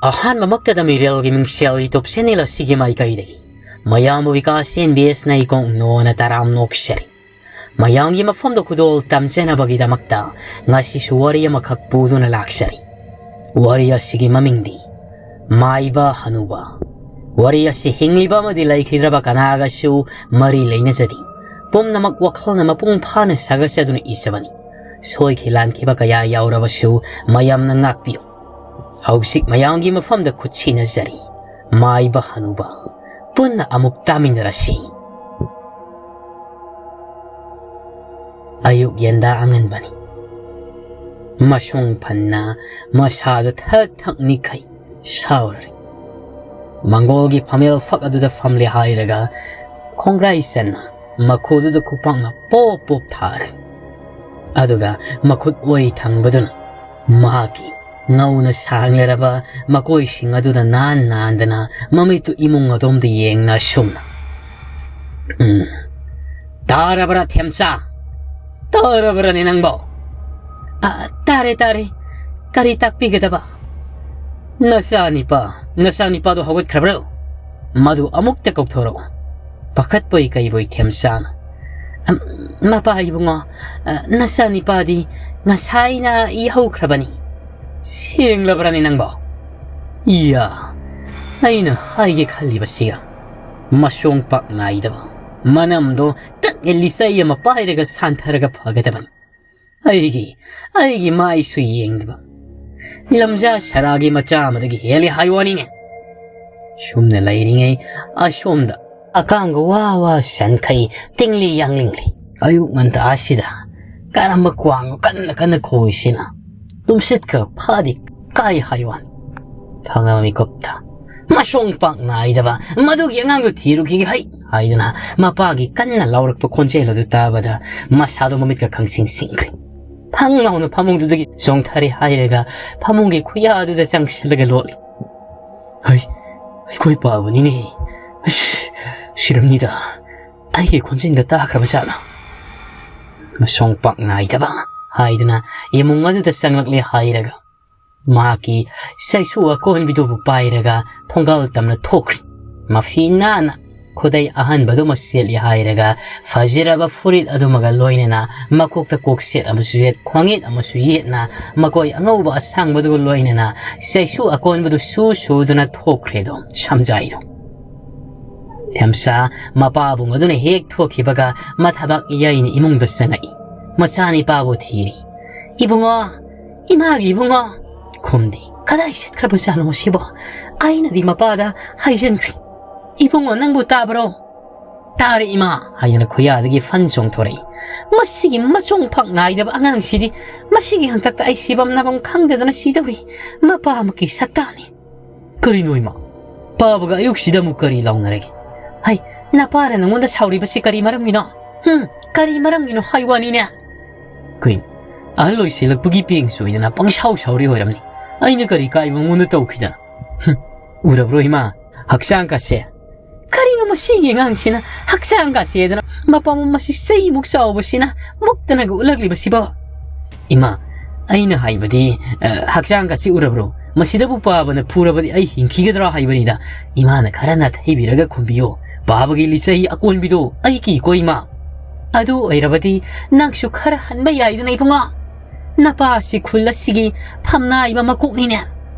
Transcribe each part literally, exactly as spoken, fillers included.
ꯑꯍꯥꯟꯕꯃꯛꯇꯗ ꯃꯤꯔꯦꯜꯒꯤ ꯃꯤꯡꯁꯦꯜ YouTube channel ꯑꯁꯤꯒꯤ ꯃꯥꯏꯀꯩꯗꯒꯤ ꯃꯌꯥꯝꯕꯨ ꯕꯤꯀꯥꯁ ꯑꯦꯟ ꯕꯤ ꯑꯦꯁꯅ ꯏꯀꯣꯛ ꯅꯣꯅ ꯇꯔꯥꯝ ꯅꯣꯛꯆꯔꯤ꯫ ꯃꯌꯥꯝꯒꯤ ꯃꯐꯝꯗ ꯈꯨꯗꯣꯜ ꯇꯝꯖꯅꯕꯒꯤꯗꯃꯛꯇ ꯉꯁꯤꯁꯨ ꯋꯥꯔꯤ ꯑꯃꯈꯛ ꯄꯨꯗꯨꯅ ꯂꯥꯛꯆꯔꯤ꯫ ꯋꯥꯔꯤ ꯑꯁꯤꯒꯤ ꯃꯃꯤꯡꯗꯤ ꯃꯥꯏꯕ ꯍꯅꯨꯕ꯫ ꯋꯥꯔꯤ ꯑꯁꯤ ꯍꯤꯡꯂꯤꯕ ꯑꯃꯗꯤ ꯂꯩꯈꯤꯗ꯭ꯔꯕ ꯀꯅꯥꯒꯁꯨ ꯃꯔꯤ ꯂꯩꯅꯖꯗꯦ꯫ ꯄꯨꯝꯅꯃꯛ ꯋꯥꯈꯜꯅ ꯃꯄꯨꯡ ꯐꯥꯅ ꯁꯥꯒꯠꯆꯗꯨꯅ ꯏꯖꯕꯅꯤ꯫ ꯁꯣꯏꯈꯤ ꯂꯥꯟꯈꯤꯕ ꯀꯌꯥ ꯌꯥꯎꯔꯕꯁꯨ ꯃꯌꯥꯝꯅ ꯉꯥꯛꯄꯤꯌꯨ꯫ ꯍꯧꯖꯤꯛ ꯃꯌꯥꯝꯒꯤ ꯃꯐꯝꯗ ꯈꯨꯠ ꯁꯤꯟꯅꯖꯔꯤ꯫ ꯃꯥꯏꯕ ꯍꯅꯨꯕ, ꯄꯨꯟꯅ ꯑꯃꯨꯛ ꯇꯥꯃꯤꯟꯅꯔꯁꯤ꯫ ꯑꯌꯨꯛ ꯌꯦꯟꯗꯥ ꯑꯉꯟꯕꯅꯤ꯫ ꯃꯁꯣꯡ ꯐꯟꯅ ꯃꯁꯥꯗꯨ ꯊꯛ ꯊꯛ ꯅꯤꯛꯈꯩ ꯁꯥꯎꯔꯔꯤ꯫ ꯃꯪꯒꯣꯜꯒꯤ ꯐꯝꯃꯦꯜ ꯐꯛ ꯑꯗꯨꯗ ꯐꯝꯂꯦ ꯍꯥꯏꯔꯒ ꯈꯣꯡꯒ꯭ꯔꯥꯏ ꯆꯟꯅ ꯃꯈꯨꯗꯨꯗ ꯈꯨꯄꯥꯛꯅ ꯄꯣꯞ ꯄꯣꯞ ꯊꯥꯔꯦ꯫ ꯑꯗꯨꯒ ꯃꯈꯨꯠ ꯑꯣꯏ ꯊꯪꯕꯗꯨꯅ ꯃꯍꯥꯛꯀꯤ ꯉꯧꯅ ꯁꯥꯡꯂꯔꯕ ꯃꯀꯣꯏꯁꯤꯡ ꯑꯗꯨꯗ ꯅꯥꯟ ꯅꯥꯟꯗꯅ ꯃꯃꯤꯠꯇꯨ ꯏꯃꯨꯡ ꯑꯗꯣꯝꯗ ꯌꯦꯡꯅ ꯑꯁꯨꯝꯅ, "ꯎꯝ, ꯇꯥꯔꯕ꯭ꯔꯥ ꯊꯦꯝꯆꯥ? ꯇꯥꯔꯕ꯭ꯔꯅꯦ ꯅꯪꯕꯣ?" "ꯑ, ꯇꯥꯔꯦ, ꯇꯥꯔꯦ꯫ ꯀꯔꯤ ꯇꯥꯛꯄꯤꯒꯗꯕ?" "ꯅꯆꯥꯅꯤꯄꯥ, ꯅꯆꯥꯅꯤꯄꯥꯗꯣ ꯍꯧꯒꯠꯈ꯭ꯔꯕ꯭ꯔꯣ? ꯃꯗꯨ ꯑꯃꯨꯛꯇ ꯀꯧꯊꯣꯔꯛꯎ꯫" ꯄꯥꯈꯠꯄꯣꯏ ꯀꯩꯕꯣꯏ ꯊꯦꯝꯆꯥꯅ, "ꯑꯝ, ꯃꯄꯥ ꯏꯕꯨꯡꯉꯣ, ꯑ, ꯅꯆꯥꯅꯤꯄꯥꯗꯤ ꯉꯁꯥꯏꯅ ꯏꯍꯧꯈ꯭ꯔꯕꯅꯤ꯫" "ꯁꯦꯡꯂꯕ꯭ꯔꯅꯦ ꯅꯪꯕꯣ?" "ꯏꯌꯥ, ꯑꯩꯅ ꯍꯥꯏꯒꯦ ꯈꯜꯂꯤꯕꯁꯤꯒ ꯃꯁꯣꯡ ꯄꯥꯛ ꯅꯥꯏꯗꯕ ꯃꯅꯝꯗꯣ ꯇꯠꯂꯦ꯫ ꯂꯤꯆꯩ ꯑꯃ ꯄꯥꯏꯔꯒ ꯁꯥꯟꯊꯔꯒ ꯐꯒꯗꯕꯅꯤ꯫ ꯑꯩꯒꯤ, ꯑꯩꯒꯤ ꯃꯥꯏꯁꯨ ꯌꯦꯡꯗꯕ ꯂꯝꯖꯥ ꯁꯔꯥꯒꯤ ꯃꯆꯥ ꯑꯃꯗꯒꯤ ꯍꯦꯜꯂꯤ ꯍꯥꯏ ꯋꯥꯅꯤꯅꯦ꯫" ꯁꯨꯝꯅ ꯂꯩꯔꯤꯉꯩ ꯑꯁꯣꯝꯗ ꯑꯀꯥꯡꯒ ꯋꯥ ꯋꯥ ꯁꯟꯈꯩ ꯇꯤꯡꯂꯤ ꯌꯥꯡꯂꯤꯡꯂꯤ꯫ ꯑꯌꯨꯛ ꯉꯟꯇꯥ ꯑꯁꯤꯗ ꯀꯔꯝꯕ ꯀ꯭ꯋꯥꯡꯅꯣ ꯀꯟꯅ ꯀꯟꯅ ꯈꯣꯏꯁꯤꯅ? ꯇꯨꯝꯁꯤꯠꯀ ꯐꯥꯗꯤ ꯀꯥꯏ ꯍꯥꯏ ꯋꯥꯅꯤ꯫ ꯊꯪꯅꯕ ꯃꯤꯀꯨꯞꯇ, "ꯃꯁꯣꯡ ꯄꯥꯛ ꯅꯥꯏꯗꯕ ꯃꯗꯨꯒꯤ ꯑꯉꯥꯡꯗꯨ ꯊꯤꯔꯨꯈꯤꯒꯦ ꯍꯩ!" ꯍꯥꯏꯗꯨꯅ ꯃꯄꯥꯒꯤ ꯀꯟꯅ ꯂꯥꯎꯔꯛꯄ ꯈꯣꯟꯖꯦꯜ ꯑꯗꯨ ꯇꯥꯕꯗ ꯃꯁꯥꯗꯣ ꯃꯃꯤꯠꯀ ꯈꯪꯁꯤꯡ ꯁꯤꯡꯈ꯭ꯔꯦ꯫ ꯐꯪ ꯂꯥꯎꯅ ꯐꯃꯨꯡꯗꯨꯗꯒꯤ ꯆꯣꯡꯊꯔꯦ ꯍꯥꯏꯔꯒ ꯐꯃꯨꯡꯒꯤ ꯈꯨꯌꯥꯗꯨꯗ ꯆꯪꯁꯤꯜꯂꯒ ꯂꯣꯠꯂꯤ꯫ "ꯍꯩ, ꯑꯩꯈꯣꯏ ꯄꯥꯕꯅꯤꯅꯦ꯫ ꯑꯁ, ꯁꯤꯔꯝꯅꯤꯗ꯫ ꯑꯩꯒꯤ ꯈꯣꯟꯖꯦꯜꯗ ꯇꯥꯈ꯭ꯔꯕ ꯖꯥꯠꯂ?" "ꯃꯁꯣꯡ ꯄꯥꯛ ꯅꯥꯏꯗꯕ" ꯍꯥꯏꯗꯨꯅ ꯏꯃꯨꯡ ꯑꯗꯨꯗ ꯆꯪꯂꯛꯂꯦ ꯍꯥꯏꯔꯒ ꯃꯍꯥꯛꯀꯤ ꯆꯩꯁꯨ ꯑꯀꯣꯟꯕꯤꯗꯨꯕꯨ ꯄꯥꯏꯔꯒ ꯊꯣꯡꯒꯥꯜ ꯇꯝꯅ ꯊꯣꯛꯈ꯭ꯔꯤ꯫ ꯃꯐꯤ ꯅꯥꯟꯅ ꯈꯨꯗꯩ ꯑꯍꯟꯕꯗꯨꯃ ꯁꯦꯠꯂꯤ ꯍꯥꯏꯔꯒ ꯐꯖꯔꯕ ꯐꯨꯔꯤꯠ ꯑꯗꯨꯃꯒ ꯂꯣꯏꯅꯅ ꯃꯀꯣꯛꯇ ꯀꯣꯛꯁꯦꯠ ꯑꯃꯁꯨ ꯌꯦꯠ, ꯈ꯭ꯋꯥꯡꯌꯦꯠ ꯑꯃꯁꯨ ꯌꯦꯠꯅ ꯃꯀꯣꯏ ꯑꯉꯧꯕ ꯑꯁꯥꯡꯕꯗꯨꯒ ꯂꯣꯏꯅꯅ ꯆꯩꯁꯨ ꯑꯀꯣꯟꯕꯗꯨ ꯁꯨ ꯁꯨꯗꯨꯅ ꯊꯣꯛꯈ꯭ꯔꯦꯗꯣ ꯁꯝꯖꯥꯏꯗꯣ꯫ ꯊꯦꯝꯆꯥ ꯃꯄꯥꯕꯨꯡ ꯑꯗꯨꯅ ꯍꯦꯛ ꯊꯣꯛꯈꯤꯕꯒ ꯃꯊꯕꯥꯛ ꯌꯩꯅ ꯏꯃꯨꯡꯗ ꯆꯪꯉꯛꯏ꯫ ꯃꯆꯥꯅꯤꯄꯥꯕꯨ ꯊꯤꯔꯤ꯫ "ꯏꯕꯨꯡꯉꯣ, ꯏꯃꯥꯒꯤ ꯏꯕꯨꯡꯉꯣ!" ꯈꯨꯝꯗꯦ꯫ "ꯀꯗꯥꯏ ꯆꯠꯈ꯭ꯔꯕꯖꯥꯠꯅꯣ ꯃꯁꯤꯕꯣ? ꯑꯩꯅꯗꯤ ꯃꯄꯥꯗ ꯍꯥꯏꯖꯟꯈ꯭ꯔꯦ꯫ ꯏꯕꯨꯡꯉꯣ, ꯅꯪꯕꯨ ꯇꯥꯕ꯭ꯔꯣ?" "ꯇꯥꯔꯦ ꯏꯃꯥ" ꯍꯥꯏꯗꯅ ꯈꯨꯌꯥꯗꯒꯤ ꯐꯟ ꯆꯣꯡꯊꯣꯔꯛꯏ꯫ "ꯃꯁꯤꯒꯤ ꯃꯆꯣꯡ ꯐꯛ ꯅꯥꯏꯗꯕ ꯑꯉꯥꯡꯁꯤꯗꯤ, ꯃꯁꯤꯒꯤ ꯍꯪꯇꯛꯇ ꯑꯩ ꯁꯤꯐꯝ ꯅꯥꯐꯝ ꯈꯪꯗꯗꯅ ꯁꯤꯗꯧꯔꯤ꯫ ꯃꯄꯥꯃꯛꯀꯤ ꯁꯛꯇꯥꯅꯤ꯫" "ꯀꯔꯤꯅꯣ ꯏꯃꯥ? ꯄꯥꯕꯒ ꯑꯌꯨꯛꯁꯤꯗ ꯑꯃꯨꯛ ꯀꯔꯤ ꯂꯥꯎꯅꯔꯒꯦ? ꯍꯩ, ꯅꯄꯥꯅ ꯅꯉꯣꯟꯗ ꯁꯥꯎꯔꯤꯕꯁꯤ ꯀꯔꯤ ꯃꯔꯝꯒꯤꯅꯣ? ꯍꯨꯝ, ꯀꯔꯤ ꯃꯔꯝꯒꯤꯅꯣ ꯍꯥꯏ ꯋꯥꯅꯤꯅꯦ?" "ꯀꯩꯅꯣ, ꯑꯍꯜ ꯑꯣꯏꯁꯤꯜꯂꯛꯄꯒꯤ ꯄꯦꯡ ꯆꯣꯏꯗꯅ ꯄꯪꯁꯥꯎ ꯁꯥꯎꯔꯤ ꯑꯣꯏꯔꯝꯅꯤ꯫ ꯑꯩꯅ ꯀꯔꯤ ꯀꯥꯏꯕ ꯃꯉꯣꯟꯗ ꯇꯧꯈꯤꯗꯅ? ꯍꯨꯝ, ꯎꯔꯕ꯭ꯔꯣ ꯏꯃꯥ? ꯍꯛꯆꯥꯡ ꯀꯥꯁꯦ?" "ꯀꯔꯤꯅꯣ ꯃꯁꯤꯒꯤ ꯑꯉꯥꯡꯁꯤꯅ ꯍꯛꯆꯥꯡ ꯀꯥꯁꯦꯗꯅ? ꯃꯄꯥ ꯃꯃꯥ ꯃꯁꯤ ꯆꯩꯃꯨꯛ ꯆꯥꯎꯕꯁꯤꯅ ꯃꯨꯛꯇꯅꯒ ꯎꯠꯂꯛꯂꯤꯕꯁꯤꯕꯣ?" "ꯏꯃꯥ, ꯑꯩꯅ ꯍꯥꯏꯕꯗꯤ, ꯑ, ꯍꯛꯆꯥꯡꯒꯁꯤ ꯎꯔꯕ꯭ꯔꯣ? ꯃꯁꯤꯗꯕꯨ ꯄꯥꯕꯅ ꯐꯨꯔꯕꯗꯤ ꯑꯩ ꯍꯤꯡꯈꯤꯒꯗ꯭ꯔꯥ ꯍꯥꯏꯕꯅꯤꯗ꯫ ꯏꯃꯥꯅ ꯈꯔ ꯅꯥꯊꯩꯕꯤꯔꯒ ꯈꯨꯝꯕꯤꯌꯣ꯫ ꯄꯥꯕꯒꯤ ꯂꯤꯆꯩ ꯑꯀꯣꯟꯕꯤꯗꯣ ꯑꯩ ꯀꯤꯀꯣ ꯏꯃꯥ꯫ ꯑꯗꯨ ꯑꯣꯏꯔꯕꯗꯤ ꯅꯪꯁꯨ ꯈꯔ ꯍꯟꯕ ꯌꯥꯏꯗꯅ ꯏꯕꯨꯡꯉꯣ꯫ ꯅꯄꯥꯁꯤ ꯈꯨꯜ ꯑꯁꯤꯒꯤ ꯐꯝꯅꯥꯏꯕ ꯃꯀꯣꯛꯅꯤꯅꯦ꯫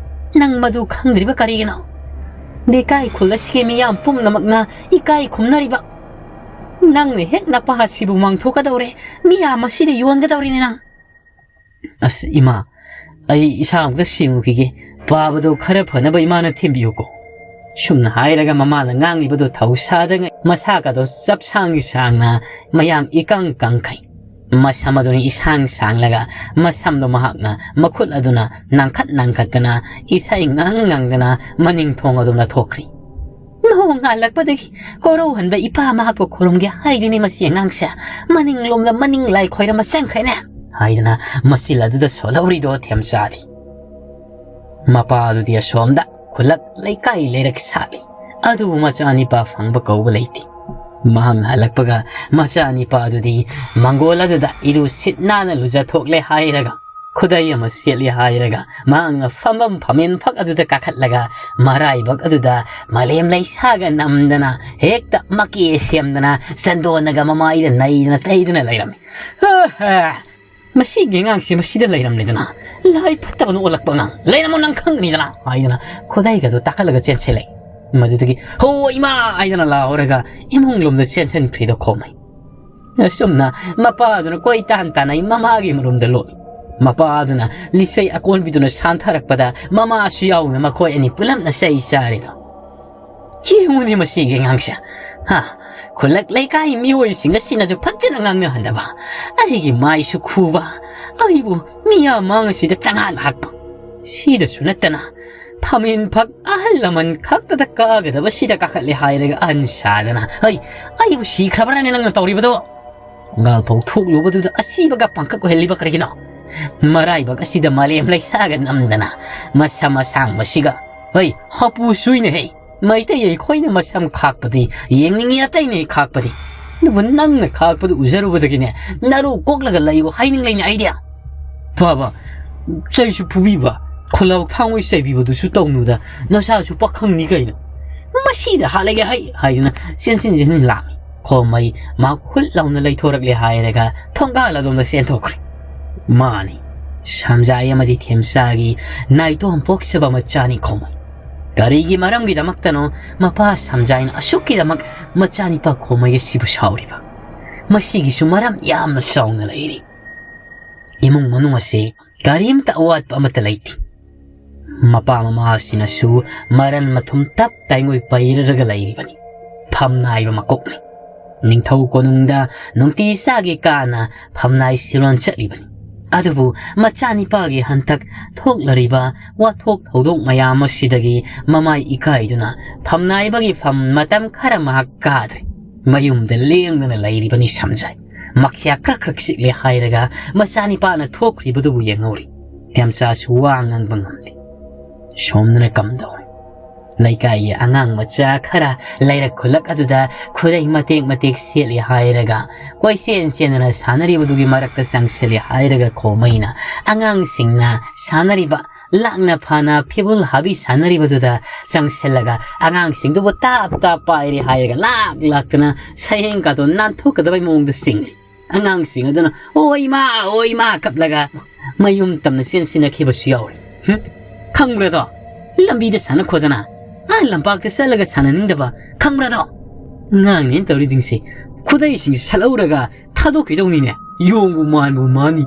ꯅꯪ ꯃꯗꯨ ꯈꯪꯗ꯭ꯔꯤꯕ ꯀꯔꯤꯒꯤꯅꯣ? ꯂꯩꯀꯥꯏ ꯈꯨꯜ ꯑꯁꯤꯒꯤ ꯃꯤꯌꯥꯝ ꯄꯨꯝꯅꯃꯛꯅ ꯏꯀꯥꯏ ꯈꯨꯝꯅꯔꯤꯕ꯫ ꯅꯪꯅ ꯍꯦꯛ ꯅꯄꯥꯁꯤꯕꯨ ꯃꯥꯡꯊꯣꯛꯀꯗꯧꯔꯦ, ꯃꯤꯌꯥꯝ ꯑꯁꯤꯗ ꯌꯣꯟꯒꯗꯧꯔꯤꯅꯦ ꯅꯪ꯫" "ꯑꯁ ꯏꯃꯥ, ꯑꯩ ꯏꯁꯥꯃꯛꯇ ꯁꯦꯡꯉꯨꯈꯤꯒꯦ꯫ ꯄꯥꯕꯗꯣ ꯈꯔ ꯐꯅꯕ ꯏꯃꯥꯅ ꯊꯦꯝꯕꯤꯌꯨꯀꯣ꯫" ꯁꯨꯝꯅ ꯍꯥꯏꯔꯒ ꯃꯃꯥꯅ ꯉꯥꯡꯂꯤꯕꯗꯨ ꯊꯧꯁꯥꯗꯉꯩ ꯃꯁꯥꯒꯗꯣ ꯆꯞ ꯁꯥꯡꯒꯤ ꯁꯥꯡꯅ ꯃꯌꯥꯡ ꯏꯀꯪ ꯀꯪꯈꯩ꯫ ꯃꯁꯝ ꯑꯗꯨꯅ ꯏꯁꯥꯡ ꯁꯥꯡꯂꯒ ꯃꯁꯝꯗꯣ ꯃꯍꯥꯛꯅ ꯃꯈꯨꯠ ꯑꯗꯨꯅ ꯅꯥꯡꯈꯠ ꯅꯥꯡꯈꯠꯇꯅ ꯏꯁꯩ ꯉꯪ ꯉꯪꯗꯅ ꯃꯅꯤꯡ ꯊꯣꯡ ꯑꯗꯨꯝꯅ ꯊꯣꯛꯈ꯭ꯔꯤ꯫ "ꯅꯣꯡ ꯉꯥꯜꯂꯛꯄꯗꯒꯤ ꯀꯣꯔꯧꯍꯟꯕ ꯏꯄꯥ ꯃꯍꯥꯛꯄꯨ ꯈꯨꯔꯨꯝꯒꯦ ꯍꯥꯏꯗꯨꯅꯤ ꯃꯁꯤ ꯑꯉꯥꯡꯁꯦ꯫ ꯃꯅꯤꯡꯂꯣꯝꯗ ꯃꯅꯤꯡ ꯂꯥꯏ ꯈꯣꯏꯔꯝꯕ ꯆꯪꯈ꯭ꯔꯦꯅꯦ" ꯍꯥꯏꯗꯅ ꯃꯆꯤꯜ ꯑꯗꯨꯗ ꯁꯣꯜꯍꯧꯔꯤꯗꯣ ꯊꯦꯝꯆꯥꯗꯤ꯫ ꯃꯄꯥ ꯑꯗꯨꯗꯤ ꯑꯁꯣꯝꯗ ꯈꯨꯜꯂꯛ ꯂꯩꯀꯥꯏ ꯂꯩꯔꯛ ꯁꯥꯠꯂꯤ꯫ ꯑꯗꯨꯕꯨ ꯃꯆꯥꯅꯤꯄꯥ ꯐꯪꯕ ꯀꯧꯕ ꯂꯩꯇꯦ꯫ ꯃꯍꯥꯛꯅ ꯍꯜꯂꯛꯄꯒ ꯃꯆꯥꯅꯤꯄꯥ ꯑꯗꯨꯗꯤ ꯃꯪꯒꯣꯜ ꯑꯗꯨꯗ ꯏꯔꯨ ꯁꯤꯠ ꯅꯥꯟꯅ ꯂꯨꯖꯊꯣꯛꯂꯦ ꯍꯥꯏꯔꯒ ꯈꯨꯗꯩ ꯑꯃ ꯁꯦꯠꯂꯤ ꯍꯥꯏꯔꯒ ꯃꯍꯥꯛꯅ ꯐꯝꯐꯝ ꯐꯝꯃꯦꯟ ꯐꯛ ꯑꯗꯨꯗ ꯀꯥꯈꯠꯂꯒ ꯃꯔꯥꯏꯕꯛ ꯑꯗꯨꯗ ꯃꯥꯂꯦꯝ ꯂꯩꯁꯥꯒ ꯅꯝꯗꯅ ꯍꯦꯛꯇ ꯃꯀꯦ ꯁꯦꯝꯗꯅ ꯆꯟꯗꯣꯟꯅꯒ ꯃꯃꯥꯏꯗ ꯅꯩꯗꯅ ꯇꯩꯗꯅ ꯂꯩꯔꯝꯃꯤ꯫ "ꯑꯍ! ꯃꯁꯤꯒꯤ ꯑꯉꯥꯡꯁꯤ ꯃꯁꯤꯗ ꯂꯩꯔꯝꯂꯦꯗꯅ, ꯂꯥꯏ ꯐꯠꯇꯕꯅ ꯑꯣꯜꯂꯛꯄ ꯑꯉꯥꯡ, ꯂꯩꯔꯝꯃꯣ, ꯅꯪ ꯈꯪꯒꯅꯤꯗꯅ" ꯍꯥꯏꯗꯅ ꯈꯨꯗꯩꯒꯗꯣ ꯇꯥꯈꯠꯂꯒ ꯆꯦꯟꯁꯤꯜꯂꯛꯏ꯫ ꯃꯗꯨꯗꯒꯤ "ꯍꯣ ꯏꯃꯥ" ꯍꯥꯏꯗꯅ ꯂꯥꯎꯔꯒ ꯏꯃꯨꯡ ꯂꯣꯝꯗ ꯆꯦꯟꯁꯤꯟꯈ꯭ꯔꯤꯗꯣ ꯈꯣꯝꯃꯩ꯫ ꯑꯁꯨꯝꯅ ꯃꯄꯥꯗꯨꯅ ꯀꯣꯏ ꯇꯥꯟ ꯇꯥꯟꯅꯩ, ꯃꯃꯥꯒꯤ ꯃꯔꯨꯝꯗ ꯂꯣꯠꯂꯤ꯫ ꯃꯄꯥꯗꯨꯅ ꯂꯤꯆꯩ ꯑꯀꯣꯟꯕꯤꯗꯨꯅ ꯁꯥꯟꯊꯔꯛꯄꯗ ꯃꯃꯥꯁꯨ ꯌꯥꯎꯅ ꯃꯈꯣꯏ ꯑꯅꯤ ꯄꯨꯂꯞꯅ ꯆꯩ ꯆꯥꯔꯤꯗꯣ꯫ "ꯌꯦꯡꯉꯨꯅꯦ ꯃꯁꯤꯒꯤ ꯑꯉꯥꯡꯁꯦ, ꯍꯥ, ꯈꯨꯜꯂꯛ ꯂꯩꯀꯥꯏ ꯃꯤꯑꯣꯏꯁꯤꯡ ꯑꯁꯤꯅꯁꯨ ꯐꯖꯅ ꯉꯥꯡꯅꯍꯟꯗꯕ, ꯑꯩꯒꯤ ꯃꯥꯏꯁꯨ ꯈꯨꯕ, ꯑꯩꯕꯨ ꯃꯤꯌꯥꯝ ꯃꯥꯡ ꯑꯁꯤꯗ ꯆꯉꯥꯛ ꯍꯥꯛꯄ꯫ ꯁꯤꯗꯁꯨ ꯅꯠꯇꯅ ꯐꯝꯃꯦꯟ ꯐꯛ ꯑꯍꯜ ꯂꯃꯟ ꯈꯛꯇꯗ ꯀꯥꯒꯗꯕ ꯁꯤꯗ ꯀꯥꯈꯠꯂꯦ ꯍꯥꯏꯔꯒ ꯑꯍꯟ ꯁꯥꯗꯅ, ꯍꯩ, ꯑꯩꯕꯨ ꯁꯤꯈ꯭ꯔꯕ꯭ꯔꯅꯦ ꯅꯪꯅ ꯇꯧꯔꯤꯕꯗꯣ?" ꯉꯥꯜꯐꯧ ꯊꯣꯛꯂꯨꯕꯗꯨꯗ ꯑꯁꯤꯕꯒ ꯄꯥꯡꯀꯛ ꯑꯣꯏꯍꯜꯂꯤꯕ ꯀꯔꯤꯒꯤꯅꯣ? ꯃꯔꯥꯏꯕꯛ ꯑꯁꯤꯗ ꯃꯥꯂꯦꯝ ꯂꯩꯁꯥꯒ ꯅꯝꯗꯅ ꯃꯁꯝ ꯑꯁꯥꯡꯕꯁꯤꯒ, ꯍꯩ, ꯍꯥꯄꯨ ꯁꯨꯏꯅꯦ ꯍꯦ꯫ ꯃꯩꯇꯩ ꯑꯩꯈꯣꯏꯅ ꯃꯁꯝ ꯈꯥꯛꯄꯗꯤ ꯌꯦꯡꯅꯤꯡꯉꯤ, ꯑꯇꯩꯅ ꯈꯥꯛꯄꯗꯤ꯫ ꯑꯗꯨꯕꯨ ꯅꯪꯅ ꯈꯥꯛꯄꯗꯨ ꯎꯖꯔꯨꯕꯗꯒꯤꯅꯦ, ꯅꯔꯨ ꯀꯣꯛꯂꯒ ꯂꯩꯌꯨ ꯍꯥꯏꯅꯤꯡꯂꯩꯅꯦ ꯑꯩꯗꯤ꯫ ꯐꯕ, ꯆꯩꯁꯨ ꯐꯨꯕꯤꯕ, ꯈꯨꯂꯥꯎ ꯊꯥꯡ ꯑꯣꯏ ꯆꯩꯕꯤꯕꯗꯨꯁꯨ ꯇꯧꯅꯨꯗ, ꯅꯁꯥꯁꯨ ꯄꯥꯈꯪꯅꯤ ꯀꯩꯅꯣ꯫ "ꯃꯁꯤꯗ ꯍꯥꯠꯂꯒꯦ ꯍꯩ" ꯍꯥꯏꯗꯨꯅ ꯆꯦꯟꯁꯤꯟ ꯆꯦꯟꯁꯤꯟ ꯂꯥꯛꯃꯤ꯫ ꯈꯣꯝꯃꯩ ꯃꯍꯥꯛ ꯍꯨꯠ ꯂꯥꯎꯅ ꯂꯩꯊꯣꯔꯛꯂꯦ ꯍꯥꯏꯔꯒ ꯊꯣꯡꯒꯥꯜ ꯑꯗꯣꯝꯗ ꯆꯦꯟꯊꯣꯛꯈ꯭ꯔꯦ꯫ ꯃꯥꯅꯤ, ꯁꯝꯖꯥꯏ ꯑꯃꯗꯤ ꯊꯦꯝꯆꯥꯒꯤ ꯅꯥꯏꯇꯣꯝ ꯄꯣꯛꯆꯕ ꯃꯆꯥꯅꯤ ꯈꯣꯝꯃꯩ꯫ ꯀꯔꯤꯒꯤ ꯃꯔꯝꯒꯤꯗꯃꯛꯇꯅꯣ ꯃꯄꯥ ꯁꯝꯖꯥꯏꯅ ꯑꯁꯨꯛꯀꯤꯗꯃꯛ ꯃꯆꯥꯅꯤꯄꯥ ꯈꯣꯝꯃꯩ ꯑꯁꯤꯕꯨ ꯁꯥꯎꯔꯤꯕ? ꯃꯁꯤꯒꯤꯁꯨ ꯃꯔꯝ ꯌꯥꯝꯅ ꯆꯥꯎꯅ ꯂꯩꯔꯤ꯫ ꯏꯃꯨꯡ ꯃꯅꯨꯡ ꯑꯁꯤ ꯀꯔꯤꯝꯇ ꯑꯋꯥꯠꯄ ꯑꯃꯠꯇ ꯂꯩꯇꯦ꯫ ꯃꯄꯥ ꯃꯃꯥꯁꯤꯡꯅꯁꯨ ꯃꯔꯟ ꯃꯊꯨꯝ ꯇꯞ ꯇꯥꯏꯉꯣꯏ ꯄꯩꯔꯔꯒ ꯂꯩꯔꯤꯕꯅꯤ꯫ ꯐꯝꯅꯥꯏꯕ ꯃꯀꯣꯛꯅꯤ꯫ ꯅꯤꯡꯊꯧ ꯀꯣꯅꯨꯡꯗ ꯅꯨꯡꯇꯤ ꯆꯥꯒꯦ ꯀꯥꯅ ꯐꯝꯅꯥꯏ ꯁꯤꯔꯣꯟ ꯆꯠꯂꯤꯕꯅꯤ꯫ ꯑꯗꯨꯕꯨ ꯃꯆꯥꯅꯤꯄꯥꯒꯤ ꯍꯟꯇꯛ ꯊꯣꯛꯂꯔꯤꯕ ꯋꯥꯊꯣꯛ ꯊꯧꯗꯣꯛ ꯃꯌꯥꯝ ꯑꯁꯤꯗꯒꯤ ꯃꯃꯥꯏ ꯏꯀꯥꯏꯗꯨꯅ ꯐꯝꯅꯥꯏꯕꯒꯤ ꯐꯝ ꯃꯇꯝ ꯈꯔ ꯃꯍꯥꯛ ꯀꯥꯗ꯭ꯔꯦ꯫ ꯃꯌꯨꯝꯗ ꯂꯦꯡꯗꯅ ꯂꯩꯔꯤꯕꯅꯤ ꯁꯝꯖꯥꯏ꯫ ꯃꯈ꯭ꯌꯥ ꯀ꯭ꯔꯛ ꯀ꯭ꯔꯛ ꯆꯤꯛꯂꯦ ꯍꯥꯏꯔꯒ ꯃꯆꯥꯅꯤꯄꯥꯅ ꯊꯣꯛꯈ꯭ꯔꯤꯕꯗꯨꯕꯨ ꯌꯦꯡꯍꯧꯔꯤ꯫ ꯊꯦꯝꯆꯥꯁꯨ ꯋꯥ ꯉꯥꯡꯕ ꯉꯝꯗꯦ꯫ ꯁꯣꯝꯗꯅ ꯀꯝꯗꯧꯔꯦ? ꯂꯩꯀꯥꯏꯒꯤ ꯑꯉꯥꯡ ꯃꯆꯥ ꯈꯔ ꯂꯩꯔꯛ ꯈꯨꯜꯂꯛ ꯑꯗꯨꯗ ꯈꯨꯗꯩ ꯃꯇꯦꯛ ꯃꯇꯦꯛ ꯁꯦꯠꯂꯤ ꯍꯥꯏꯔꯒ ꯀꯣꯏꯆꯦꯟ ꯆꯦꯟꯗꯅ ꯁꯥꯟꯅꯔꯤꯕꯗꯨꯒꯤ ꯃꯔꯛꯇ ꯆꯪꯁꯤꯜꯂꯤ ꯍꯥꯏꯔꯒ ꯈꯣꯃꯩꯅ ꯑꯉꯥꯡꯁꯤꯡꯅ ꯁꯥꯟꯅꯔꯤꯕ ꯂꯥꯛꯅ ꯐꯥꯅ ꯐꯤꯕꯨꯜ ꯍꯥꯕꯤ ꯁꯥꯟꯅꯔꯤꯕꯗꯨꯗ ꯆꯪꯁꯤꯜꯂꯒ ꯑꯉꯥꯡꯁꯤꯡꯗꯨꯕꯨ ꯇꯥꯞ ꯇꯥꯞ ꯄꯥꯏꯔꯤ ꯍꯥꯏꯔꯒ ꯂꯥꯛ ꯂꯥꯛꯇꯅ ꯁꯌꯦꯡꯒꯗꯣ ꯅꯥꯟꯊꯣꯛꯀꯗꯕꯩ ꯃꯑꯣꯡꯗ ꯆꯤꯡꯂꯤ꯫ ꯑꯉꯥꯡꯁꯤꯡ ꯑꯗꯨꯅ "ꯑꯣ ꯏꯃꯥ, ꯑꯣ ꯏꯃꯥ" ꯀꯞꯂꯒ ꯃꯌꯨꯝ ꯇꯝꯅ ꯆꯦꯟꯁꯤꯟꯅꯈꯤꯕꯁꯨ ꯌꯥꯎꯔꯤ꯫ ꯍꯨꯝ? ꯈꯪꯕ꯭ꯔꯗꯣ? ꯂꯝꯕꯤꯗ ꯁꯥꯟꯅ ꯈꯣꯠꯇꯅ, ꯑꯥ ꯂꯝꯄꯥꯛꯇ ꯆꯠꯂꯒ ꯁꯥꯟꯅꯅꯤꯡꯗꯕ, ꯈꯪꯕ꯭ꯔꯗꯣ? ꯑꯉꯥꯡꯅꯦꯅ ꯇꯧꯔꯤꯁꯤꯡꯁꯦ ꯈꯨꯗꯩꯁꯤꯡꯁꯦ ꯁꯠꯍꯧꯔꯒ ꯊꯥꯗꯣꯛꯈꯤꯗꯧꯅꯤꯅꯦ꯫ ꯌꯣꯡꯕꯨ ꯃꯥꯟꯕꯨ ꯃꯥꯅꯤ꯫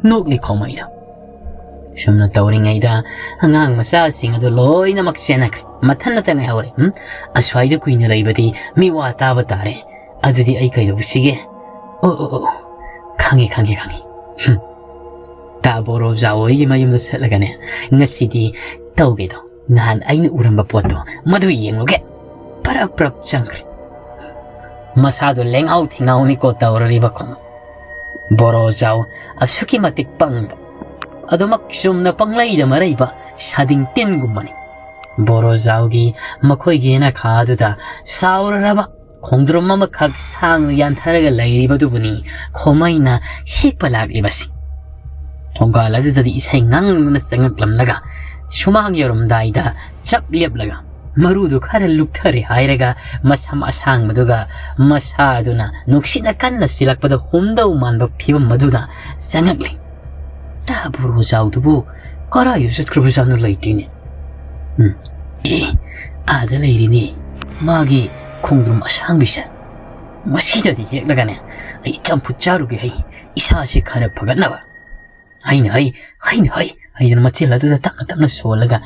ꯅꯣꯛꯂꯤ ꯈꯣꯃꯩꯗꯣ꯫ ꯁꯨꯝꯅ ꯇꯧꯔꯤꯉꯩꯗ ꯑꯉꯥꯡ ꯃꯆꯥꯁꯤꯡ ꯑꯗꯨ ꯂꯣꯏꯅꯃꯛ ꯆꯦꯟꯅꯈ꯭ꯔꯦ꯫ ꯃꯊꯟꯇ ꯉꯥꯏꯍꯧꯔꯦ꯫ ꯎꯝ? ꯑꯁ꯭ꯋꯥꯏꯗ ꯀꯨꯏꯅ ꯂꯩꯕꯗꯤ ꯃꯤꯋꯥ ꯇꯥꯕ ꯇꯥꯔꯦ꯫ ꯑꯗꯨꯗꯤ ꯑꯩ ꯀꯩꯗꯧꯁꯤꯒꯦ? ꯑꯣ, ꯑꯣ, ꯑꯣ, ꯈꯪꯉꯦ, ꯈꯪꯉꯦ, ꯈꯪꯉꯦ꯫ ꯍꯨꯝ꯫ ꯇꯥ ꯕꯣꯔꯣꯖꯥꯎ ꯍꯣꯏꯒꯤ ꯃꯌꯨꯝꯗ ꯆꯠꯂꯒꯅꯦ, ꯉꯁꯤꯗꯤ ꯇꯧꯒꯦꯗꯣ ꯅꯍꯥꯟ ꯑꯩꯅ ꯎꯔꯝꯕ ꯄꯣꯠꯇꯣ ꯃꯗꯨ ꯌꯦꯡꯂꯨꯒꯦ꯫ ꯄꯔꯞ ꯄꯔꯞ ꯆꯪꯈ꯭ꯔꯦ꯫ ꯃꯁꯥꯗꯣ ꯂꯦꯡꯍꯥꯎ ꯊꯤꯡꯍꯥꯎꯅꯤꯀꯣ ꯇꯧꯔꯔꯤꯕ ꯈꯣꯃꯩ꯫ ꯕꯣꯔꯣꯖꯥꯎ ꯑꯁꯨꯛꯀꯤ ꯃꯇꯤꯛ ꯄꯪꯕ꯫ ꯑꯗꯨꯃꯛ ꯆꯨꯝꯅ ꯄꯪꯂꯩꯗ ꯃꯔꯩꯕ ꯁꯥꯗꯤꯡ ꯇꯤꯟꯒꯨꯝꯕꯅꯤ꯫ ꯕꯣꯔꯣꯖꯥꯎꯒꯤ ꯃꯈꯣꯏꯒꯤ ꯌꯦꯅꯈꯥ ꯑꯗꯨꯗ ꯆꯥꯎꯔꯔꯕ ꯈꯣꯡꯗ꯭ꯔꯨꯝ ꯑꯃꯈꯛ ꯁꯥꯡꯅ ꯌꯥꯟꯊꯔꯒ ꯂꯩꯔꯤꯕꯗꯨꯕꯨꯅꯤ ꯈꯣꯃꯩꯅ ꯍꯦꯛꯄ ꯂꯥꯛꯂꯤꯕꯁꯤ꯫ ꯊꯣꯡꯒꯥꯜ ꯑꯗꯨꯗꯗꯤ ꯏꯁꯩ ꯉꯪꯗꯨꯅ ꯆꯪꯉꯛꯂꯝꯂꯒ ꯁꯨꯃꯥꯡ ꯌꯧꯔꯝꯗꯥꯏꯗ ꯆꯞ ꯂꯦꯞꯂꯒ ꯃꯔꯨꯗꯨ ꯈꯔ ꯂꯨꯞꯊꯔꯦ ꯍꯥꯏꯔꯒ ꯃꯁꯝ ꯑꯁꯥꯡꯕꯗꯨꯒ ꯃꯁꯥꯗꯨꯅ ꯅꯨꯡꯁꯤꯠꯅ ꯀꯟꯅ ꯁꯤꯜꯂꯛꯄꯗ ꯍꯨꯝꯗꯧ ꯃꯥꯟꯕ ꯐꯤꯕꯝ ꯑꯗꯨꯗ ꯆꯪꯉꯛꯂꯤ꯫ ꯇꯥ ꯕꯣꯔꯣꯖꯥꯎꯗꯨꯕꯨ ꯀꯔꯥꯏꯗ ꯆꯠꯈ꯭ꯔꯕꯖꯥꯠꯅꯣ? ꯂꯩꯇꯦꯅꯦ꯫ ꯎꯝ, ꯑꯦ, ꯑꯥꯗ ꯂꯩꯔꯤꯅꯦ ꯃꯥꯒꯤ ꯈꯣꯡꯗ꯭ꯔꯨꯝ ꯑꯁꯥꯡꯕꯤꯁꯦ꯫ ꯃꯁꯤꯗꯗꯤ ꯍꯦꯛꯂꯒꯅꯦ ꯑꯩ ꯆꯝꯐꯨꯠ ꯆꯥꯔꯨꯒꯦ ꯍꯩ, ꯏꯁꯥꯁꯤ ꯈꯔ ꯐꯒꯠꯅꯕ꯫ ꯍꯩꯅ ꯍꯩ, ꯍꯩꯅ ꯍꯩ ꯍꯩꯗꯅ ꯃꯆꯤꯜ ꯑꯗꯨꯗ ꯇꯞꯅ ꯇꯞꯅ ꯁꯣꯜꯂꯒ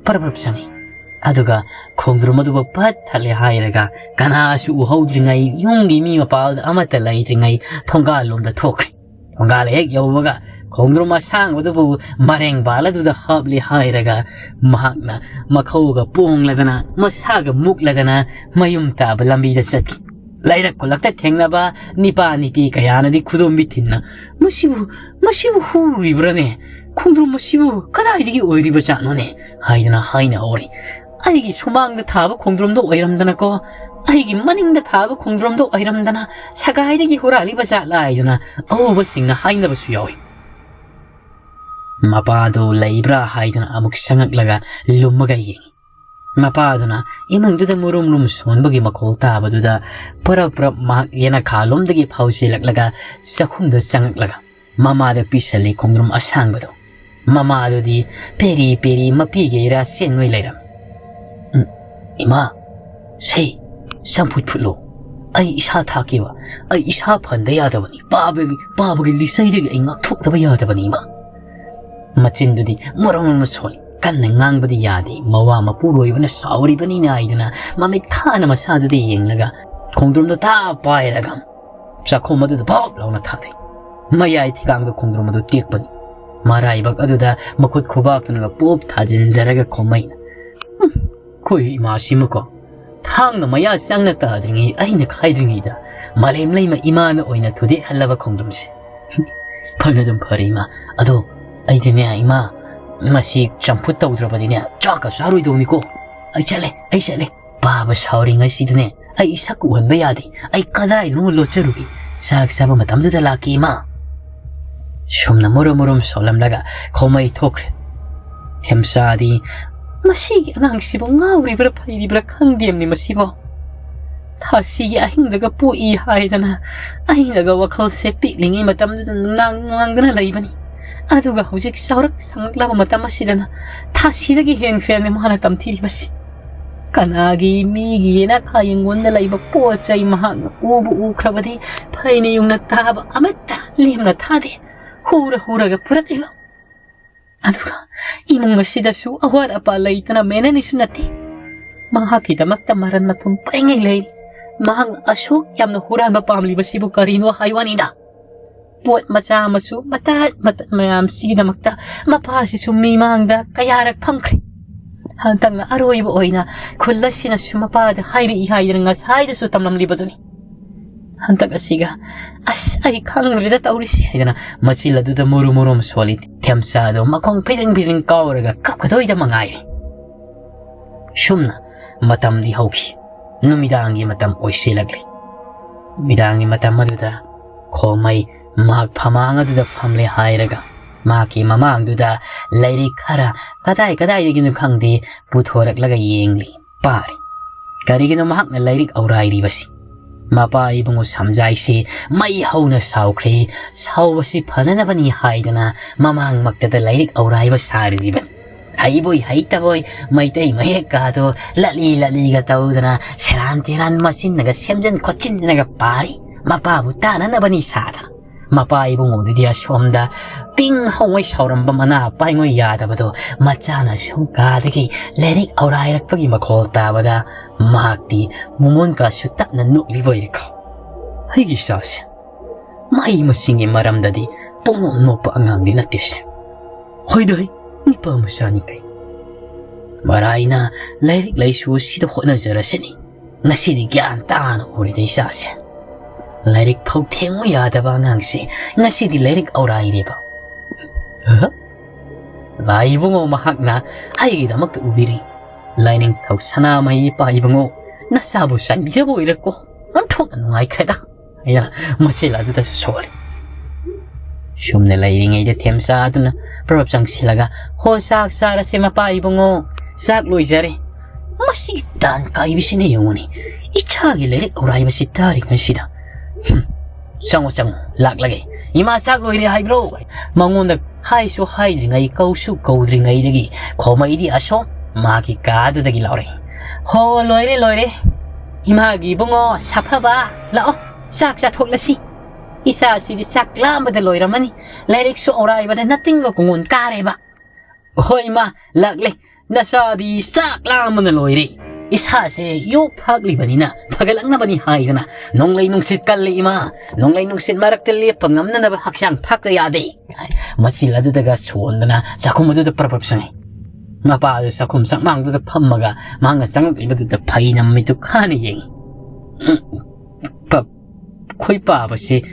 ꯄꯔꯞ ꯄꯔꯞ ꯆꯪꯉꯤ꯫ ꯑꯗꯨꯒ ꯈꯣꯡꯗ꯭ꯔꯨꯝ ꯑꯗꯨꯕꯨ ꯄꯠ ꯊꯠꯂꯦ ꯍꯥꯏꯔꯒ ꯀꯅꯥꯁꯨ ꯎꯍꯧꯗ꯭ꯔꯤꯉꯩ, ꯌꯨꯝꯒꯤ ꯃꯤ ꯃꯄꯥꯜꯗ ꯑꯃꯠꯇ ꯂꯩꯇ꯭ꯔꯤꯉꯩ ꯊꯣꯡꯒꯥꯜ ꯂꯣꯝꯗ ꯊꯣꯛꯈ꯭ꯔꯦ꯫ ꯊꯣꯡꯒꯥꯜ ꯍꯦꯛ ꯌꯧꯕꯒ ꯈꯣꯡꯗ꯭ꯔꯨꯝ ꯑꯁꯥꯡꯕꯗꯨꯕꯨ ꯃꯔꯦꯡꯕꯥꯜ ꯑꯗꯨꯗ ꯍꯥꯞꯂꯦ ꯍꯥꯏꯔꯒ ꯃꯍꯥꯛꯅ ꯃꯈꯧꯒ ꯄꯣꯡꯂꯗꯅ ꯃꯁꯥꯒ ꯃꯨꯛꯂꯗꯅ ꯃꯌꯨꯝ ꯇꯥꯕ ꯂꯝꯕꯤꯗ ꯆꯠꯈꯤ꯫ ꯂꯩꯔꯛ ꯈꯨꯜꯂꯛꯇ ꯊꯦꯡꯅꯕ ꯅꯤꯄꯥ ꯅꯤꯄꯤ ꯀꯌꯥꯅꯗꯤ ꯈꯨꯗꯣꯝꯕꯤ ꯊꯤꯟꯅ, "ꯃꯁꯤꯕꯨ, ꯃꯁꯤꯕꯨ ꯍꯨꯔꯤꯕ꯭ꯔꯥꯅꯦ? ꯈꯣꯡꯗ꯭ꯔꯣꯝ ꯑꯁꯤꯕꯨ ꯀꯗꯥꯏꯗꯒꯤ ꯑꯣꯏꯔꯤꯕ ꯖꯥꯠꯅꯣꯅꯦ?" ꯍꯥꯏꯗꯨꯅ ꯍꯥꯏꯅꯍꯧꯔꯤ꯫ "ꯑꯩꯒꯤ ꯁꯨꯃꯥꯡꯗ ꯊꯥꯕ ꯈꯣꯡꯗ꯭ꯔꯣꯝꯗꯣ ꯑꯣꯏꯔꯝꯗꯅꯀꯣ, ꯑꯩꯒꯤ ꯃꯅꯤꯡꯗ ꯊꯥꯕ ꯈꯣꯡꯗ꯭ꯔꯣꯝꯗꯣ ꯑꯣꯏꯔꯝꯗꯅ ꯁꯒꯥꯏꯗꯒꯤ ꯍꯨꯔꯥꯜꯂꯤꯕ ꯖꯥꯠꯂꯥ?" ꯍꯥꯏꯗꯨꯅ ꯑꯎꯕꯁꯤꯡꯅ ꯍꯥꯏꯅꯕꯁꯨ ꯌꯥꯎꯏ꯫ ꯃꯄꯥꯗꯨ ꯂꯩꯕ꯭ꯔꯥ ꯍꯥꯏꯗꯨꯅ ꯑꯃꯨꯛ ꯆꯪꯉꯛꯂꯒ ꯂꯨꯝꯃꯒ ꯌꯦꯡꯉꯤ꯫ ꯃꯄꯥꯗꯨꯅ ꯏꯃꯨꯡꯗꯨꯗ ꯃꯨꯔꯨꯝ ꯃꯨꯔꯨꯝ ꯁꯣꯟꯕꯒꯤ ꯃꯈꯣꯜ ꯇꯥꯕꯗꯨꯗ ꯄꯔꯞ ꯄꯔꯞ ꯃꯍꯥꯛ ꯌꯦꯅꯈꯥꯂꯣꯝꯗꯒꯤ ꯐꯥꯎꯖꯤꯜꯂꯛꯂꯒ ꯆꯥꯛꯈꯨꯝꯗ ꯆꯪꯉꯛꯂꯒ ꯃꯃꯥꯗ ꯄꯤꯁꯜꯂꯤ ꯈꯣꯡꯗ꯭ꯔꯨꯝ ꯑꯁꯥꯡꯕꯗꯨ꯫ ꯃꯃꯥꯗꯨꯗꯤ ꯄꯦꯔꯤ ꯄꯦꯔꯤ ꯃꯄꯤꯒꯩꯔꯥ ꯆꯦꯟꯉꯣꯏ ꯂꯩꯔꯝꯃꯤ꯫ "ꯎꯝ, ꯏꯃꯥ, ꯁꯦ, ꯆꯝꯐꯨꯠ ꯐꯨꯠꯂꯣ꯫ ꯑꯩ ꯏꯁꯥ ꯊꯥꯛꯀꯦꯕ꯫ ꯑꯩ ꯏꯁꯥ ꯐꯍꯟꯗ ꯌꯥꯗꯕꯅꯤ꯫ ꯄꯥꯕꯒꯤ, ꯄꯥꯕꯒꯤ ꯂꯤꯆꯩꯗꯒꯤ ꯑꯩ ꯉꯥꯛꯊꯣꯛꯇꯕ ꯌꯥꯗꯕꯅꯤ, ꯏꯃꯥ꯫" ꯃꯆꯤꯟꯗꯨꯗꯤ ꯃꯔꯣꯡ ꯑꯃ ꯁꯣꯜꯂꯤ꯫ ꯀꯟꯅ ꯉꯥꯡꯕꯗꯤ ꯌꯥꯗꯦ꯫ ꯃꯋꯥ ꯃꯄꯨꯔꯣꯏꯕꯅ ꯁꯥꯎꯔꯤꯕꯅꯤꯅ ꯍꯥꯏꯗꯨꯅ ꯃꯃꯤꯠ ꯊꯥꯅ ꯃꯁꯥꯗꯨꯗ ꯌꯦꯡꯂꯒ ꯈꯣꯡꯗ꯭ꯔꯨꯝꯗꯣ ꯊꯥ ꯄꯥꯏꯔꯒ ꯆꯥꯛꯈꯨꯝ ꯑꯗꯨꯗ ꯚꯣꯞ ꯂꯥꯎꯅ ꯊꯥꯗꯩ꯫ ꯃꯌꯥꯏ ꯊꯤꯒꯥꯡꯗ ꯈꯣꯡꯗ꯭ꯔꯨꯝ ꯑꯗꯨ ꯇꯦꯛꯄꯅꯤ꯫ ꯃꯔꯥꯏꯕꯛ ꯑꯗꯨꯗ ꯃꯈꯨꯠ ꯈꯨꯕꯥꯛꯇꯨꯅꯒ ꯄꯣꯞ ꯊꯥꯖꯤꯟꯖꯔꯒ ꯈꯣꯝꯃꯩꯅ, "ꯍꯨꯝ, ꯑꯩꯈꯣꯏ ꯏꯃꯥꯁꯤꯃꯀꯣ, ꯊꯥꯡꯅ ꯃꯌꯥ ꯆꯪꯅ ꯇꯥꯗ꯭ꯔꯤꯉꯩ ꯑꯩꯅ ꯈꯥꯏꯗ꯭ꯔꯤꯉꯩꯗ ꯃꯥꯂꯦꯝ ꯂꯩꯃ ꯏꯃꯥꯅ ꯑꯣꯏꯅ ꯊꯨꯗꯦꯛꯍꯜꯂꯕ ꯈꯣꯡꯗ꯭ꯔꯨꯝꯁꯦ꯫ ꯐꯅ ꯑꯗꯨꯝ ꯐꯔꯦ ꯏꯃꯥ꯫ ꯑꯗꯣ ꯑꯩꯗꯤꯅꯦ ꯏꯃꯥ, ꯃꯁꯤ ꯆꯝꯐꯨꯠ ꯇꯧꯗ꯭ꯔꯕꯗꯤꯅꯦ ꯆꯥꯛꯀ ꯆꯥꯔꯣꯏꯗꯧꯅꯤꯀꯣ꯫ ꯑꯩ ꯆꯠꯂꯦ, ꯑꯩ ꯆꯠꯂꯦ꯫ ꯄꯥꯕ ꯁꯥꯎꯔꯤꯉꯩꯁꯤꯗꯅꯦ ꯑꯩ ꯏꯁꯛ ꯎꯍꯟꯕ ꯌꯥꯗꯦ꯫ ꯑꯩ ꯀꯗꯥꯏꯗꯅꯣ ꯂꯣꯠꯆꯔꯨꯒꯦ꯫ ꯆꯥꯛ ꯆꯥꯕ ꯃꯇꯝꯗꯨꯗ ꯂꯥꯛꯀꯦ ꯏꯃꯥ꯫" ꯁꯨꯝꯅ ꯃꯨꯔꯨꯝ ꯃꯨꯔꯨꯝ ꯁꯣꯜꯂꯝꯂꯒ ꯈꯣꯃꯩ ꯊꯣꯛꯈ꯭ꯔꯦ꯫ ꯊꯦꯝꯆꯥꯗꯤ, "ꯃꯁꯤꯒꯤ ꯑꯉꯥꯡꯁꯤꯕꯨ ꯉꯥꯎꯔꯤꯕ꯭ꯔꯥ ꯐꯩꯔꯤꯕ꯭ꯔꯥ ꯈꯪꯗꯦꯝꯅꯤ ꯃꯁꯤꯕꯣ꯫ ꯊꯥꯁꯤꯒꯤ ꯑꯍꯤꯡꯗꯒ ꯄꯣꯛꯏ ꯍꯥꯏꯗꯅ ꯑꯩꯅꯒ ꯋꯥꯈꯜꯁꯦ ꯄꯤꯛꯂꯤꯉꯩ ꯃꯇꯝꯗꯨꯗ ꯅꯨꯡꯅꯥꯡ ꯅꯨꯡꯅꯥꯡꯗꯅ ꯂꯩꯕꯅꯤ꯫ ꯑꯗꯨꯒ ꯍꯧꯖꯤꯛ ꯆꯥꯎꯔꯛ ꯁꯪꯂꯛꯂꯕ ꯃꯇꯝ ꯑꯁꯤꯗꯅ ꯊꯥꯁꯤꯗꯒꯤ ꯍꯦꯟꯈ꯭ꯔꯦꯅꯦ ꯃꯥꯅ ꯇꯝꯊꯤꯔꯤꯕꯁꯤ꯫ ꯀꯅꯥꯒꯤ ꯃꯤꯒꯤ ꯌꯦꯅꯈꯥ ꯌꯦꯡꯒꯣꯟꯗ ꯂꯩꯕ ꯄꯣꯠ ꯆꯩ ꯃꯍꯥꯛꯅ ꯎꯕꯨ ꯎꯈ꯭ꯔꯕꯗꯤ ꯐꯩꯅ ꯌꯨꯡꯅ ꯇꯥꯕ ꯑꯃꯠꯇ ꯂꯦꯝꯅ ꯊꯥꯗꯦ꯫ ꯍꯨꯔ ꯍꯨꯔꯒ ꯄꯨꯔꯛꯂꯤꯕ꯫ ꯑꯗꯨꯒ ꯏꯃꯨꯡ ꯑꯁꯤꯗꯁꯨ ꯑꯋꯥꯠ ꯑꯄꯥ ꯂꯩꯇꯅ ꯃꯦꯅꯅꯤꯁꯨ ꯅꯠꯇꯦ꯫ ꯃꯍꯥꯛꯀꯤꯗꯃꯛꯇ ꯃꯔꯟ ꯃꯊꯨꯝ ꯄꯩꯉꯩ ꯂꯩꯔꯤ꯫ ꯃꯍꯥꯛꯅ ꯑꯁꯨꯛ ꯌꯥꯝꯅ ꯍꯨꯔꯥꯟꯕ ꯄꯥꯝꯂꯤꯕꯁꯤꯕꯨ ꯀꯔꯤꯅꯣ ꯍꯥꯏ ꯋꯥꯅꯤꯗ? ꯄꯣꯠ ꯃꯆꯥ ꯃꯁꯨ ꯃꯇꯠ ꯃꯇꯠ ꯃꯌꯥꯝꯁꯤꯒꯤꯗꯃꯛꯇ ꯃꯄꯥꯁꯤꯁꯨ ꯃꯤꯃꯥꯡꯗ ꯀꯌꯥꯔꯛ ꯐꯝꯈ꯭ꯔꯦ꯫ ꯍꯟꯗꯛꯅ ꯑꯔꯣꯏꯕ ꯑꯣꯏꯅ ꯈꯨꯜ ꯑꯁꯤꯅꯁꯨ ꯃꯄꯥꯗ ꯍꯥꯏꯔꯛꯏ ꯍꯥꯏꯗꯅ ꯉꯁꯥꯏꯗꯁꯨ ꯇꯝꯂꯝꯂꯤꯕꯗꯨꯅꯤ꯫ ꯍꯟꯗꯛ ꯑꯁꯤꯒ, ꯑꯁ, ꯑꯩ ꯈꯪꯗ꯭ꯔꯦꯗ ꯇꯧꯔꯤꯁꯤ" ꯍꯥꯏꯗꯅ ꯃꯆꯤꯜ ꯑꯗꯨꯗ ꯃꯨꯔꯨ ꯃꯨꯔꯨꯝ ꯁꯣꯜꯂꯤ꯫ ꯊꯦꯝꯆꯥ ꯑꯗꯨ ꯃꯈꯣꯡ ꯐꯤꯗ꯭ꯔꯤꯡ ꯐꯤꯗ꯭ꯔꯤꯡ ꯀꯥꯎꯔꯒ ꯀꯞꯀꯗꯣꯏꯗ ꯃꯉꯥꯏꯔꯦ꯫ ꯁꯨꯝꯅ ꯃꯇꯝꯗꯤ ꯍꯧꯈꯤ꯫ ꯅꯨꯃꯤꯗꯥꯡꯒꯤ ꯃꯇꯝ ꯑꯣꯏꯁꯤꯜꯂꯛꯂꯤ꯫ ꯅꯨꯃꯤꯗꯥꯡꯒꯤ ꯃꯇꯝ ꯑꯗꯨꯗ ꯈꯣꯃꯩ ꯃꯍꯥꯛ ꯐꯃꯥꯡ ꯑꯗꯨꯗ ꯐꯝꯂꯦ ꯍꯥꯏꯔꯒ ꯃꯍꯥꯛꯀꯤ ꯃꯃꯥꯡꯗꯨꯗ ꯂꯥꯏꯔꯤꯛ ꯈꯔ ꯀꯗꯥꯏ ꯀꯗꯥꯏꯗꯒꯤꯅꯣ ꯈꯪꯗꯦ ꯄꯨꯊꯣꯔꯛꯂꯒ ꯌꯦꯡꯂꯤ, ꯄꯥꯔꯤ꯫ ꯀꯔꯤꯒꯤꯅꯣ ꯃꯍꯥꯛꯅ ꯂꯥꯏꯔꯤꯛ ꯑꯧꯔꯥꯏꯔꯤꯕꯁꯤ? ꯃꯄꯥ ꯏꯕꯨꯡꯉꯣ ꯁꯝꯖꯥꯏꯁꯤ ꯃꯩ ꯍꯧꯅ ꯁꯥꯎꯈ꯭ꯔꯦ꯫ ꯁꯥꯎꯕꯁꯤ ꯐꯅꯅꯕꯅꯤ ꯍꯥꯏꯗꯅ ꯃꯃꯥꯡꯃꯛꯇꯗ ꯂꯥꯏꯔꯤꯛ ꯑꯧꯔꯥꯏꯕ ꯁꯥꯔꯤꯕꯅꯤ꯫ ꯍꯩꯕꯣꯏ ꯍꯩꯇꯕꯣꯏ ꯃꯩꯇꯩ ꯃꯌꯦꯛꯀꯥꯗꯣ ꯂꯠꯂꯤ ꯂꯠꯂꯤꯒ ꯇꯧꯗꯅ ꯁꯦꯔꯥꯟ ꯇꯦꯔꯥꯟ ꯃꯆꯤꯟꯅꯒ ꯁꯦꯝꯖꯤꯟ ꯈꯣꯠꯆꯤꯟꯗꯅꯒ ꯄꯥꯔꯤ꯫ ꯃꯄꯥꯕꯨ ꯇꯥꯅꯅꯕꯅꯤ ꯁꯥꯗꯅ꯫ ꯃꯄꯥ ꯏꯕꯨꯡꯉꯣꯗꯨꯗꯤ ꯑꯁꯣꯝꯗ ꯄꯤꯡ ꯍꯧꯉꯩ ꯁꯥꯎꯔꯝꯕ ꯃꯅꯥ ꯄꯥꯏꯉꯣꯏ ꯌꯥꯗꯕꯗꯣ ꯃꯆꯥꯅ ꯁꯨꯝ ꯀꯥꯗꯒꯤ ꯂꯥꯏꯔꯤꯛ ꯑꯧꯔꯥꯏꯔꯛꯄꯒꯤ ꯃꯈꯣꯜ ꯇꯥꯕꯗ ꯃꯍꯥꯛꯇꯤ ꯃꯃꯣꯟ ꯀꯥꯁꯨ ꯇꯞꯅ ꯅꯣꯛꯂꯤꯕ ꯑꯣꯏꯔꯦꯀꯣ꯫ ꯑꯩꯒꯤ ꯏꯆꯥꯁꯦ ꯃꯍꯩ ꯃꯁꯤꯡꯒꯤ ꯃꯔꯝꯗꯗꯤ ꯄꯨꯡꯅꯣꯛ ꯅꯣꯛꯄ ꯑꯉꯥꯡꯗꯤ ꯅꯠꯇꯦꯁꯦ꯫ ꯍꯣꯏꯗ ꯍꯣꯏ, ꯅꯨꯄꯥ ꯃꯆꯥꯅꯤ ꯀꯩ꯫ ꯃꯔꯥꯏꯅ ꯂꯥꯏꯔꯤꯛ ꯂꯥꯏꯁꯨ ꯑꯁꯤꯗ ꯍꯣꯠꯅꯖꯔꯁꯤꯅꯤ꯫ ꯉꯁꯤꯗꯤ ꯒ꯭ꯌꯥꯟ ꯇꯥꯅ ꯎꯔꯦꯗ ꯏꯆꯥꯁꯦ꯫ ꯂꯥꯏꯔꯤꯛ ꯐꯥꯎ ꯊꯦꯡꯉꯨ ꯌꯥꯗꯕ ꯑꯉꯥꯡꯁꯦ ꯉꯁꯤꯗꯤ ꯂꯥꯏꯔꯤꯛ ꯑꯧꯔꯥꯏꯔꯦꯕ꯫ ꯑꯍ꯫ ꯂꯥꯏ ꯏꯕꯨꯡꯉꯣ ꯃꯍꯥꯛꯅ ꯑꯩꯒꯤꯗꯃꯛꯇ ꯎꯕꯤꯔꯤ꯫ ꯂꯥꯏꯅꯤꯡꯊꯧ ꯁꯅꯥꯃꯍꯤ ꯏꯄꯥ ꯏꯕꯨꯡꯉꯣ, ꯅꯆꯥꯕꯨ ꯆꯥꯟꯕꯤꯖꯕ ꯑꯣꯏꯔꯦꯀꯣ꯫ ꯑꯣꯟꯊꯣꯛꯅ ꯅꯨꯡꯉꯥꯏꯈ꯭ꯔꯦꯗ꯫ ꯍꯥꯏꯅ ꯃꯆꯤꯜ ꯑꯗꯨꯗꯁꯨ ꯁꯣꯜꯂꯤ꯫ ꯁꯨꯝꯅ ꯂꯩꯔꯤꯉꯩꯗ ꯊꯦꯝꯆꯥ ꯑꯗꯨꯅ ꯄ꯭ꯔꯞ ꯆꯪꯁꯤꯜꯂꯒ, "ꯍꯣ, ꯆꯥꯛ ꯆꯥꯔꯁꯦ ꯃꯄꯥ ꯏꯕꯨꯡꯉꯣ, ꯆꯥꯛ ꯂꯣꯏꯖꯔꯦ"꯫ ꯃꯁꯤ ꯇꯥꯟ ꯀꯥꯏꯕꯁꯤꯅ ꯌꯦꯡꯉꯨꯅꯦ, ꯏꯆꯥꯒꯤ ꯂꯥꯏꯔꯤꯛ ꯑꯧꯔꯥꯏꯕꯁꯤ ꯇꯥꯔꯤꯉꯩꯁꯤꯗ꯫ "ꯍꯨꯝ, ꯆꯪꯉꯣ, ꯆꯪꯉꯣ, ꯂꯥꯛꯂꯒꯦ꯫ ꯏꯃꯥ ꯆꯥꯛ ꯂꯣꯏꯔꯦ ꯍꯥꯏꯕ꯭ꯔꯣ?" ꯃꯉꯣꯟꯗ ꯍꯥꯏꯁꯨ ꯍꯥꯏꯗ꯭ꯔꯤꯉꯩ, ꯀꯧꯁꯨ ꯀꯧꯗ꯭ꯔꯤꯉꯩꯗꯒꯤ ꯈꯣꯃꯩꯗꯤ ꯑꯁꯣꯝ ꯃꯥꯒꯤ ꯀꯥꯗꯨꯗꯒꯤ ꯂꯥꯎꯔꯛꯏ꯫ "ꯍꯣ, ꯂꯣꯏꯔꯦ, ꯂꯣꯏꯔꯦ꯫ ꯏꯃꯥꯒꯤ ꯏꯕꯨꯡꯉꯣ ꯁꯥꯐꯕ, ꯂꯥꯛꯑꯣ, ꯆꯥꯛ ꯆꯥꯊꯣꯛꯂꯁꯤ꯫ ꯏꯆꯥꯁꯤꯗꯤ ꯆꯥꯛ ꯂꯥꯝꯕꯗ ꯂꯣꯏꯔꯝꯃꯅꯤ꯫ ꯂꯥꯏꯔꯤꯛꯁꯨ ꯑꯧꯔꯥꯏꯕꯗ ꯅꯇꯤꯟꯒ ꯀꯣꯡꯒꯣꯟ ꯀꯥꯔꯦꯕ"꯫ "ꯍꯣꯏ ꯏꯃꯥ, ꯂꯥꯛꯂꯦ꯫ ꯅꯆꯥꯗꯤ ꯆꯥꯛ ꯂꯥꯝꯕꯅ ꯂꯣꯏꯔꯦ꯫ ꯏꯁꯥꯁꯦ ꯌꯣꯛ ꯊꯥꯛꯂꯤꯕꯅꯤꯅ ꯐꯒꯠꯂꯛꯅꯕꯅꯤ ꯍꯥꯏꯗꯅ ꯅꯣꯡꯂꯩ ꯅꯨꯡꯁꯤꯠ ꯀꯜꯂꯤ ꯏꯃꯥ꯫ ꯅꯣꯡꯂꯩ ꯅꯨꯡꯁꯤꯠ ꯃꯔꯛꯇ ꯂꯦꯞꯄ ꯉꯝꯅꯅꯕ ꯍꯛꯆꯥꯡ ꯊꯥꯛꯇ ꯌꯥꯗꯦ"꯫ ꯃꯆꯤꯜ ꯑꯗꯨꯗꯒ ꯁꯣꯟꯗꯅ ꯆꯥꯛꯈꯨꯝ ꯑꯗꯨꯗ ꯄ꯭ꯔꯞ ꯄ꯭ꯔꯞ ꯆꯪꯉꯤ꯫ ꯃꯄꯥ ꯑꯗꯨ ꯆꯥꯛꯈꯨꯝ ꯆꯥꯛꯃꯥꯡꯗꯨꯗ ꯐꯝꯃꯒ ꯃꯍꯥꯛꯅ ꯆꯪꯂꯛꯂꯤꯕꯗꯨꯗ ꯐꯩꯅ ꯃꯃꯤꯠꯇꯨ ꯈꯥꯅ ꯌꯦꯡꯉꯤ꯫ "ꯄꯞ-, ꯑꯩꯈꯣꯏ ꯄꯥꯕꯁꯤ,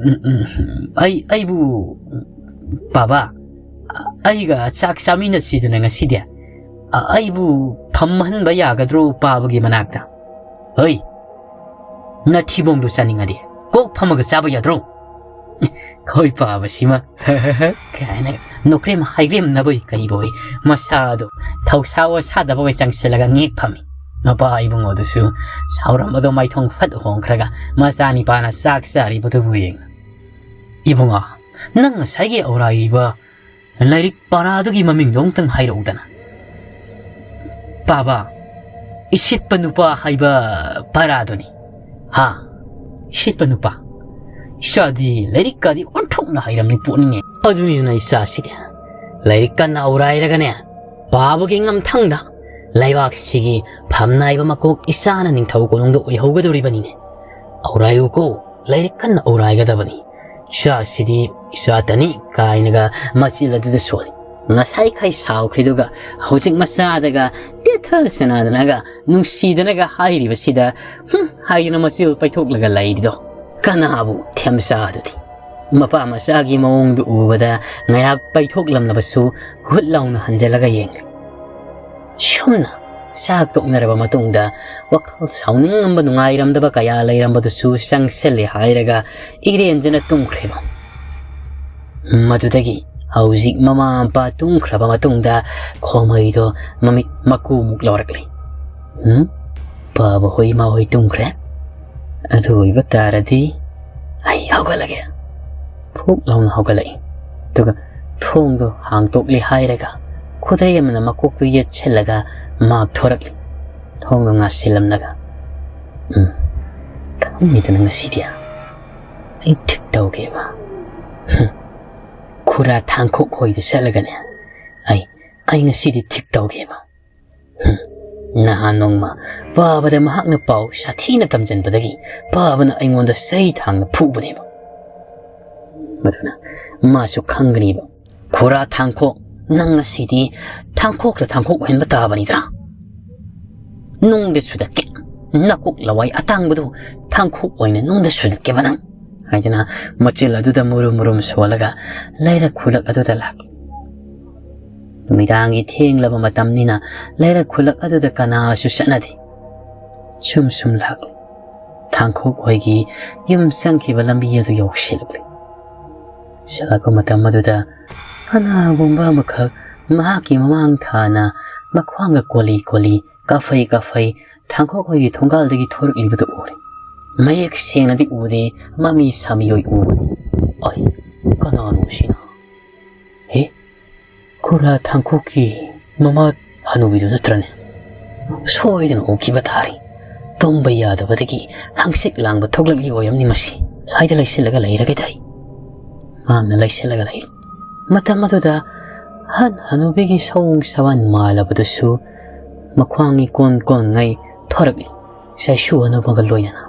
ꯎꯝ, ꯎꯝ, ꯑꯩ, ꯑꯩꯕꯨ, ꯄꯥꯕ, ꯑꯩꯒ ꯆꯥꯛ ꯆꯥꯃꯤꯟꯅꯁꯤꯗꯅ ꯉꯁꯤꯗꯤ꯫ ꯑ, ꯑꯩꯕꯨ ꯐꯝꯍꯟꯕ ꯌꯥꯒꯗ꯭ꯔꯣ ꯄꯥꯕꯒꯤ ꯃꯅꯥꯛꯇ? ꯍꯣꯏ, ꯅꯊꯤꯕꯣꯡꯗꯣ ꯆꯥꯅꯤꯡꯉꯗꯤ ꯀꯣꯛ ꯐꯝꯃꯒ ꯆꯥꯕ ꯌꯥꯗ꯭ꯔꯣ? ꯈꯣꯏ ꯄꯥꯕꯁꯤꯃ ꯀꯥꯏꯅ ꯅꯣꯀ꯭ꯔꯦꯝ ꯍꯥꯏꯒ꯭ꯔꯦꯝꯅꯕꯣꯏ ꯀꯩꯕꯣꯏ ꯃꯁꯥꯗꯣ ꯊꯧꯁꯥ ꯋꯥꯁꯥꯗꯕꯣꯏ ꯆꯪꯁꯤꯜꯂꯒ ꯉꯦꯛ ꯐꯝꯃꯤ꯫ ꯃꯄꯥ ꯏꯕꯨꯡꯉꯣꯗꯨꯁꯨ ꯁꯥꯎꯔꯝꯕꯗꯣ ꯃꯥꯏꯊꯣꯡ ꯐꯠ ꯍꯣꯡꯈ꯭ꯔꯒ ꯃꯆꯥꯅꯤꯄꯥꯅ ꯆꯥꯛ ꯆꯥꯔꯤꯕꯗꯨꯕꯨ ꯌꯦꯡꯅ, "ꯏꯕꯨꯡꯉꯣ, ꯅꯪ ꯉꯁꯥꯏꯒꯤ ꯑꯧꯔꯥꯏꯕ ꯂꯥꯏꯔꯤꯛ ꯄꯔꯥꯗꯨꯒꯤ ꯃꯃꯤꯡꯗꯣ ꯑꯃꯨꯛꯇꯪ ꯍꯥꯏꯔꯛꯎꯗꯅ?" "ꯄꯥꯕ, ꯏꯁꯤꯠꯄ ꯅꯨꯄꯥ ꯍꯥꯏꯕ ꯄꯔꯥꯗꯨꯅꯤ꯫" "ꯍꯥ? ꯏꯁꯤꯠꯄ ꯅꯨꯄꯥ? ꯏꯆꯥꯗꯤ ꯂꯥꯏꯔꯤꯛꯀꯗꯤ ꯑꯣꯟꯊꯣꯛꯅ ꯍꯩꯔꯝꯃꯤ ꯄꯣꯠꯅꯤꯅꯦ꯫" "ꯑꯗꯨꯅꯤꯗꯅ ꯏꯆꯥꯁꯤꯗꯤ ꯂꯥꯏꯔꯤꯛ ꯀꯟꯅ ꯑꯧꯔꯥꯏꯔꯒꯅꯦ, ꯄꯥꯕꯒꯤ ꯉꯝꯊꯪꯗ ꯂꯩꯕꯥꯛꯁꯤꯒꯤ ꯐꯝꯅꯥꯏꯕ ꯃꯀꯣꯛ ꯏꯆꯥꯅ ꯅꯤꯡꯊꯧ ꯀꯣꯅꯨꯡꯗ ꯑꯣꯏꯍꯧꯒꯗꯧꯔꯤꯕꯅꯤꯅꯦ꯫ ꯑꯧꯔꯥꯏꯌꯨꯀꯣ, ꯂꯥꯏꯔꯤꯛ ꯀꯟꯅ ꯑꯧꯔꯥꯏꯒꯗꯕꯅꯤ꯫ ꯏꯆꯥꯁꯤꯗꯤ ꯏꯆꯥꯇꯅꯤ" ꯀꯥꯏꯅꯒ ꯃꯆꯤꯜ ꯑꯗꯨꯗ ꯁꯣꯜꯂꯤ꯫ ꯉꯁꯥꯏꯈꯩ ꯁꯥꯎꯈ꯭ꯔꯤꯗꯨꯒ ꯍꯧꯖꯤꯛ ꯃꯆꯥꯗꯒ ꯇꯦꯊ ꯁꯅꯥꯗꯅꯒ ꯅꯨꯡꯁꯤꯗꯅꯒ ꯍꯥꯏꯔꯤꯕꯁꯤꯗ "ꯍꯨꯝ" ꯍꯥꯏꯗꯨꯅ ꯃꯆꯤꯜ ꯄꯩꯊꯣꯛꯂꯒ ꯂꯩꯔꯤꯗꯣ ꯀꯅꯥꯕꯨ ꯊꯦꯝꯆꯥꯗꯨꯗꯤ? ꯃꯄꯥ ꯃꯆꯥꯒꯤ ꯃꯑꯣꯡꯗꯨ ꯎꯕꯗ ꯉꯥꯏꯍꯥꯛ ꯄꯩꯊꯣꯛꯂꯝꯂꯕꯁꯨ ꯍꯨꯠ ꯂꯥꯎꯅ ꯍꯟꯖꯤꯜꯂꯒ ꯌꯦꯡꯂꯤ꯫ ꯁꯨꯝꯅ ꯆꯥꯛ ꯇꯣꯛꯅꯔꯕ ꯃꯇꯨꯡꯗ ꯋꯥꯈꯜ ꯁꯥꯎꯅꯤꯡꯉꯝꯕ ꯅꯨꯡꯉꯥꯏꯔꯝꯗꯕ ꯀꯌꯥ ꯂꯩꯔꯝꯕꯗꯨꯁꯨ ꯆꯪꯁꯤꯜꯂꯦ ꯍꯥꯏꯔꯒ ꯏꯔꯦꯟꯖꯅ ꯇꯨꯝꯈ꯭ꯔꯦꯕ꯫ ꯃꯗꯨꯗꯒꯤ ꯍꯧꯖꯤꯛ ꯃꯃꯥ ꯃꯄꯥ ꯇꯨꯝꯈ꯭ꯔꯕ ꯃꯇꯨꯡꯗ ꯈꯣꯃꯩꯗꯣ ꯃꯃꯤꯠ ꯃꯀꯨꯃꯨꯛ ꯂꯧꯔꯛꯂꯤ꯫ "ꯎꯝ? ꯄꯥꯕ ꯍꯣꯏ ꯏꯃꯥ ꯍꯣꯏ ꯇꯨꯝꯈ꯭ꯔꯦ? ꯑꯗꯨ ꯑꯣꯏꯕ ꯇꯥꯔꯗꯤ ꯑꯩ ꯍꯧꯒꯠꯂꯒꯦ꯫" ꯐꯨꯛ ꯂꯥꯎꯅ ꯍꯧꯒꯠꯂꯛꯏ꯫ ꯑꯗꯨꯒ ꯊꯣꯡꯗꯣ ꯍꯥꯡꯇꯣꯛꯂꯦ ꯍꯥꯏꯔꯒ ꯈꯨꯗꯩ ꯑꯃꯅ ꯃꯀꯣꯛꯇꯨ ꯌꯦꯠꯁꯤꯜꯂꯒ ꯃꯥꯛ ꯊꯣꯔꯛꯂꯤ꯫ ꯊꯣꯡꯗꯣ ꯉꯥꯁꯤꯜꯂꯝꯂꯒ, "ꯎꯝ, ꯈꯪꯉꯤꯗꯅ ꯉꯁꯤꯗꯤ ꯑꯩ ꯊꯤꯛ ꯇꯧꯒꯦꯕ꯫ ꯍꯨꯝ, ꯈꯨꯔꯥ ꯊꯥꯡꯈꯣꯛ ꯍꯣꯏꯗ ꯆꯠꯂꯒꯅꯦ, ꯑꯩ, ꯑꯩ ꯉꯁꯤꯗꯤ ꯊꯤꯛ ꯇꯧꯒꯦꯕ꯫ ꯍꯨꯝ, ꯅꯍꯥꯟ ꯅꯣꯡꯃ ꯄꯥꯕꯗ ꯃꯍꯥꯛꯅ ꯄꯥꯎ ꯁꯥꯊꯤꯅ ꯇꯝꯖꯟꯕꯗꯒꯤ ꯄꯥꯕꯅ ꯑꯩꯉꯣꯟꯗ ꯆꯩ ꯊꯥꯡꯅ ꯐꯨꯕꯅꯦꯕ꯫ ꯃꯗꯨꯅ ꯃꯥꯁꯨ ꯈꯪꯒꯅꯤꯕ꯫ ꯈꯨꯔꯥ ꯊꯥꯡꯈꯣꯛ, ꯅꯪ ꯉꯁꯤꯗꯤ ꯊꯥꯡꯈꯣꯛꯇ ꯊꯥꯡꯈꯣꯛ ꯑꯣꯏꯍꯟꯕ ꯇꯥꯕꯅꯤꯗ꯫ ꯅꯨꯡꯗ ꯁꯨꯗꯠꯀꯦ꯫ ꯅꯀꯣꯛ ꯂꯋꯥꯏ ꯑꯇꯥꯡꯕꯗꯨ ꯊꯥꯡꯈꯣꯛ ꯑꯣꯏꯅ ꯅꯨꯡꯗ ꯁꯨꯗꯠꯀꯦꯕ ꯅꯪ" ꯍꯥꯏꯗꯅ ꯃꯆꯤꯜ ꯑꯗꯨꯗ ꯃꯨꯔꯨꯝ ꯃꯨꯔꯨꯝ ꯁꯣꯜꯂꯒ ꯂꯩꯔꯛ ꯈꯨꯜꯂꯛ ꯑꯗꯨꯗ ꯂꯥꯛꯂꯤ꯫ ꯅꯨꯃꯤꯗꯥꯡꯒꯤ ꯊꯦꯡꯂꯕ ꯃꯇꯝꯅꯤꯅ ꯂꯩꯔꯛ ꯈꯨꯜꯂꯛ ꯑꯗꯨꯗ ꯀꯅꯥꯁꯨ ꯆꯠꯅꯗꯦ꯫ ꯁꯨꯝ ꯁꯨꯝ ꯂꯥꯛꯂꯤ꯫ ꯊꯥꯡꯈꯣꯛ ꯍꯣꯏꯒꯤ ꯌꯨꯝ ꯆꯪꯈꯤꯕ ꯂꯝꯕꯤ ꯑꯗꯨ ꯌꯧꯁꯤꯜꯂꯛꯂꯤ꯫ ꯁꯤꯜꯂꯛꯄ ꯃꯇꯝ ꯑꯗꯨꯗ ꯀꯅꯥꯒꯨꯝꯕ ꯑꯃꯈꯛ ꯃꯍꯥꯛꯀꯤ ꯃꯃꯥꯡ ꯊꯥꯅ ꯃꯈ꯭ꯋꯥꯡꯒ ꯀꯣꯜꯂꯤ ꯀꯣꯜꯂꯤ, ꯀꯥꯐꯩ ꯀꯥꯐꯩ ꯊꯥꯡꯈꯣꯛ ꯍꯣꯏꯒꯤ ꯊꯣꯡꯒꯥꯜꯗꯒꯤ ꯊꯣꯔꯛꯂꯤꯕꯗꯨ ꯎꯔꯦ꯫ ꯃꯌꯦꯛ ꯁꯦꯡꯅꯗꯤ ꯎꯗꯦ, ꯃꯃꯤ ꯁꯥꯃꯤꯑꯣꯏ ꯎꯕꯅꯤ꯫ "ꯑꯩ, ꯀꯅꯥꯅꯣ ꯁꯤꯅ? ꯍꯦ, ꯈꯨꯔꯥ ꯊꯥꯡꯈꯣꯛꯀꯤ ꯃꯃꯥ ꯍꯅꯨꯕꯤꯗꯨ ꯅꯠꯇ꯭ꯔꯅꯦ? ꯁꯣꯏꯗꯅ ꯎꯈꯤꯕ ꯇꯥꯔꯦ꯫ ꯇꯨꯝꯕ ꯌꯥꯗꯕꯗꯒꯤ ꯍꯪꯆꯤꯠ ꯂꯥꯡꯕ ꯊꯣꯛꯂꯛꯂꯤ ꯑꯣꯏꯔꯝꯅꯤ ꯃꯁꯤ꯫ ꯁ꯭ꯋꯥꯏꯗ ꯂꯩꯁꯤꯜꯂꯒ ꯂꯩꯔꯒꯦꯗ ꯑꯩ" ꯃꯍꯥꯛꯅ ꯂꯩꯁꯤꯜꯂꯒ ꯂꯩꯔꯤ꯫ ꯃꯇꯝ ꯑꯗꯨꯗ ꯑꯍꯟ ꯍꯅꯨꯕꯤꯒꯤ ꯁꯑꯣꯡ ꯁꯋꯥꯟ ꯃꯥꯜꯂꯕꯗꯨꯁꯨ ꯃꯈ꯭ꯋꯥꯡ ꯏꯀꯣꯟ ꯀꯣꯟꯉꯩ ꯊꯣꯔꯛꯂꯤ, ꯆꯩꯁꯨ ꯍꯅꯨꯕꯒ ꯂꯣꯏꯅꯅ꯫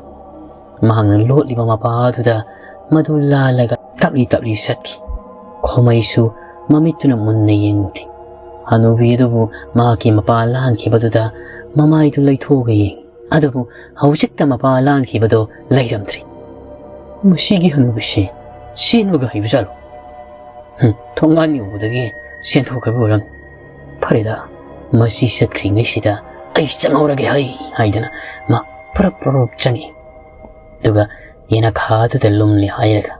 ꯃꯍꯥꯛꯅ ꯂꯣꯠꯂꯤꯕ ꯃꯄꯥ ꯑꯗꯨꯗ ꯃꯗꯨ ꯂꯥꯜꯂꯒ ꯇꯞꯂꯤ ꯇꯞꯂꯤ ꯆꯠꯈꯤ꯫ ꯈꯣꯃꯩꯁꯨ ꯃꯃꯤꯠꯇꯨꯅ ꯃꯨꯟꯅ ꯌꯦꯡꯂꯨꯗꯦ꯫ ꯍꯅꯨꯕꯤ ꯑꯗꯨꯕꯨ ꯃꯍꯥꯛꯀꯤ ꯃꯄꯥ ꯂꯥꯟꯈꯤꯕꯗꯨꯗ ꯃꯃꯥꯏꯗꯨ ꯂꯩꯊꯣꯛꯑꯒ ꯌꯦꯡꯉꯤ꯫ ꯑꯗꯨꯕꯨ ꯍꯧꯖꯤꯛꯇ ꯃꯄꯥ ꯂꯥꯟꯈꯤꯕꯗꯣ ꯂꯩꯔꯝꯗ꯭ꯔꯦ꯫ "ꯃꯁꯤꯒꯤ ꯍꯅꯨꯕꯤꯁꯦ ꯆꯦꯟꯕꯒ ꯍꯩꯕꯖꯥꯠꯂꯣ? ꯍꯨꯝ, ꯊꯣꯡꯒꯥꯟ ꯌꯧꯕꯗꯒꯤ ꯆꯦꯟꯊꯣꯛꯈ꯭ꯔꯕ ꯑꯣꯏꯔꯝꯅꯤ꯫ ꯐꯔꯦꯗ, ꯃꯁꯤ ꯆꯠꯈ꯭ꯔꯤꯉꯩꯁꯤꯗ ꯑꯩ ꯆꯪꯍꯧꯔꯒꯦ ꯍꯩ" ꯍꯥꯏꯗꯅ ꯃꯥ ꯄꯔꯞ ꯄꯔꯞ ꯆꯪꯉꯤ꯫ ꯑꯗꯨꯒ ꯌꯦꯅꯈꯥ ꯑꯗꯨꯗ ꯂꯨꯝꯂꯦ ꯍꯥꯏꯔꯒ,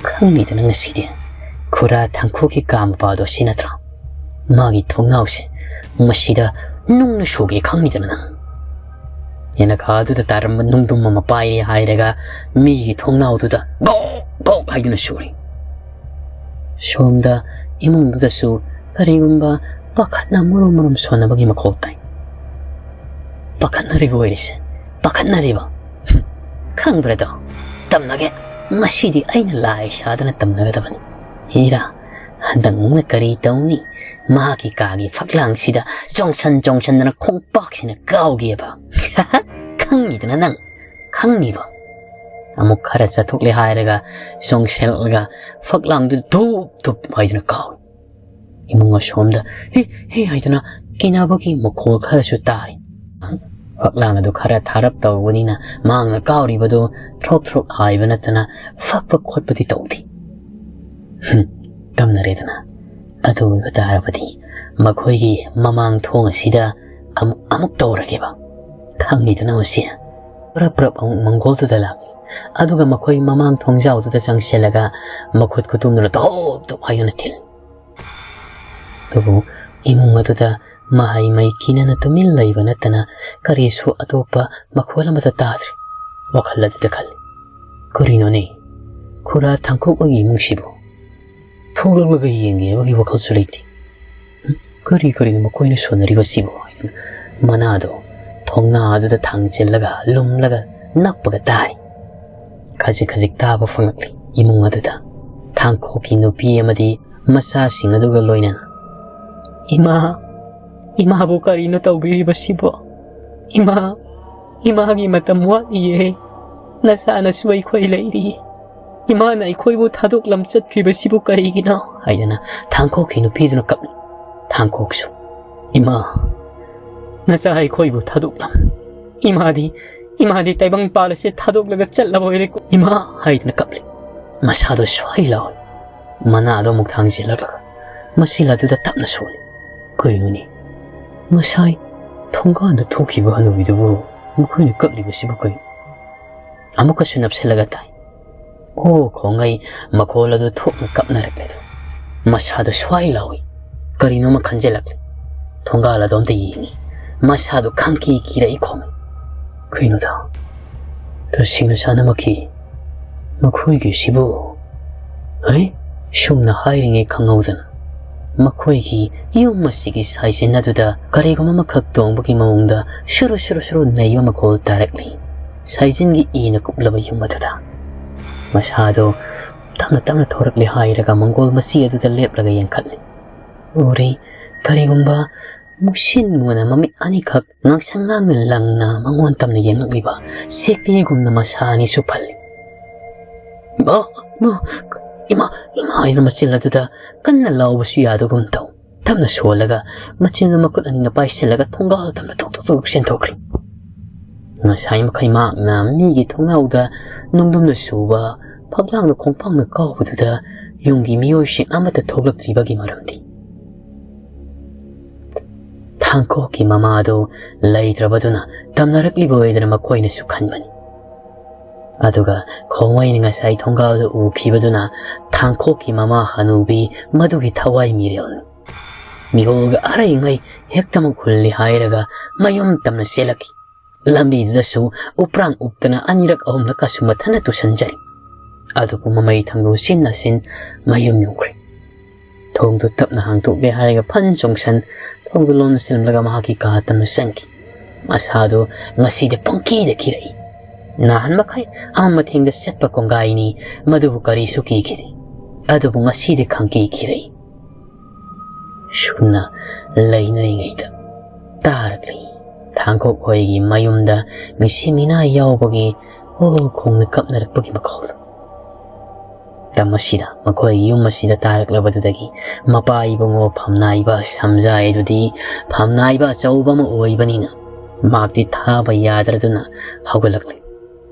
"ꯈꯪꯅꯤꯗꯅ ꯉꯁꯤꯗꯤ ꯈꯨꯔꯥ ꯊꯥꯡꯈꯨꯒꯤ ꯀꯥ ꯃꯄꯥꯗꯣ ꯁꯤ ꯅꯠꯇ꯭ꯔꯣ? ꯃꯥꯒꯤ ꯊꯣꯡꯅꯥꯎꯁꯦ ꯃꯁꯤꯗ ꯅꯨꯡꯅ ꯁꯨꯒꯦ ꯈꯪꯅꯤꯗꯅ ꯅꯪ꯫ ꯌꯦꯅꯈꯥ ꯑꯗꯨꯗ ꯇꯥꯔꯝꯕ ꯅꯨꯡꯗꯨꯝ ꯑꯃ ꯄꯥꯏꯔꯦ ꯍꯥꯏꯔꯒ ꯃꯤꯒꯤ ꯊꯣꯡꯅꯥꯎꯗꯨꯗ ꯒꯣꯛ ꯒꯣꯛ ꯍꯥꯏꯗꯨꯅ ꯁꯨꯔꯤ"꯫ ꯁꯣꯝꯗ ꯏꯃꯨꯡꯗꯨꯗꯁꯨ ꯀꯔꯤꯒꯨꯝꯕ ꯄꯥꯈꯠꯅ ꯃꯨꯔꯨꯝ ꯃꯨꯔꯨꯝ ꯁꯣꯟꯅꯕꯒꯤ ꯃꯈꯣꯜ ꯇꯥꯏ꯫ "ꯄꯥꯈꯠꯅꯔꯤꯕ ꯑꯣꯏꯔꯤꯁꯦ, ꯄꯥꯈꯠꯅꯔꯤꯕ꯫ ꯍꯨꯝ, ꯈꯪꯕ꯭ꯔꯥꯗꯣ? ꯇꯝꯅꯒꯦ꯫ ꯉꯁꯤꯗꯤ ꯑꯩꯅ ꯂꯥꯏ ꯁꯥꯗꯅ ꯇꯝꯅꯒꯗꯕꯅꯤ꯫ ꯍꯤꯔꯥ, ꯍꯟꯗꯛ ꯃꯨꯛꯅ ꯀꯔꯤ ꯇꯧꯅꯤ? ꯃꯍꯥꯛꯀꯤ ꯀꯥꯒꯤ ꯐꯛꯂꯥꯡꯁꯤꯗ ꯆꯣꯡꯁꯟ ꯆꯣꯡꯁꯟꯗꯅ ꯈꯣꯡꯄꯥꯛꯁꯤꯅ ꯀꯥꯎꯒꯦꯕ꯫ ꯈꯪꯉꯤꯗꯅ ꯅꯪ, ꯈꯪꯉꯤꯕ?" ꯑꯃꯨꯛ ꯈꯔ ꯆꯠꯊꯣꯛꯂꯦ ꯍꯥꯏꯔꯒ ꯆꯣꯡꯁꯤꯜꯂꯒ ꯐꯛꯂꯥꯡꯗꯨꯗ ꯙꯨꯞ ꯙꯨꯞ ꯍꯥꯏꯗꯨꯅ ꯀꯥꯎꯏ꯫ ꯏꯃꯨꯡ ꯑꯁꯣꯝꯗ "ꯍꯤ ꯍꯤ" ꯍꯥꯏꯗꯨꯅ ꯀꯤꯅꯕꯒꯤ ꯃꯈꯣꯜ ꯈꯔꯁꯨ ꯇꯥꯔꯤ꯫ ꯐꯛꯂꯥꯡ ꯑꯗꯨ ꯈꯔ ꯊꯥꯔꯞ ꯇꯧꯕꯅꯤꯅ ꯃꯍꯥꯛꯅ ꯀꯥꯎꯔꯤꯕꯗꯨ ꯊ꯭ꯔꯣꯛ ꯊ꯭ꯔꯣꯛ ꯍꯥꯏꯕ ꯅꯠꯇꯅ ꯐꯛꯄ ꯈꯣꯠꯄꯗꯤ ꯇꯧꯗꯦ꯫ ꯍꯨꯝ, ꯇꯝꯅꯔꯦꯗꯅ꯫ ꯑꯗꯨ ꯑꯣꯏꯕ ꯇꯥꯔꯕꯗꯤ ꯃꯈꯣꯏꯒꯤ ꯃꯃꯥꯡ ꯊꯣꯡ ꯑꯁꯤꯗ ꯑꯃꯨꯛ, ꯑꯃꯨꯛ ꯇꯧꯔꯒꯦꯕ꯫ ꯈꯪꯉꯤꯗꯅ ꯃꯁꯤ꯫ ꯄ꯭ꯔꯞ ꯄ꯭ꯔꯞ ꯑꯃꯨꯛ ꯃꯪꯒꯣꯜꯗꯨꯗ ꯂꯥꯛꯂꯤ꯫ ꯑꯗꯨꯒ ꯃꯈꯣꯏ ꯃꯃꯥꯡ ꯊꯣꯡꯖꯥꯎꯗꯨꯗ ꯆꯪꯁꯤꯜꯂꯒ ꯃꯈꯨꯠ ꯈꯨꯇꯨꯝꯗꯨꯅ ꯇꯣꯞ ꯇꯣꯞ ꯍꯥꯏꯗꯨꯅ ꯊꯤꯜꯂꯤ꯫ ꯑꯗꯨꯕꯨ ꯏꯃꯨꯡ ꯑꯗꯨꯗ ꯃꯍꯩ ꯃꯩ ꯀꯤꯅꯅ ꯇꯨꯃꯤꯟ ꯂꯩꯕ ꯅꯠꯇꯅ ꯀꯔꯤꯁꯨ ꯑꯇꯣꯞꯄ ꯃꯈꯣꯜ ꯑꯃꯠꯇ ꯇꯥꯗ꯭ꯔꯦ꯫ ꯋꯥꯈꯜ ꯑꯗꯨꯗ ꯈꯜꯂꯤ, "ꯀꯔꯤꯅꯣꯅꯦ? ꯈꯨꯔꯥ ꯊꯥꯡꯈꯣꯛ ꯍꯣꯏꯒꯤ ꯏꯃꯨꯡꯁꯤꯕꯨ ꯊꯣꯛꯂꯛꯂꯒ ꯌꯦꯡꯒꯦ ꯍꯥꯏꯕꯒꯤ ꯋꯥꯈꯜꯁꯨ ꯂꯩꯇꯦ꯫ ꯀꯔꯤ ꯀꯔꯤꯅꯣ ꯃꯈꯣꯏꯅ ꯁꯣꯟꯅꯔꯤꯕꯁꯤꯕꯨ?" ꯍꯥꯏꯗꯨꯅ ꯃꯅꯥꯗꯣ ꯊꯣꯡꯅꯥ ꯑꯗꯨꯗ ꯊꯥꯡꯖꯤꯜꯂꯒ ꯂꯨꯝꯂꯒ ꯅꯞꯄꯒ ꯇꯥꯔꯤ꯫ ꯈꯖꯤꯛ ꯈꯖꯤꯛ ꯇꯥꯕ ꯐꯪꯂꯛꯂꯤ ꯏꯃꯨꯡ ꯑꯗꯨꯗ꯫ ꯊꯥꯡꯈꯣꯛꯀꯤ ꯅꯨꯄꯤ ꯑꯃꯗꯤ ꯃꯆꯥꯁꯤꯡ ꯑꯗꯨꯒ ꯂꯣꯏꯅꯅ, "ꯏꯃꯥ, ꯏꯃꯥꯕꯨ ꯀꯔꯤꯅꯣ ꯇꯧꯕꯤꯔꯤꯕꯁꯤꯕꯣ? ꯏꯃꯥ, ꯏꯃꯥꯒꯤ ꯃꯇꯝ ꯋꯥꯠꯂꯤꯌꯦ꯫ ꯅꯆꯥꯅꯁꯨ ꯑꯩꯈꯣꯏ ꯂꯩꯔꯤ꯫ ꯏꯃꯥꯅ ꯑꯩꯈꯣꯏꯕꯨ ꯊꯥꯗꯣꯛꯂꯝ ꯆꯠꯈ꯭ꯔꯤꯕꯁꯤꯕꯨ ꯀꯔꯤꯒꯤꯅꯣ?" ꯍꯥꯏꯗꯅ ꯊꯥꯡꯈꯣꯛꯀꯤ ꯅꯨꯄꯤꯗꯨꯅ ꯀꯞꯂꯤ꯫ ꯊꯥꯡꯈꯣꯛꯁꯨ, "ꯏꯃꯥ, ꯅꯆꯥ ꯑꯩꯈꯣꯏꯕꯨ ꯊꯥꯗꯣꯛꯂꯝ꯫ ꯏꯃꯥꯗꯤ, ꯏꯃꯥꯗꯤ ꯇꯥꯏꯕꯪ ꯄꯥꯜ ꯑꯁꯤ ꯊꯥꯗꯣꯛꯂꯒ ꯆꯠꯂꯕ ꯑꯣꯏꯔꯦꯀꯣ, ꯏꯃꯥ" ꯍꯥꯏꯗꯨꯅ ꯀꯞꯂꯤ꯫ ꯃꯁꯥꯗꯣ ꯁ꯭ꯋꯥꯏ ꯂꯥꯎꯏ꯫ ꯃꯅꯥꯗꯣ ꯑꯃꯨꯛ ꯊꯥꯡꯖꯤꯜꯂꯛꯂꯒ ꯃꯆꯤꯜ ꯑꯗꯨꯗ ꯇꯞꯅ ꯁꯣꯜꯂꯤ꯫ ꯀꯩꯅꯣꯅꯦ? ꯉꯁꯥꯏ ꯊꯣꯡꯒꯥꯟꯗ ꯊꯣꯛꯈꯤꯕ ꯍꯅꯨꯕꯤꯗꯨꯕꯨ ꯃꯈꯣꯏꯅ ꯀꯞꯂꯤꯕꯁꯤꯕꯨ ꯀꯩꯅꯣ? ꯑꯃꯨꯛꯀꯁꯨ ꯅꯞꯁꯤꯜꯂꯒ ꯇꯥꯏ꯫ ꯑꯣ, ꯈꯣꯡꯉꯩ ꯃꯈꯣꯜ ꯑꯗꯨ ꯊꯣꯛꯅ ꯀꯞꯅꯔꯛꯂꯦ ꯑꯗꯨ꯫ ꯃꯁꯥꯗꯣ ꯁ꯭ꯋꯥꯏ ꯂꯥꯎꯏ꯫ ꯀꯔꯤꯅꯣꯃ ꯈꯟꯖꯤꯜꯂꯛꯂꯦ꯫ ꯊꯣꯡꯒꯥꯜ ꯑꯗꯣꯝꯗ ꯌꯦꯡꯉꯤ꯫ ꯃꯁꯥꯗꯣ ꯈꯪꯀꯤ ꯀꯤꯔꯛꯏ ꯈꯣꯡꯉꯩ꯫ ꯀꯩꯅꯣꯗ? ꯇꯁꯦꯡꯅ ꯆꯥꯅꯃꯛꯀꯤ ꯃꯈꯣꯏꯒꯤꯁꯤꯕꯨ? ꯍꯩ, ꯁꯨꯝꯅ ꯍꯥꯏꯔꯤꯉꯩ ꯈꯪꯍꯧꯗꯅ ꯃꯈꯣꯏꯒꯤ ꯌꯨꯝ ꯑꯁꯤꯒꯤ ꯁꯥꯏꯖꯤꯟ ꯑꯗꯨꯗ ꯀꯔꯤꯒꯨꯝꯕ ꯑꯃꯈꯛ ꯇꯣꯡꯕꯒꯤ ꯃꯑꯣꯡꯗ ꯁꯨꯔꯨ ꯁꯨꯔꯨ ꯁꯨꯔꯨ ꯅꯩꯕ ꯃꯈꯣꯜ ꯇꯥꯔꯛꯂꯤ꯫ ꯁꯥꯏꯖꯤꯟꯒꯤ ꯏꯅ ꯀꯨꯞꯂꯕ ꯌꯨꯝ ꯑꯗꯨꯗ꯫ ꯃꯁꯥꯗꯣ ꯇꯞꯅ ꯇꯞꯅ ꯊꯣꯔꯛꯂꯦ ꯍꯥꯏꯔꯒ ꯃꯪꯒꯣꯜ ꯃꯆꯤ ꯑꯗꯨꯗ ꯂꯦꯞꯂꯒ ꯌꯦꯡꯈꯠꯂꯤ꯫ ꯎꯔꯤ, ꯀꯔꯤꯒꯨꯝꯕ ꯃꯨꯁꯤꯟ ꯃꯨꯅ ꯃꯃꯤꯠ ꯑꯅꯤꯈꯛ ꯉꯥꯡꯁꯪ ꯉꯥꯡꯅ ꯂꯪꯅ ꯃꯉꯣꯟ ꯇꯝꯅ ꯌꯦꯡꯂꯛꯂꯤꯕ ꯁꯦꯛꯄꯤꯒꯨꯝꯅ ꯃꯁꯥ ꯑꯅꯤꯁꯨ ꯐꯜꯂꯤ꯫ "ꯏꯃꯥ, ꯏꯃꯥ, ꯏꯃꯥ, ꯏꯃꯥ" ꯍꯥꯏꯅ ꯃꯆꯤꯜ ꯑꯗꯨꯗ ꯀꯟꯅ ꯂꯥꯎꯕꯁꯨ ꯌꯥꯗꯒꯨꯝ ꯇꯧ꯫ ꯇꯞꯅ ꯁꯣꯜꯂꯒ ꯃꯆꯤꯟꯗꯨ ꯃꯈꯨꯠ ꯑꯅꯤꯅ ꯄꯥꯏꯁꯤꯜꯂꯒ ꯊꯣꯡꯒꯥꯜ ꯇꯝꯅ ꯊꯣꯛ ꯊꯣꯛ ꯊꯣꯛ ꯆꯦꯟꯊꯣꯛꯈ꯭ꯔꯦ꯫ ꯉꯁꯥꯏ ꯃꯈꯩ ꯃꯍꯥꯛꯅ ꯃꯤꯒꯤ ꯊꯣꯡꯅꯥꯎꯗ ꯅꯨꯡꯗꯨꯝꯅ ꯁꯨꯕ, ꯐꯛꯂꯥꯡꯗ ꯈꯣꯡꯄꯥꯛꯅ ꯀꯥꯎꯕꯗꯨꯗ ꯌꯨꯝꯒꯤ ꯃꯤꯑꯣꯏꯁꯤꯡ ꯑꯃꯠꯇ ꯊꯣꯛꯂꯛꯇ꯭ꯔꯤꯕꯒꯤ ꯃꯔꯝꯗꯤ꯫ ꯊꯥꯡꯈꯣꯛꯀꯤ ꯃꯃꯥꯗꯨ ꯂꯩꯇ꯭ꯔꯕꯗꯨꯅ ꯇꯝꯅꯔꯛꯂꯤꯕ ꯑꯣꯏꯗꯅ ꯃꯈꯣꯏꯅꯁꯨ ꯈꯟꯕꯅꯤ꯫ ꯑꯗꯨꯒ ꯈꯣꯡꯃꯩꯅ ꯉꯁꯥꯏ ꯊꯣꯡꯒꯥꯜꯗ ꯎꯈꯤꯕꯗꯨꯅ ꯊꯥꯡꯈꯣꯛꯀꯤ ꯃꯃꯥ ꯍꯅꯨꯕꯤ ꯃꯗꯨꯒꯤ ꯊꯋꯥꯏ ꯃꯤꯔꯦꯜꯅꯤ꯫ ꯃꯤꯍꯣꯜꯒ ꯑꯔꯩꯉꯩ ꯍꯦꯛꯇꯃꯛ ꯍꯨꯜꯂꯤ ꯍꯥꯏꯔꯒ ꯃꯌꯨꯝ ꯇꯝꯅ ꯆꯦꯜꯂꯛꯈꯤ꯫ ꯂꯝꯕꯤꯗꯨꯗꯁꯨ ꯎꯄ꯭ꯔꯥꯡ ꯎꯞꯇꯅ ꯑꯅꯤꯔꯛ ꯑꯍꯨꯝꯂꯛꯀꯁꯨ ꯃꯊꯟꯇ ꯇꯨꯁꯟꯖꯔꯤ꯫ ꯑꯗꯨꯕꯨ ꯃꯃꯩ ꯊꯪꯗꯨ ꯎꯆꯤꯟ ꯅꯥꯆꯤꯟ ꯃꯌꯨꯝ ꯌꯧꯈ꯭ꯔꯦ꯫ ꯊꯣꯡꯗꯨ ꯇꯞꯅ ꯍꯥꯡꯗꯣꯛꯂꯦ ꯍꯥꯏꯔꯒ ꯐꯟ ꯆꯣꯡꯁꯟ ꯊꯣꯡꯗꯨ ꯂꯣꯟꯅ ꯁꯤꯜꯂꯝꯂꯒ ꯃꯍꯥꯛꯀꯤ ꯀꯥ ꯇꯝꯅ ꯆꯪꯈꯤ꯫ ꯃꯁꯥꯗꯨ ꯉꯁꯤꯗꯤ ꯄꯪꯀꯤꯗ ꯀꯤꯔꯛꯏ꯫ ꯅꯍꯥꯟ ꯃꯈꯩ ꯑꯃ ꯃꯊꯦꯡꯗ ꯆꯠꯄ ꯀꯣꯡꯒꯥꯏꯅꯤ, ꯃꯗꯨꯕꯨ ꯀꯔꯤꯁꯨ ꯀꯤꯈꯤꯗꯦ꯫ ꯑꯗꯨꯕꯨ ꯉꯁꯤꯗꯤ ꯈꯪꯀꯤ ꯀꯤꯔꯛꯏ꯫ ꯁꯨꯝꯅ ꯂꯩꯅꯔꯤꯉꯩꯗ ꯇꯥꯔꯛꯂꯤ ꯊꯥꯡꯈꯣꯛ ꯍꯣꯏꯒꯤ ꯃꯌꯨꯝꯗ ꯃꯤꯁꯤ ꯃꯤꯅꯥ ꯌꯥꯎꯕꯒꯤ ꯍꯣ ꯈꯣꯡꯅ ꯀꯞꯅꯔꯛꯄꯒꯤ ꯃꯈꯣꯜꯗꯨ꯫ ꯃꯇꯝ ꯑꯁꯤꯗ ꯃꯈꯣꯏꯒꯤ ꯌꯨꯝ ꯑꯁꯤꯗ ꯇꯥꯔꯛꯂꯕꯗꯨꯗꯒꯤ ꯃꯄꯥ ꯏꯕꯨꯡꯉꯣ ꯐꯝꯅꯥꯏꯕ ꯁꯝꯖꯥꯏ ꯑꯗꯨꯗꯤ ꯐꯝꯅꯥꯏꯕ ꯑꯆꯧꯕ ꯑꯃ ꯑꯣꯏꯕꯅꯤꯅ ꯃꯍꯥꯛꯇꯤ ꯊꯥꯕ ꯌꯥꯗ꯭ꯔꯗꯨꯅ ꯍꯧꯒꯠꯂꯛꯂꯤ꯫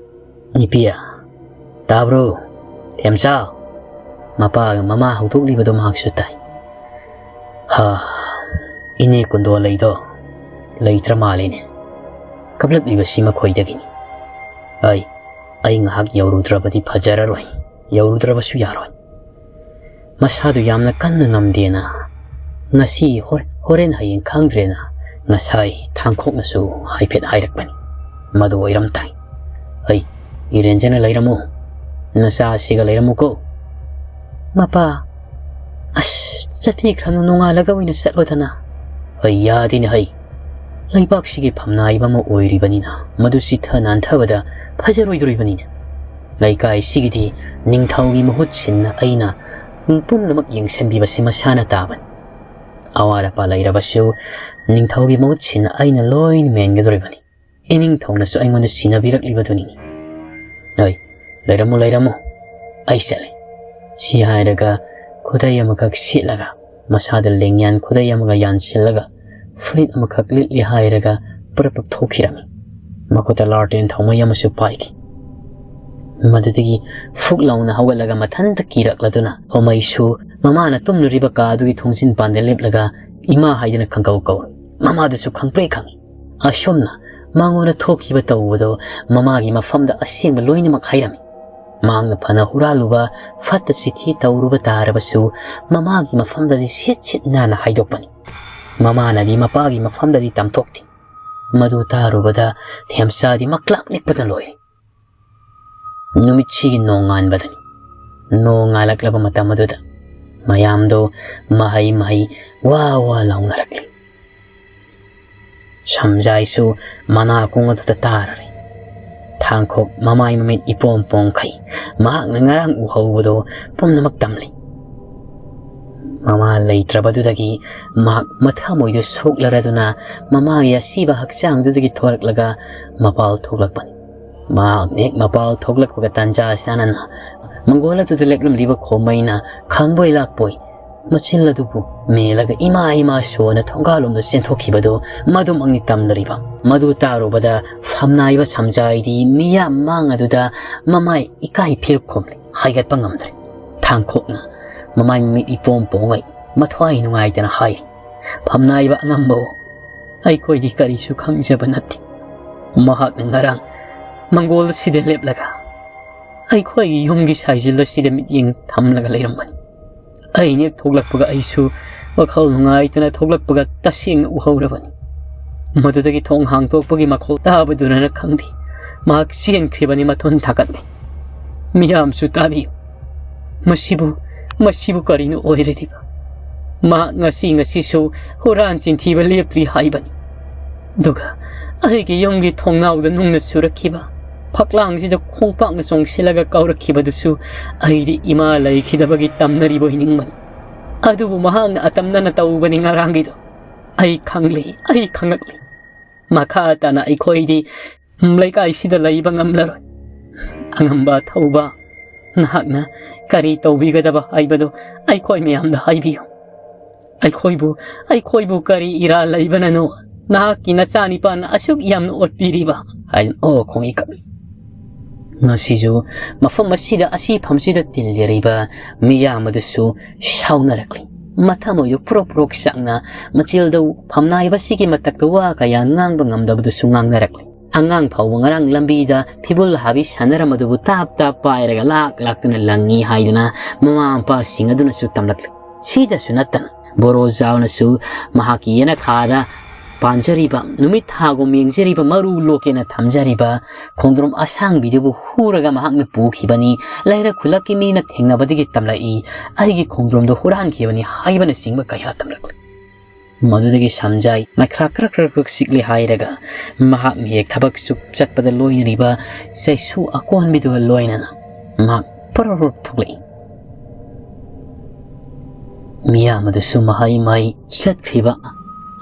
"ꯅꯨꯄꯤ, ꯇꯥꯕ꯭ꯔꯣ? ꯊꯦꯝꯆꯥ!" ꯃꯄꯥꯒ ꯃꯃꯥ ꯍꯧꯗꯣꯛꯂꯤꯕꯗꯣ ꯃꯍꯥꯛꯁꯨ ꯇꯥꯏ꯫ "ꯍꯥ, ꯏꯅꯦ ꯀꯨꯟꯗꯣ ꯂꯩꯗꯣ? ꯂꯩꯇ꯭ꯔ ꯃꯥꯜꯂꯤꯅꯦ꯫ ꯀꯞꯂꯛꯂꯤꯕꯁꯤ ꯃꯈꯣꯏꯗꯒꯤꯅꯤ꯫ ꯑꯩ, ꯑꯩ ꯉꯥꯏꯍꯥꯛ ꯌꯧꯔꯨꯗ꯭ꯔꯕꯗꯤ ꯐꯖꯔꯔꯣꯏ, ꯌꯧꯔꯨꯗ꯭ꯔꯕꯁꯨ ꯌꯥꯔꯣꯏ꯫ ꯃꯁꯥꯗꯨ ꯌꯥꯝꯅ ꯀꯟꯅ ꯉꯝꯗꯦꯅ ꯉꯁꯤ ꯍꯣꯔ-, ꯍꯣꯔꯦꯟ ꯍꯌꯦꯡ ꯈꯪꯗ꯭ꯔꯦꯅ ꯉꯁꯥꯏ ꯊꯥꯡꯈꯣꯛꯅꯁꯨ ꯍꯥꯏꯐꯦꯠ ꯍꯥꯏꯔꯛꯄꯅꯤ꯫ ꯃꯗꯨ ꯑꯣꯏꯔꯝ ꯇꯥꯏ꯫ ꯑꯩ, ꯏꯔꯦꯟꯖꯅ ꯂꯩꯔꯝꯃꯨ, ꯅꯆꯥꯁꯤꯒ ꯂꯩꯔꯝꯃꯨꯀꯣ꯫" "ꯃꯄꯥ, ꯑꯁ, ꯆꯠꯄꯤꯈ꯭ꯔꯅꯨ, ꯅꯣꯡꯉꯥꯜꯂꯒ ꯑꯣꯏꯅ ꯆꯠꯂꯣꯗꯅ꯫" "ꯑꯩ, ꯌꯥꯗꯦꯅꯦ ꯍꯩ꯫ ꯂꯩꯕꯥꯛꯁꯤꯒꯤ ꯐꯝꯅꯥꯏꯕ ꯑꯃ ꯑꯣꯏꯔꯤꯕꯅꯤꯅ ꯃꯗꯨ ꯆꯤꯠꯊ ꯅꯥꯟꯊꯕꯗ ꯐꯖꯔꯣꯏꯗꯣꯔꯤꯕꯅꯤꯅꯦ꯫ ꯂꯩꯀꯥꯏꯁꯤꯒꯤꯗꯤ ꯅꯤꯡꯊꯧꯒꯤ ꯃꯍꯨꯠ ꯁꯤꯟꯅ ꯑꯩꯅ ꯄꯨꯝꯅꯃꯛ ꯌꯦꯡꯁꯤꯟꯕꯤꯕꯁꯤ ꯃꯁꯥꯅ ꯇꯥꯕꯅꯤ꯫ ꯑꯋꯥꯠ ꯑꯄꯥ ꯂꯩꯔꯕꯁꯨ ꯅꯤꯡꯊꯧꯒꯤ ꯃꯍꯨꯠ ꯁꯤꯟꯅ ꯑꯩꯅ ꯂꯣꯏꯅ ꯃꯦꯟꯒꯗꯧꯔꯤꯕꯅꯤ꯫ ꯏꯅꯤꯡꯊꯧꯅꯁꯨ ꯑꯩꯉꯣꯟꯗ ꯁꯤꯟꯅꯕꯤꯔꯛꯂꯤꯕꯗꯨꯅꯤ꯫ ꯑꯩ, ꯂꯩꯔꯝꯃꯨ, ꯂꯩꯔꯝꯃꯨ, ꯑꯩ ꯆꯠꯂꯦ꯫" ꯁꯤ ꯍꯥꯏꯔꯒ ꯈꯨꯗꯩ ꯑꯃꯈꯛ ꯁꯦꯠꯂꯒ ꯃꯁꯥꯗ ꯂꯦꯡꯌꯥꯟ ꯈꯨꯗꯩ ꯑꯃꯒ ꯌꯥꯟꯁꯤꯜꯂꯒ ꯐꯨꯔꯤꯠ ꯑꯃꯈꯛ ꯂꯤꯠꯂꯤ ꯍꯥꯏꯔꯒ ꯄ꯭ꯔꯞ ꯄ꯭ꯔꯞ ꯊꯣꯛꯈꯤꯔꯝꯃꯤ꯫ ꯃꯈꯨꯠꯇ ꯂꯥꯔꯇꯦꯟ ꯊꯥꯎꯃꯩ ꯑꯃꯁꯨ ꯄꯥꯏꯈꯤ꯫ ꯃꯗꯨꯗꯒꯤ ꯐꯨꯛ ꯂꯥꯎꯅ ꯍꯧꯒꯠꯂꯒ ꯃꯊꯟꯇ ꯀꯤꯔꯛꯂꯗꯨꯅ ꯍꯣꯃꯩꯁꯨ ꯃꯃꯥꯅ ꯇꯨꯝꯂꯨꯔꯤꯕ ꯀꯥ ꯑꯗꯨꯒꯤ ꯊꯣꯡꯖꯤꯟ ꯄꯥꯟꯗ ꯂꯦꯞꯂꯒ ꯏꯃꯥ ꯍꯥꯏꯗꯨꯅ ꯈꯪꯀꯧ ꯀꯧꯔꯤ꯫ ꯃꯃꯥꯗꯨꯁꯨ ꯈꯪꯄ꯭ꯔꯦꯛ ꯈꯪꯏ꯫ ꯑꯁꯨꯝꯅ ꯃꯉꯣꯟꯗ ꯊꯣꯛꯈꯤꯕ ꯇꯧꯕꯗꯣ ꯃꯃꯥꯒꯤ ꯃꯐꯝꯗ ꯑꯁꯦꯡꯕ ꯂꯣꯏꯅꯃꯛ ꯍꯥꯏꯔꯝꯃꯤ꯫ ꯃꯍꯥꯛꯅ ꯐꯅ ꯍꯨꯔꯥꯜꯂꯨꯕ, ꯐꯠꯇ ꯆꯤꯊꯤ ꯇꯧꯔꯨꯕ ꯇꯥꯔꯕꯁꯨ ꯃꯃꯥꯒꯤ ꯃꯐꯝꯗꯗꯤ ꯁꯤꯠ ꯁꯤꯠ ꯅꯥꯟꯅ ꯍꯥꯏꯗꯣꯛꯄꯅꯤ꯫ ꯃꯃꯥꯅꯗꯤ ꯃꯄꯥꯒꯤ ꯃꯐꯝꯗꯗꯤ ꯇꯝꯊꯣꯛꯇꯦ꯫ ꯃꯗꯨ ꯇꯥꯔꯨꯕꯗ ꯊꯦꯝꯆꯥꯗꯤ ꯃꯛꯂꯥꯛ ꯅꯤꯛꯄꯗ ꯂꯣꯏꯔꯦ꯫ ꯅꯨꯃꯤꯠꯁꯤꯒꯤ ꯅꯣꯡꯉꯥꯟꯕꯗꯅꯤ꯫ ꯅꯣꯡꯉꯥꯜꯂꯛꯂꯕ ꯃꯇꯝ ꯑꯗꯨꯗ ꯃꯌꯥꯝꯗꯣ ꯃꯍꯩ ꯃꯍꯩ ꯋꯥ ꯋꯥ ꯂꯥꯎꯅꯔꯛꯂꯤ꯫ ꯁꯝꯖꯥꯏꯁꯨ ꯃꯅꯥ ꯀꯣꯡ ꯑꯗꯨꯗ ꯇꯥꯔꯔꯦ꯫ ꯊꯥꯡꯈꯣꯛ ꯃꯃꯥꯏ ꯃꯃꯤꯠ ꯏꯄꯣꯝ ꯄꯣꯝꯈꯩ ꯃꯍꯥꯛꯅ ꯉꯔꯥꯡ ꯎꯍꯧꯕꯗꯣ ꯄꯨꯝꯅꯃꯛ ꯇꯝꯂꯤ꯫ ꯃꯃꯥ ꯂꯩꯇ꯭ꯔꯕꯗꯨꯗꯒꯤ ꯃꯍꯥꯛ ꯃꯊꯃꯣꯏꯗꯨ ꯁꯣꯛꯂꯔꯗꯨꯅ ꯃꯃꯥꯒꯤ ꯑꯁꯤꯕ ꯍꯛꯆꯥꯡꯗꯨꯗꯒꯤ ꯊꯣꯔꯛꯂꯒ ꯃꯄꯥꯜ ꯊꯣꯛꯂꯛꯄꯅꯤ꯫ ꯃꯍꯥꯛꯅ ꯍꯦꯛ ꯃꯄꯥꯜ ꯊꯣꯛꯂꯛꯄꯒ ꯇꯥꯟꯖꯥ ꯆꯥꯅꯅ ꯃꯪꯒꯣꯜ ꯑꯗꯨꯗ ꯂꯦꯞꯂꯝꯂꯤꯕ ꯈꯣꯝꯃꯩꯅ ꯈꯪꯕꯣꯏ ꯂꯥꯛꯄꯣꯏ ꯃꯆꯤꯜ ꯑꯗꯨꯕꯨ ꯃꯦꯜꯂꯒ ꯏꯃꯥ ꯏꯃꯥ ꯁꯣꯅ ꯊꯣꯡꯒꯥꯜꯂꯣꯝꯗ ꯆꯦꯟꯊꯣꯛꯈꯤꯕꯗꯨ ꯃꯗꯨꯃꯛꯅꯤ ꯇꯝꯂꯔꯤꯕ꯫ ꯃꯗꯨ ꯇꯥꯔꯨꯕꯗ ꯐꯝꯅꯥꯏꯕ ꯁꯝꯖꯥꯏꯗꯤ ꯃꯤꯌꯥꯝ ꯃꯥꯡ ꯑꯗꯨꯗ ꯃꯃꯥꯏ ꯏꯀꯥꯏ ꯐꯤꯔꯨꯛ ꯈꯣꯝꯂꯤ꯫ ꯍꯥꯏꯒꯠꯄ ꯉꯝꯗ꯭ꯔꯦ꯫ ꯊꯥꯡꯈꯣꯛꯅ ꯃꯃꯥꯏ ꯃꯃꯤꯠ ꯏꯄꯣꯝ ꯄꯣꯡꯉꯩ ꯃꯊ꯭ꯋꯥꯏ ꯅꯨꯡꯉꯥꯏꯇꯅ ꯍꯥꯏꯔꯤ, "ꯐꯝꯅꯥꯏꯕ ꯑꯉꯝꯕ, ꯑꯩꯈꯣꯏꯗꯤ ꯀꯔꯤꯁꯨ ꯈꯪꯖꯕ ꯅꯠꯇꯦ꯫ ꯃꯍꯥꯛꯅ ꯉꯔꯥꯡ ꯃꯪꯒꯣꯜ ꯑꯁꯤꯗ ꯂꯦꯞꯂꯒ ꯑꯩꯈꯣꯏꯒꯤ ꯌꯨꯝꯒꯤ ꯁꯥꯏꯖꯤꯜ ꯑꯁꯤꯗ ꯃꯤꯠꯌꯦꯡ ꯊꯝꯂꯒ ꯂꯩꯔꯝꯕꯅꯤ꯫ ꯑꯩꯅ ꯍꯦꯛ ꯊꯣꯛꯂꯛꯄꯒ ꯑꯩꯁꯨ ꯋꯥꯈꯜ ꯅꯨꯡꯉꯥꯏꯇꯅ ꯊꯣꯛꯂꯛꯄꯒ ꯇꯁꯦꯡꯅ ꯎꯍꯧꯔꯕꯅꯤ꯫ ꯃꯗꯨꯗꯒꯤ ꯊꯣꯡ ꯍꯥꯡꯗꯣꯛꯄꯒꯤ ꯃꯈꯣꯜ ꯇꯥꯕꯗꯨꯅꯔ ꯈꯪꯗꯦ, ꯃꯍꯥꯛ ꯆꯦꯟꯈ꯭ꯔꯤꯕꯅꯤ ꯃꯊꯣꯟ ꯊꯥꯀꯠꯂꯦ꯫ ꯃꯤꯌꯥꯝꯁꯨ ꯇꯥꯕꯤꯌꯨ꯫ ꯃꯁꯤꯕꯨ, ꯃꯁꯤꯕꯨ ꯀꯔꯤꯅꯣ ꯑꯣꯏꯔꯤꯕ? ꯃꯍꯥꯛ ꯉꯁꯤ ꯉꯁꯤꯁꯨ ꯍꯨꯔꯥꯟ ꯆꯤꯟꯊꯤꯕ ꯂꯦꯞꯇ꯭ꯔꯤ ꯍꯥꯏꯕꯅꯤ꯫ ꯑꯗꯨꯒ ꯑꯩꯒꯤ ꯌꯨꯝꯒꯤ ꯊꯣꯡꯅꯥꯎꯗ ꯅꯨꯡꯅ ꯁꯨꯔꯛꯈꯤꯕ, ꯐꯛꯂꯥꯡꯁꯤꯗ ꯈꯣꯡꯄꯥꯛꯅ ꯆꯣꯡꯁꯤꯜꯂꯒ ꯀꯥꯎꯔꯛꯈꯤꯕꯗꯨꯁꯨ ꯑꯩꯗꯤ ꯏꯃꯥ ꯂꯩꯈꯤꯗꯕꯒꯤ ꯇꯝꯅꯔꯤꯕꯣꯏ ꯅꯤꯡꯕꯅꯤ꯫ ꯑꯗꯨꯕꯨ ꯃꯍꯥꯛꯅ ꯑꯇꯝꯅꯅ ꯇꯧꯕꯅꯤ ꯉꯔꯥꯡꯒꯤꯗꯣ꯫ ꯑꯩ ꯈꯪꯂꯤ, ꯑꯩ ꯈꯪꯂꯛꯂꯤ꯫ ꯃꯈꯥ ꯇꯥꯅ ꯑꯩꯈꯣꯏꯗꯤ ꯂꯩꯀꯥꯏꯁꯤꯗ ꯂꯩꯕ ꯉꯝꯂꯔꯣꯏ꯫ ꯑꯉꯝꯕ ꯊꯧꯕ, ꯅꯍꯥꯛꯅ ꯀꯔꯤ ꯇꯧꯕꯤꯒꯗꯕ ꯍꯥꯏꯕꯗꯨ ꯑꯩꯈꯣꯏ ꯃꯌꯥꯝꯗ ꯍꯥꯏꯕꯤꯌꯨ꯫ ꯑꯩꯈꯣꯏꯕꯨ, ꯑꯩꯈꯣꯏꯕꯨ ꯀꯔꯤ ꯏꯔꯥꯜ ꯂꯩꯕꯅꯅꯣ ꯅꯍꯥꯛꯀꯤ ꯅꯆꯥꯅꯤꯄꯥꯅ ꯑꯁꯨꯛ ꯌꯥꯝꯅ ꯑꯣꯠꯄꯤꯔꯤꯕ? ꯍꯥꯏꯗꯨꯅ ꯑꯣ ꯈꯣꯡꯉꯤ ꯀꯞꯂꯤ꯫ ꯉꯁꯤꯁꯨ ꯃꯐꯝ ꯑꯁꯤꯗ, ꯑꯁꯤꯐꯝꯁꯤꯗ ꯇꯤꯜꯂꯤꯔꯤꯕ ꯃꯤꯌꯥꯝ ꯑꯗꯨꯁꯨ ꯁꯥꯎꯅꯔꯛꯂꯤ꯫ ꯃꯊꯃꯣꯏꯗꯨ ꯄꯨꯔꯣꯛ ꯄꯨꯔꯣꯛ ꯆꯥꯛꯅ ꯃꯆꯤꯜꯗ ꯐꯝꯅꯥꯏꯕꯁꯤꯒꯤ ꯃꯊꯛꯇ ꯋꯥ ꯀꯌꯥ ꯉꯥꯡꯕ ꯉꯝꯗꯕꯗꯨꯁꯨ ꯉꯥꯡꯅꯔꯛꯂꯤ꯫ ꯑꯉꯥꯡ ꯐꯥꯎꯕ ꯉꯔꯥꯡ ꯂꯝꯕꯤꯗ ꯐꯤꯕꯨꯜ ꯍꯥꯕꯤ ꯁꯥꯟꯅꯔꯝꯕꯗꯨꯕꯨ ꯇꯥꯞ ꯇꯥꯞ ꯄꯥꯏꯔꯒ ꯂꯥꯛ ꯂꯥꯛꯇꯨꯅ ꯂꯪꯉꯤ ꯍꯥꯏꯗꯨꯅ ꯃꯃꯥ ꯃꯄꯥꯁꯤꯡ ꯑꯗꯨꯅꯁꯨ ꯇꯝꯂꯛꯂꯤ꯫ ꯁꯤꯗꯁꯨ ꯅꯠꯇꯅ ꯕꯣꯔꯣ ꯖꯥꯎꯅꯁꯨ ꯃꯍꯥꯛꯀꯤ ꯌꯦꯅꯈꯥꯗ ꯄꯥꯟꯖꯔꯤꯕ, ꯅꯨꯃꯤꯠ ꯊꯥꯒꯨꯝ ꯌꯦꯡꯖꯔꯤꯕ ꯃꯔꯨ ꯂꯣꯛꯀꯦꯅ ꯊꯝꯖꯔꯤꯕ ꯈꯣꯡꯗ꯭ꯔꯨꯝ ꯑꯁꯥꯡꯕꯤꯗꯨꯕꯨ ꯍꯨꯔꯒ ꯃꯍꯥꯛꯅ ꯄꯨꯈꯤꯕꯅꯤ꯫ ꯂꯩꯔꯛ ꯈꯨꯜꯂꯛꯀꯤ ꯃꯤꯅ ꯊꯦꯡꯅꯕꯗꯒꯤ ꯇꯝꯂꯛꯏ, ꯑꯩꯒꯤ ꯈꯣꯡꯗ꯭ꯔꯨꯝꯗꯨ ꯍꯨꯔꯥꯟꯈꯤꯕꯅꯤ ꯍꯥꯏꯕꯅꯆꯤꯡꯕ ꯀꯌꯥ ꯇꯝꯂꯛꯂꯤ꯫ ꯃꯗꯨꯗꯒꯤ ꯁꯝꯖꯥꯏ ꯃꯩꯈ꯭ꯔꯥ ꯀ꯭ꯔꯛ ꯀ꯭ꯔꯛ ꯀ꯭ꯔꯛ ꯁꯤꯛꯂꯦ ꯍꯥꯏꯔꯒ ꯃꯍꯥꯛꯅ ꯍꯦꯛ ꯊꯕꯛ ꯆꯨꯞ ꯆꯠꯄꯗ ꯂꯣꯏꯅꯔꯤꯕ ꯆꯩꯁꯨ ꯑꯀꯣꯟꯕꯤꯗꯨꯒ ꯂꯣꯏꯅꯅ ꯃꯍꯥꯛ ꯄꯔꯣꯔꯣꯞ ꯊꯣꯛꯂꯛꯏ꯫ ꯃꯤꯌꯥꯝ ꯑꯗꯨꯁꯨ ꯃꯍꯩ ꯃꯍꯩ ꯆꯠꯈ꯭ꯔꯤꯕ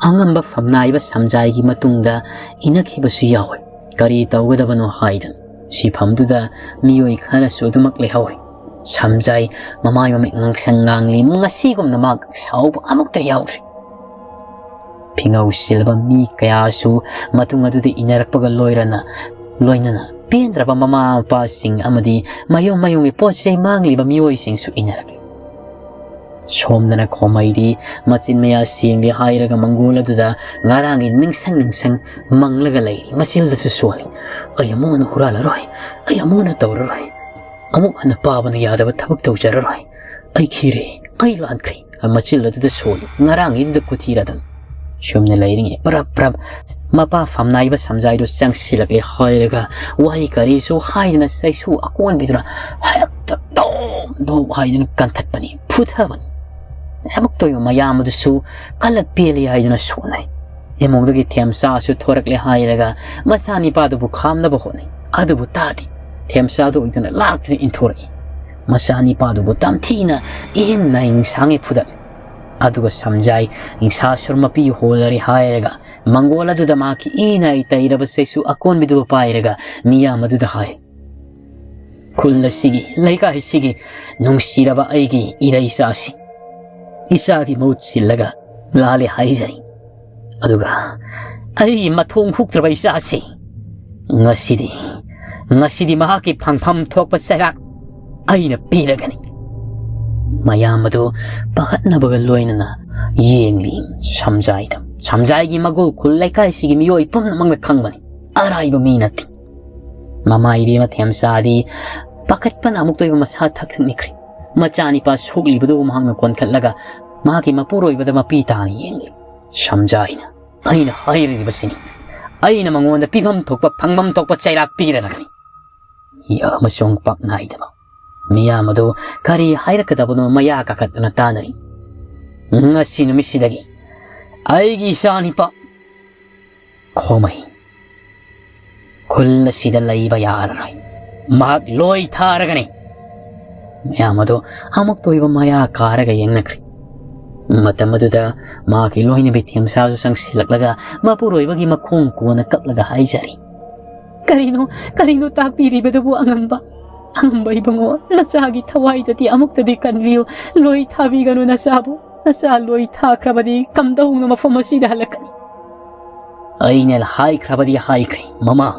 ꯑꯉꯝꯕ ꯐꯝꯅꯥꯏꯕ ꯁꯝꯖꯥꯏꯒꯤ ꯃꯇꯨꯡꯗ ꯏꯅꯈꯤꯕꯁꯨ ꯌꯥꯎꯏ꯫ ꯀꯔꯤ ꯇꯧꯒꯗꯕꯅꯣ ꯍꯥꯏꯗꯅ ꯁꯤꯐꯝꯗꯨꯗ ꯃꯤꯑꯣꯏ ꯈꯔꯁꯨ ꯑꯗꯨꯃꯛ ꯂꯩꯍꯧꯔꯤ꯫ ꯁꯝꯖꯥꯏ ꯃꯃꯥꯏ ꯃꯃꯤꯠ ꯉꯥꯡꯁꯪ ꯉꯥꯡꯂꯤ꯫ ꯉꯁꯤꯒꯨꯝꯅ ꯃꯍꯥꯛ ꯁꯥꯎꯕ ꯑꯃꯨꯛꯇ ꯌꯥꯎꯗ꯭ꯔꯤ꯫ ꯐꯤꯉꯧ ꯁꯤꯜꯂꯕ ꯃꯤ ꯀꯌꯥꯁꯨ ꯃꯇꯨꯡ ꯑꯗꯨꯗ ꯏꯟꯅꯔꯛꯄꯒ ꯂꯣꯏꯔꯅ, ꯂꯣꯏꯅꯅ ꯄꯦꯟꯗ꯭ꯔꯕ ꯃꯃꯥ ꯃꯄꯥꯁꯤꯡ ꯑꯃꯗꯤ ꯃꯌꯨꯝ ꯃꯌꯨꯝꯒꯤ ꯄꯣꯠ ꯆꯩ ꯃꯥꯡꯂꯤꯕ ꯃꯤꯑꯣꯏꯁꯤꯡꯁꯨ ꯏꯟꯅꯔꯛꯂꯤ꯫ ꯁꯣꯝꯗꯅ ꯈꯣꯃꯩꯗꯤ ꯃꯆꯤꯟ ꯃꯌꯥ ꯁꯦꯡꯂꯦ ꯍꯥꯏꯔꯒ ꯃꯪꯒꯣꯜ ꯑꯗꯨꯗ ꯉꯔꯥꯡꯒꯤ ꯅꯤꯡꯁꯪ ꯅꯤꯡꯁꯪ ꯃꯪꯂꯒ ꯂꯩꯔꯤ꯫ ꯃꯆꯤꯜꯗꯁꯨ ꯁꯣꯜꯂꯤ, "ꯑꯩ ꯑꯃꯨꯛ ꯍꯟꯅ ꯍꯨꯔꯥꯜꯂꯔꯣꯏ, ꯑꯩ ꯑꯃꯨꯛ ꯍꯟꯅ ꯇꯧꯔꯔꯣꯏ, ꯑꯃꯨꯛ ꯍꯟꯅ ꯄꯥꯕꯅ ꯌꯥꯗꯕ ꯊꯕꯛ ꯇꯧꯖꯔꯔꯣꯏ, ꯑꯩ ꯈꯤꯔꯦ, ꯑꯩ ꯂꯥꯟꯈ꯭ꯔꯦ", ꯃꯆꯤꯜ ꯑꯗꯨꯗ ꯁꯣꯜꯂꯤ꯫ ꯉꯔꯥꯡꯒꯤꯗꯨꯗ ꯀꯨꯊꯤꯔꯗꯅ ꯁꯨꯝꯅ ꯂꯩꯔꯤꯉꯩ ꯄ꯭ꯔꯞ ꯄ꯭ꯔꯞ ꯃꯄꯥ ꯐꯝꯅꯥꯏꯕ ꯁꯝꯖꯥꯏꯗꯨ ꯆꯪꯁꯤꯜꯂꯛꯂꯦ ꯍꯥꯏꯔꯒ ꯋꯥꯍꯩ ꯀꯔꯤꯁꯨ ꯍꯥꯏꯗꯅ ꯆꯩꯁꯨ ꯑꯀꯣꯟꯕꯤꯗꯨꯅ ꯍꯦꯛꯇ ꯗꯣꯝ ꯗꯣꯝ ꯍꯥꯏꯗꯨꯅ ꯀꯟꯊꯠꯄꯅꯤ, ꯐꯨꯊꯕꯅꯤ꯫ ꯊꯕꯛ ꯇꯧꯔꯤꯕ ꯃꯌꯥꯝ ꯑꯗꯨꯁꯨ ꯀꯜꯂꯛ ꯄꯦꯜꯂꯤ ꯍꯥꯏꯗꯨꯅ ꯁꯣꯟꯅꯔꯤ꯫ ꯏꯃꯨꯡꯗꯒꯤ ꯊꯦꯝꯆꯥꯁꯨ ꯊꯣꯔꯛꯂꯦ ꯍꯥꯏꯔꯒ ꯃꯆꯥꯅꯤꯄꯥꯗꯨꯕꯨ ꯈꯥꯝꯅꯕ ꯍꯣꯠꯅꯩ꯫ ꯑꯗꯨꯕꯨ ꯇꯥꯗꯦ꯫ ꯊꯦꯝꯆꯥꯗꯨ ꯑꯣꯏꯗꯨꯅ ꯂꯥꯛꯇꯨꯅ ꯏꯟꯊꯣꯔꯛꯏ꯫ ꯃꯆꯥꯅꯤꯄꯥꯗꯨꯕꯨ ꯇꯝꯊꯤꯅ ꯏꯍꯤꯡ ꯅꯥꯍꯤꯡ ꯁꯥꯡꯉꯦ ꯐꯨꯗꯠꯂꯤ꯫ ꯑꯗꯨꯒ ꯁꯝꯖꯥꯏ ꯅꯤꯡꯁꯥ ꯁꯨꯔ ꯃꯄꯤ ꯍꯣꯜꯂꯔꯦ ꯍꯥꯏꯔꯒ ꯃꯪꯒꯣꯜ ꯑꯗꯨꯗ ꯃꯍꯥꯛꯀꯤ ꯏꯅꯥꯏ ꯇꯩꯔꯕ ꯆꯩꯁꯨ ꯑꯀꯣꯟꯕꯤꯗꯨꯕꯨ ꯄꯥꯏꯔꯒ ꯃꯤꯌꯥꯝ ꯑꯗꯨꯗ ꯍꯥꯏ, "ꯈꯨꯜ ꯑꯁꯤꯒꯤ, ꯂꯩꯀꯥꯏꯁꯤꯒꯤ ꯅꯨꯡꯁꯤꯔꯕ ꯑꯩꯒꯤ ꯏꯔꯩꯆꯥꯁꯤꯡ, ꯏꯆꯥꯒꯤ ꯃꯍꯨꯠ ꯁꯤꯜꯂꯒ ꯂꯥꯜꯂꯦ ꯍꯥꯏꯖꯔꯤ꯫ ꯑꯗꯨꯒ ꯑꯩꯒꯤ ꯃꯊꯣꯡ ꯍꯨꯛꯇ꯭ꯔꯕ ꯏꯆꯥꯁꯤ "ꯉꯁꯤꯗꯤ, ꯉꯁꯤꯗꯤ ꯃꯍꯥꯛꯀꯤ ꯐꯪꯐꯝ ꯊꯣꯛꯄ ꯆꯩꯔꯥꯛ ꯑꯩꯅ ꯄꯤꯔꯒꯅꯤ꯫" ꯃꯌꯥꯝ ꯑꯗꯨ ꯄꯥꯈꯠꯅꯕꯒ ꯂꯣꯏꯅꯅ ꯌꯦꯡꯂꯤ ꯁꯝꯖꯥꯏꯗ꯫ ꯁꯝꯖꯥꯏꯒꯤ ꯃꯒꯨꯜ ꯈꯨꯜ ꯂꯩꯀꯥꯏꯁꯤꯒꯤ ꯃꯤꯑꯣꯏ ꯄꯨꯝꯅꯃꯛꯅ ꯈꯪꯕꯅꯤ꯫ ꯑꯔꯥꯏꯕ ꯃꯤ ꯅꯠꯇꯦ꯫ ꯃꯃꯥ ꯏꯕꯦꯝꯃ ꯊꯦꯝꯆꯥꯗꯤ ꯄꯥꯈꯠꯄꯅ ꯑꯃꯨꯛꯇ ꯑꯣꯏꯕ ꯃꯁꯥ ꯊꯛ ꯊꯛ ꯅꯤꯛꯈ꯭ꯔꯦ꯫ ꯃꯆꯥꯅꯤꯄꯥ ꯁꯣꯛꯂꯤꯕꯗꯨ ꯃꯍꯥꯛꯅ ꯀꯣꯟꯈꯠꯂꯒ ꯃꯍꯥꯛꯀꯤ ꯃꯄꯨꯔꯣꯏꯕꯗ ꯃꯄꯤ ꯇꯥꯅ ꯌꯦꯡꯂꯤ꯫ ꯁꯝꯖꯥꯏꯅ, "ꯑꯩꯅ ꯍꯥꯏꯔꯤꯕꯁꯤꯅꯤ, ꯑꯩꯅ ꯃꯉꯣꯟꯗ ꯄꯤꯐꯝ ꯊꯣꯛꯄ, ꯐꯪꯐꯝ ꯊꯣꯛꯄ ꯆꯩꯔꯥꯛ ꯄꯤꯔꯗꯕꯅꯤ꯫" ꯌꯥ ꯑꯃꯁꯨꯡ ꯄꯥꯛ ꯅꯥꯏꯗꯕ ꯃꯤꯌꯥꯝ ꯑꯗꯨ ꯀꯔꯤ ꯍꯥꯏꯔꯛꯀꯗꯕꯅꯣ ꯃꯌꯥ ꯀꯥꯈꯠꯇꯅ ꯇꯥꯅꯔꯤ꯫ "ꯉꯁꯤ ꯅꯨꯃꯤꯠꯁꯤꯗꯒꯤ ꯑꯩꯒꯤ ꯏꯆꯥꯅꯤꯄꯥ ꯈꯣꯃꯩ ꯈꯨꯜ ꯑꯁꯤꯗ ꯂꯩꯕ ꯌꯥꯔꯔꯣꯏ꯫ ꯃꯍꯥꯛ ꯂꯣꯏ ꯊꯥꯔꯒꯅꯤ꯫" ꯃꯌꯥꯝ ꯑꯗꯨ ꯑꯃꯨꯛꯇ ꯑꯣꯏꯕ ꯃꯌꯥ ꯀꯥꯔꯒ ꯌꯦꯡꯅꯈ꯭ꯔꯦ꯫ ꯃꯇꯝ ꯑꯗꯨꯗ ꯃꯍꯥꯛꯀꯤ ꯂꯣꯏꯅꯕꯤ ꯊꯦꯝꯁꯥꯁꯨ ꯆꯪꯁꯤꯜꯂꯛꯂꯒ ꯃꯄꯨꯔꯣꯏꯕꯒꯤ ꯃꯈꯣꯡ ꯀꯣꯟꯅ ꯀꯞꯂꯒ ꯍꯥꯏꯖꯔꯤ, "ꯀꯔꯤꯅꯣ, ꯀꯔꯤꯅꯣ ꯇꯥꯛꯄꯤꯔꯤꯕꯗꯨꯕꯨ ꯑꯉꯝꯕ? ꯑꯉꯝꯕ ꯏꯕꯨꯡꯉꯣ, ꯅꯆꯥꯒꯤ ꯊꯋꯥꯏꯗꯗꯤ ꯑꯃꯨꯛꯇꯗꯤ ꯀꯟꯕꯤꯌꯨ꯫ ꯂꯣꯏ ꯊꯥꯕꯤꯒꯅꯨ ꯅꯆꯥꯕꯨ꯫ ꯅꯆꯥ ꯂꯣꯏ ꯊꯥꯈ꯭ꯔꯕꯗꯤ ꯀꯝꯗꯧꯅ ꯃꯐꯝ ꯑꯁꯤꯗ ꯍꯜꯂꯛꯀꯅꯤ?" "ꯑꯩꯅ ꯍꯥꯏꯈ꯭ꯔꯕꯗꯤ ꯍꯥꯏꯈ꯭ꯔꯦ, ꯃꯃꯥ꯫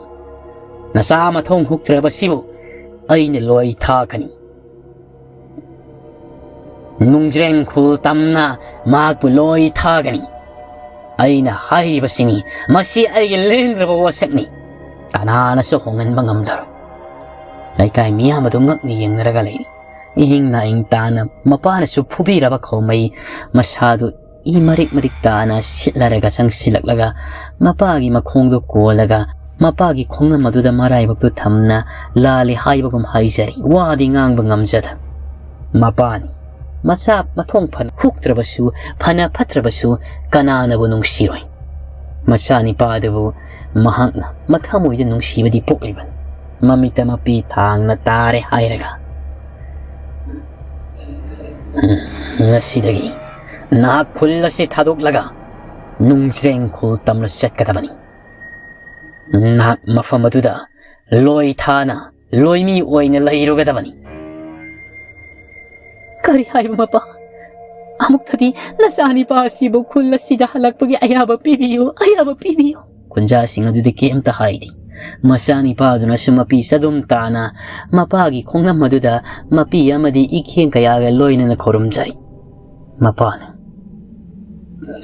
ꯅꯆꯥ ꯃꯊꯣꯡ ꯍꯨꯛꯇ꯭ꯔꯕꯁꯤꯕꯨ ꯑꯩꯅ ꯂꯣꯏ ꯊꯥꯒꯅꯤ꯫ ꯅꯨꯡꯖ꯭ꯔꯦꯡ ꯈꯨꯜ ꯇꯝꯅ ꯃꯍꯥꯛꯄꯨ ꯂꯣꯏ ꯊꯥꯒꯅꯤ꯫ ꯑꯩꯅ ꯍꯥꯏꯔꯤꯕꯁꯤꯅꯤ, ꯃꯁꯤ ꯑꯩꯒꯤ ꯂꯦꯡꯗ꯭ꯔꯕ ꯋꯥꯁꯛꯅꯤ꯫ ꯀꯅꯥꯅꯁꯨ ꯍꯣꯡꯍꯟꯕ ꯉꯝꯂꯔꯣꯏ꯫" ꯂꯩꯀꯥꯏ ꯃꯤꯌꯥꯝ ꯑꯗꯨ ꯉꯛꯅ ꯌꯦꯡꯅꯔꯒ ꯂꯩꯔꯤ꯫ ꯏꯍꯤꯡ ꯅꯥꯍꯤꯡ ꯇꯥꯅ ꯃꯄꯥꯅꯁꯨ ꯐꯨꯕꯤꯔꯕ ꯈꯣꯃꯩ ꯃꯁꯥꯗꯨ ꯏ ꯃꯔꯤꯛ ꯃꯔꯤꯛ ꯇꯥꯅ ꯁꯤꯠꯂꯔꯒ ꯆꯪꯁꯤꯜꯂꯛꯂꯒ ꯃꯄꯥꯒꯤ ꯃꯈꯣꯡꯗꯨ ꯀꯣꯜꯂꯒ ꯃꯄꯥꯒꯤ ꯈꯣꯡꯅꯝ ꯑꯗꯨꯗ ꯃꯔꯥꯏꯕꯛꯇꯨ ꯊꯝꯅ ꯂꯥꯜꯂꯦ ꯍꯥꯏꯕꯒꯨꯝ ꯍꯥꯏꯖꯔꯤ꯫ ꯋꯥꯗꯤ ꯉꯥꯡꯕ ꯉꯝꯖꯗ꯫ ꯃꯄꯥꯅꯤ꯫ ꯃꯆꯥ ꯃꯊꯣꯡ ꯐꯅ ꯍꯨꯛꯇ꯭ꯔꯕꯁꯨ, ꯐꯅ ꯐꯠꯇ꯭ꯔꯕꯁꯨ ꯀꯅꯥꯅꯕꯨ ꯅꯨꯡꯁꯤꯔꯣꯏ? ꯃꯆꯥꯅꯤꯄꯥꯗꯨꯕꯨ ꯃꯍꯥꯛꯅ ꯃꯊꯃꯣꯏꯗ ꯅꯨꯡꯁꯤꯕꯗꯤ ꯄꯣꯛꯂꯤꯕꯅꯤ꯫ ꯃꯃꯤꯠꯇ ꯃꯄꯤ ꯊꯥꯡꯅ ꯇꯥꯔꯦ ꯍꯥꯏꯔꯒ, "ꯉꯁꯤꯗꯒꯤ ꯅꯍꯥꯛ ꯈꯨꯜ ꯑꯁꯤ ꯊꯥꯗꯣꯛꯂꯒ ꯅꯨꯡꯖ꯭ꯔꯦꯡ ꯈꯨꯜ ꯇꯝꯅ ꯆꯠꯀꯗꯕꯅꯤ꯫ ꯅꯍꯥꯛ ꯃꯐꯝ ꯑꯗꯨꯗ ꯂꯣꯏ ꯊꯥꯅ ꯂꯣꯏꯃꯤ ꯑꯣꯏꯅ ꯂꯩꯔꯨꯒꯗꯕꯅꯤ꯫" "ꯀꯔꯤ ꯍꯥꯏꯕ ꯃꯄꯥ? ꯑꯃꯨꯛꯇꯗꯤ ꯅꯆꯥꯅꯤꯄꯥ ꯑꯁꯤꯕꯨ ꯈꯨꯜ ꯑꯁꯤꯗ ꯍꯜꯂꯛꯄꯒꯤ ꯑꯌꯥꯕ ꯄꯤꯕꯤꯌꯨ, ꯑꯌꯥꯕ ꯄꯤꯕꯤꯌꯨ꯫" ꯈꯨꯟꯖꯥꯁꯤꯡ ꯑꯗꯨꯗꯤ ꯀꯩꯝꯇ ꯍꯥꯏꯗꯦ꯫ ꯃꯆꯥꯅꯤꯄꯥꯗꯨꯅꯁꯨ ꯃꯄꯤ ꯆꯗꯨꯝ ꯇꯥꯅ ꯃꯄꯥꯒꯤ ꯈꯣꯡꯂꯝ ꯑꯗꯨꯗ ꯃꯄꯤ ꯑꯃꯗꯤ ꯏꯈꯦꯡ ꯀꯌꯥꯒ ꯂꯣꯏꯅꯅ ꯈꯨꯔꯨꯝꯖꯔꯤ꯫ ꯃꯄꯥꯅ,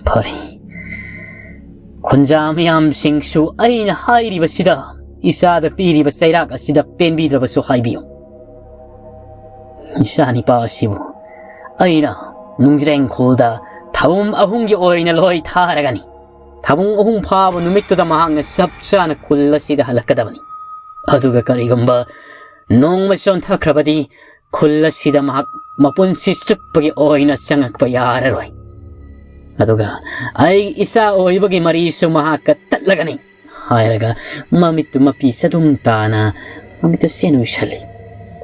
"ꯐꯔꯦ, ꯈꯨꯟꯖꯥ ꯃꯌꯥꯝꯁꯤꯡꯁꯨ ꯑꯩꯅ ꯍꯥꯏꯔꯤꯕꯁꯤꯗ, ꯏꯆꯥꯗ ꯄꯤꯔꯤꯕ ꯆꯩꯔꯥꯛ ꯑꯁꯤꯗ ꯄꯦꯟꯕꯤꯗ꯭ꯔꯕꯁꯨ ꯍꯥꯏꯕꯤꯌꯨ꯫ ꯏꯆꯥꯅꯤꯄꯥ ꯑꯁꯤꯕꯨ ꯑꯩꯅ ꯅꯨꯡꯖ꯭ꯔꯦꯡ ꯈꯨꯜꯗ ꯊꯥꯕꯨꯝ ꯑꯍꯨꯝꯒꯤ ꯑꯣꯏꯅ ꯂꯣꯏ ꯊꯥꯔꯒꯅꯤ꯫ ꯊꯥꯕꯨꯝ ꯑꯍꯨꯝ ꯐꯥꯕ ꯅꯨꯃꯤꯠꯇꯨꯗ ꯃꯍꯥꯛꯅ ꯆꯞ ꯆꯥꯅ ꯈꯨꯜ ꯑꯁꯤꯗ ꯍꯜꯂꯛꯀꯗꯕꯅꯤ꯫ ꯑꯗꯨꯒ ꯀꯔꯤꯒꯨꯝꯕ ꯅꯣꯡꯃ ꯆꯣꯟꯊꯈ꯭ꯔꯕꯗꯤ ꯈꯨꯜ ꯑꯁꯤꯗ ꯃꯍꯥꯛ ꯃꯄꯨꯟꯁꯤ ꯆꯨꯞꯄꯒꯤ ꯑꯣꯏꯅ ꯆꯪꯉꯛꯄ ꯌꯥꯔꯔꯣꯏ꯫ ꯑꯗꯨꯒ ꯑꯩ ꯏꯆꯥ ꯑꯣꯏꯕꯒꯤ ꯃꯔꯤꯁꯨ ꯃꯍꯥꯛꯀ ꯇꯠꯂꯒꯅꯤ" ꯍꯥꯏꯔꯒ ꯃꯃꯤꯠꯇꯨ ꯃꯄꯤ ꯆꯗꯨꯝ ꯇꯥꯅ ꯃꯃꯤꯠꯇꯨ ꯆꯦꯟ ꯎꯏꯁꯜꯂꯤ꯫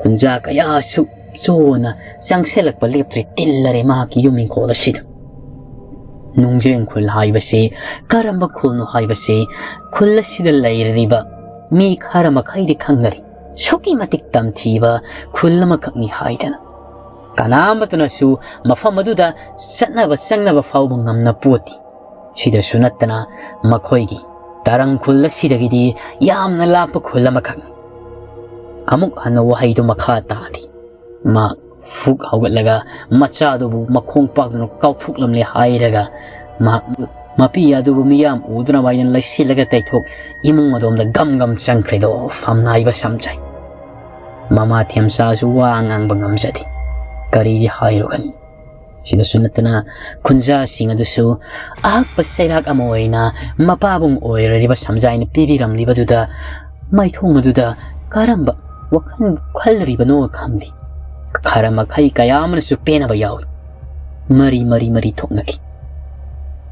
ꯈꯨꯟꯖꯥ ꯀꯌꯥꯁꯨ ꯆꯣꯟꯅ ꯆꯪꯁꯤꯜꯂꯛꯄ ꯂꯦꯞꯇ꯭ꯔꯤ, ꯇꯤꯜꯂꯔꯦ ꯃꯍꯥꯛꯀꯤ ꯌꯨꯝ ꯏꯪꯈꯣꯜ ꯑꯁꯤꯗ꯫ ꯅꯨꯡꯖ꯭ꯔꯦꯡ ꯈꯨꯜ ꯍꯥꯏꯕꯁꯤ ꯀꯔꯝꯕ ꯈꯨꯜꯅꯣ ꯍꯥꯏꯕꯁꯤ ꯈꯨꯜ ꯑꯁꯤꯗ ꯂꯩꯔꯤꯕ ꯃꯤ ꯈꯔ ꯃꯈꯩꯗꯤ ꯈꯪꯅꯔꯤ꯫ ꯑꯁꯨꯛꯀꯤ ꯃꯇꯤꯛ ꯇꯝꯊꯤꯕ ꯈꯨꯜ ꯑꯃꯈꯛꯅꯤ ꯍꯥꯏꯗꯅ꯫ ꯀꯅꯥꯃꯠꯇꯅꯁꯨ ꯃꯐꯝ ꯑꯗꯨꯗ ꯆꯠꯅꯕ ꯆꯪꯅꯕ ꯐꯥꯎꯕ ꯉꯝꯅ ꯄꯣꯠꯇꯦ꯫ ꯁꯤꯗꯁꯨ ꯅꯠꯇꯅ ꯃꯈꯣꯏꯒꯤ ꯇꯔꯪ ꯈꯨꯜ ꯑꯁꯤꯗꯒꯤꯗꯤ ꯌꯥꯝꯅ ꯂꯥꯞꯄ ꯈꯨꯜ ꯑꯃꯈꯛꯅꯤ꯫ ꯑꯃꯨꯛ ꯍꯟꯅ ꯋꯥꯍꯩꯗꯨ ꯃꯈꯥ ꯇꯥꯗꯦ꯫ ꯃꯍꯥꯛ ꯐꯨꯛ ꯍꯧꯒꯠꯂꯒ ꯃꯆꯥꯗꯨꯕꯨ ꯃꯈꯣꯡ ꯄꯥꯛꯇꯨꯅ ꯀꯥꯎꯊꯣꯛꯂꯝꯂꯦ ꯍꯥꯏꯔꯒ ꯃꯍꯥꯛ ꯃꯄꯤ ꯑꯗꯨꯕꯨ ꯃꯤꯌꯥꯝ ꯎꯗꯅꯕ ꯍꯥꯏꯅ ꯂꯩꯁꯤꯜꯂꯒ ꯇꯩꯊꯣꯛ ꯏꯃꯨꯡ ꯑꯗꯣꯝꯗ ꯒꯝ ꯒꯝ ꯆꯪꯈ꯭ꯔꯦꯗꯣ ꯐꯝꯅꯥꯏꯕ ꯁꯝꯖꯩ꯫ ꯃꯃꯥ ꯊꯦꯝꯆꯥꯁꯨ ꯋꯥ ꯉꯥꯡꯕ ꯉꯝꯖꯗꯦ꯫ ꯀꯔꯤꯗꯤ ꯍꯥꯏꯔꯨꯒꯅꯤ? ꯁꯤꯗꯁꯨ ꯅꯠꯇꯅ ꯈꯨꯟꯖꯥꯁꯤꯡ ꯑꯗꯨꯁꯨ ꯑꯍꯛꯄ ꯆꯩꯔꯥꯛ ꯑꯃ ꯑꯣꯏꯅ ꯃꯄꯥꯕꯨꯡ ꯑꯣꯏꯔꯤꯕ ꯁꯝꯖꯥꯏꯅ ꯄꯤꯕꯤꯔꯝꯂꯤꯕꯗꯨꯗ ꯃꯥꯏꯊꯣꯡ ꯑꯗꯨꯗ ꯀꯔꯝꯕ ꯋꯥꯈꯜ ꯈꯜꯂꯤꯕꯅꯣ ꯈꯪꯗꯦ꯫ ꯈꯔ ꯃꯈꯩ ꯀꯌꯥ ꯑꯃꯅꯁꯨ ꯄꯦꯟꯅꯕ ꯌꯥꯎꯏ꯫ ꯃꯔꯤ ꯃꯔꯤ ꯃꯔꯤ ꯊꯣꯛꯅꯈꯤ꯫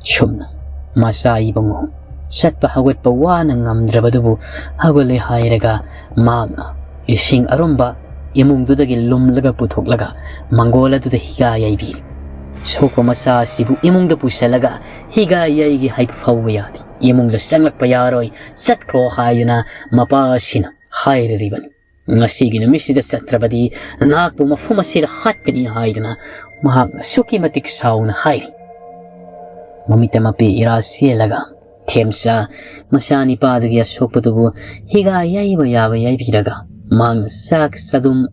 ꯁꯨꯝꯅ ꯃꯆꯥ ꯏꯕꯨꯡꯉꯣ ꯆꯠꯄ ꯍꯧꯒꯠꯄ ꯋꯥꯅ ꯉꯝꯗ꯭ꯔꯕꯗꯨꯕꯨ ꯍꯧꯒꯠꯂꯦ ꯍꯥꯏꯔꯒ ꯃꯍꯥꯛꯅ ꯏꯁꯤꯡ ꯑꯔꯨꯝꯕ ꯏꯃꯨꯡꯗꯨꯗꯒꯤ ꯂꯨꯝꯂꯒ ꯄꯨꯊꯣꯛꯂꯒ ꯃꯪꯒꯣꯜ ꯑꯗꯨꯗ ꯍꯤꯒꯥ ꯌꯩꯕꯤꯔꯤ꯫ ꯁꯣꯛꯄ ꯃꯆꯥ ꯑꯁꯤꯕꯨ ꯏꯃꯨꯡꯗ ꯄꯨꯁꯤꯜꯂꯒ ꯍꯤꯒꯥ ꯌꯩꯒꯦ ꯍꯥꯏꯕ ꯐꯥꯎꯕ ꯌꯥꯗꯦ꯫ ꯏꯃꯨꯡꯗ ꯆꯪꯂꯛꯄ ꯌꯥꯔꯣꯏ, ꯆꯠꯈ꯭ꯔꯣ ꯍꯥꯏꯗꯨꯅ ꯃꯄꯥ ꯑꯁꯤꯅ ꯍꯥꯏꯔꯤꯕꯅꯤ꯫ ꯉꯁꯤꯒꯤ ꯅꯨꯃꯤꯠꯁꯤꯗ ꯆꯠꯇ꯭ꯔꯕꯗꯤ ꯅꯍꯥꯛꯄꯨ ꯃꯐꯝ ꯑꯁꯤꯗ ꯍꯥꯠꯀꯅꯤ ꯍꯥꯏꯗꯨꯅ ꯃꯍꯥꯛꯅ ꯑꯁꯨꯛꯀꯤ ꯃꯇꯤꯛ ꯁꯥꯎꯅ ꯍꯥꯏꯔꯤ꯫ ꯃꯃꯤꯠꯇ ꯃꯄꯤ ꯏꯔꯥ ꯆꯦꯜꯂꯒ ꯊꯦꯝꯆꯥ ꯃꯆꯥꯅꯤꯄꯥꯗꯨꯒꯤ ꯑꯁꯣꯛꯄꯗꯨꯕꯨ ꯍꯤꯒꯥ ꯌꯩꯕ ꯌꯥꯕ ꯌꯩꯕꯤꯔꯒ ꯃꯍꯥꯛꯅ ꯆꯥꯛ ꯆꯗꯨꯝ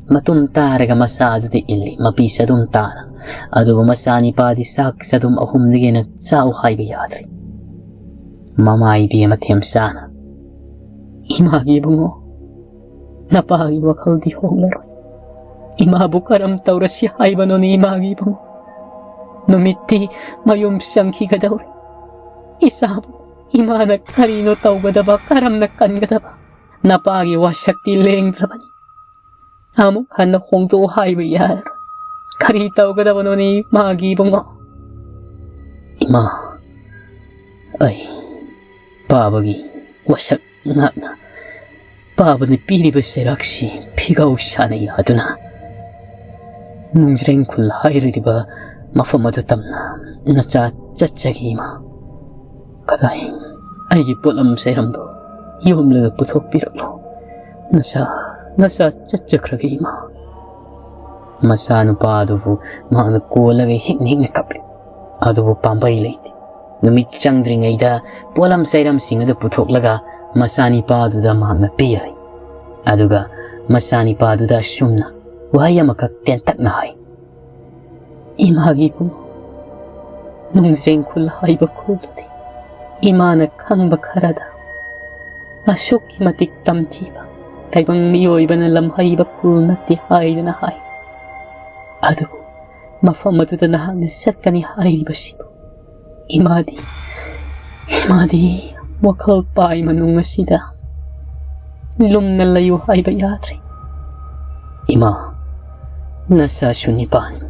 ꯃꯇꯨꯝ ꯇꯥꯔꯒ ꯃꯆꯥ ꯑꯗꯨꯗ ꯏꯜꯂꯤ, ꯃꯄꯤ ꯆꯗꯨꯝ ꯇꯥꯅ꯫ ꯑꯗꯨꯕꯨ ꯃꯆꯥꯅꯤꯄꯥꯗꯤ ꯆꯥꯛ ꯆꯗꯨꯝ ꯑꯍꯨꯝꯗꯒꯤ ꯍꯦꯟꯅ ꯆꯥꯎ ꯍꯥꯏꯕ ꯌꯥꯗ꯭ꯔꯦ꯫ ꯃꯃꯥ ꯏꯕꯦꯝꯃ ꯊꯦꯝꯆꯥꯅ, "ꯏꯃꯥꯒꯤ ꯏꯕꯨꯡꯉꯣ, ꯅꯄꯥꯒꯤ ꯋꯥꯈꯜꯗꯤ ꯍꯣꯡꯂꯔꯣꯏ꯫ ꯏꯃꯥꯕꯨ ꯀꯔꯝ ꯇꯧꯔꯁꯤ ꯍꯥꯏꯕꯅꯣꯅꯦ ꯏꯃꯥꯒꯤ ꯏꯕꯨꯡꯉꯣ? ꯅꯨꯃꯤꯠꯇꯤ ꯃꯌꯨꯝ ꯆꯪꯈꯤꯒꯗꯧꯔꯤ꯫ ꯏꯆꯥꯕꯨ ꯏꯃꯥꯅ ꯀꯔꯤꯅꯣ ꯇꯧꯒꯗꯕ, ꯀꯔꯝꯅ ꯀꯟꯒꯗꯕ? ꯅꯄꯥꯒꯤ ꯋꯥꯁꯛꯇꯤ ꯂꯦꯡꯗ꯭ꯔꯕꯅꯤ꯫ ꯑꯃꯨꯛ ꯍꯟꯅ ꯍꯣꯡꯗꯣꯛꯎ ꯍꯥꯏꯕ ꯌꯥꯔꯔꯣꯏ꯫ ꯀꯔꯤ ꯇꯧꯒꯗꯕꯅꯣꯅꯦ ꯏꯃꯥꯒꯤ ꯏꯕꯨꯡꯉꯣ?" "ꯏꯃꯥ, ꯑꯩ ꯄꯥꯕꯒꯤ ꯋꯥꯁꯛ ꯉꯥꯛꯅ ꯄꯥꯕꯅ ꯄꯤꯔꯤꯕ ꯆꯩꯔꯥꯛꯁꯤ ꯐꯤꯒꯥꯎ ꯁꯥꯅ ꯌꯥꯗꯨꯅ ꯅꯨꯡꯖ꯭ꯔꯦꯡ ꯈꯨꯜ ꯍꯥꯏꯔꯤꯕ ꯃꯐꯝ ꯑꯗꯨ ꯇꯝꯅ ꯅꯆꯥ ꯆꯠꯆꯒꯦ ꯏꯃꯥ꯫ ꯀꯗꯥꯏ ꯑꯩꯒꯤ ꯄꯣꯠꯂꯝ ꯆꯩꯔꯝꯗꯣ ꯌꯣꯝꯂꯒ ꯄꯨꯊꯣꯛꯄꯤꯔꯛꯂꯣ꯫ ꯅꯆꯥ, ꯅꯆꯥ ꯆꯠꯆꯈ꯭ꯔꯒꯦ ꯏꯃꯥ꯫" ꯃꯆꯥꯅꯨꯄꯥ ꯑꯗꯨꯕꯨ ꯃꯍꯥꯛꯅ ꯀꯣꯜꯂꯒ ꯍꯤꯛꯅ ꯍꯤꯛꯅ ꯀꯞꯂꯤ꯫ ꯑꯗꯨꯕꯨ ꯄꯥꯝꯕꯩ ꯂꯩꯇꯦ꯫ ꯅꯨꯃꯤꯠ ꯆꯪꯗ꯭ꯔꯤꯉꯩꯗ ꯄꯣꯠꯂꯝ ꯆꯩꯔꯝꯁꯤꯡ ꯑꯗꯨ ꯄꯨꯊꯣꯛꯂꯒ ꯃꯆꯥꯅꯤꯄꯥꯗꯨꯗ ꯃꯍꯥꯛꯅ ꯄꯤꯈ꯭ꯔꯦ꯫ ꯑꯗꯨꯒ ꯃꯆꯥꯅꯤꯄꯥꯗꯨꯗ ꯑꯁꯨꯝꯅ ꯋꯥꯍꯩ ꯑꯃꯈꯛ ꯇꯦꯟꯇꯛꯅ ꯍꯥꯏ, "ꯏꯃꯥꯒꯤ ꯏꯕꯨꯡ, ꯅꯨꯡꯖ꯭ꯔꯦꯡ ꯈꯨꯜ ꯍꯥꯏꯕ ꯈꯨꯜꯗꯨꯗꯤ ꯏꯃꯥꯅ ꯈꯪꯕ ꯈꯔꯗ ꯑꯁꯨꯛꯀꯤ ꯃꯇꯤꯛ ꯇꯝꯊꯤꯕ, ꯇꯥꯏꯕꯪ ꯃꯤꯑꯣꯏꯕꯅ ꯂꯝꯍꯩꯕ ꯈꯨꯜ ꯅꯠꯇꯦ ꯍꯥꯏꯗꯨꯅ ꯍꯥꯏ꯫ ꯑꯗꯨꯕꯨ ꯃꯐꯝ ꯑꯗꯨꯗ ꯅꯍꯥꯛꯅ ꯆꯠꯀꯅꯤ ꯍꯥꯏꯔꯤꯕꯁꯤꯕꯨ ꯏꯃꯥꯗꯤ, ꯏꯃꯥꯗꯤ ꯋꯥꯈꯜ ꯄꯥꯏ ꯃꯅꯨꯡ ꯑꯁꯤꯗ ꯂꯨꯝꯅ ꯂꯩꯌꯨ ꯍꯥꯏꯕ ꯌꯥꯗ꯭ꯔꯦ꯫ ꯏꯃꯥ, ꯅꯆꯥꯁꯨ ꯅꯤꯄꯥꯅꯤ,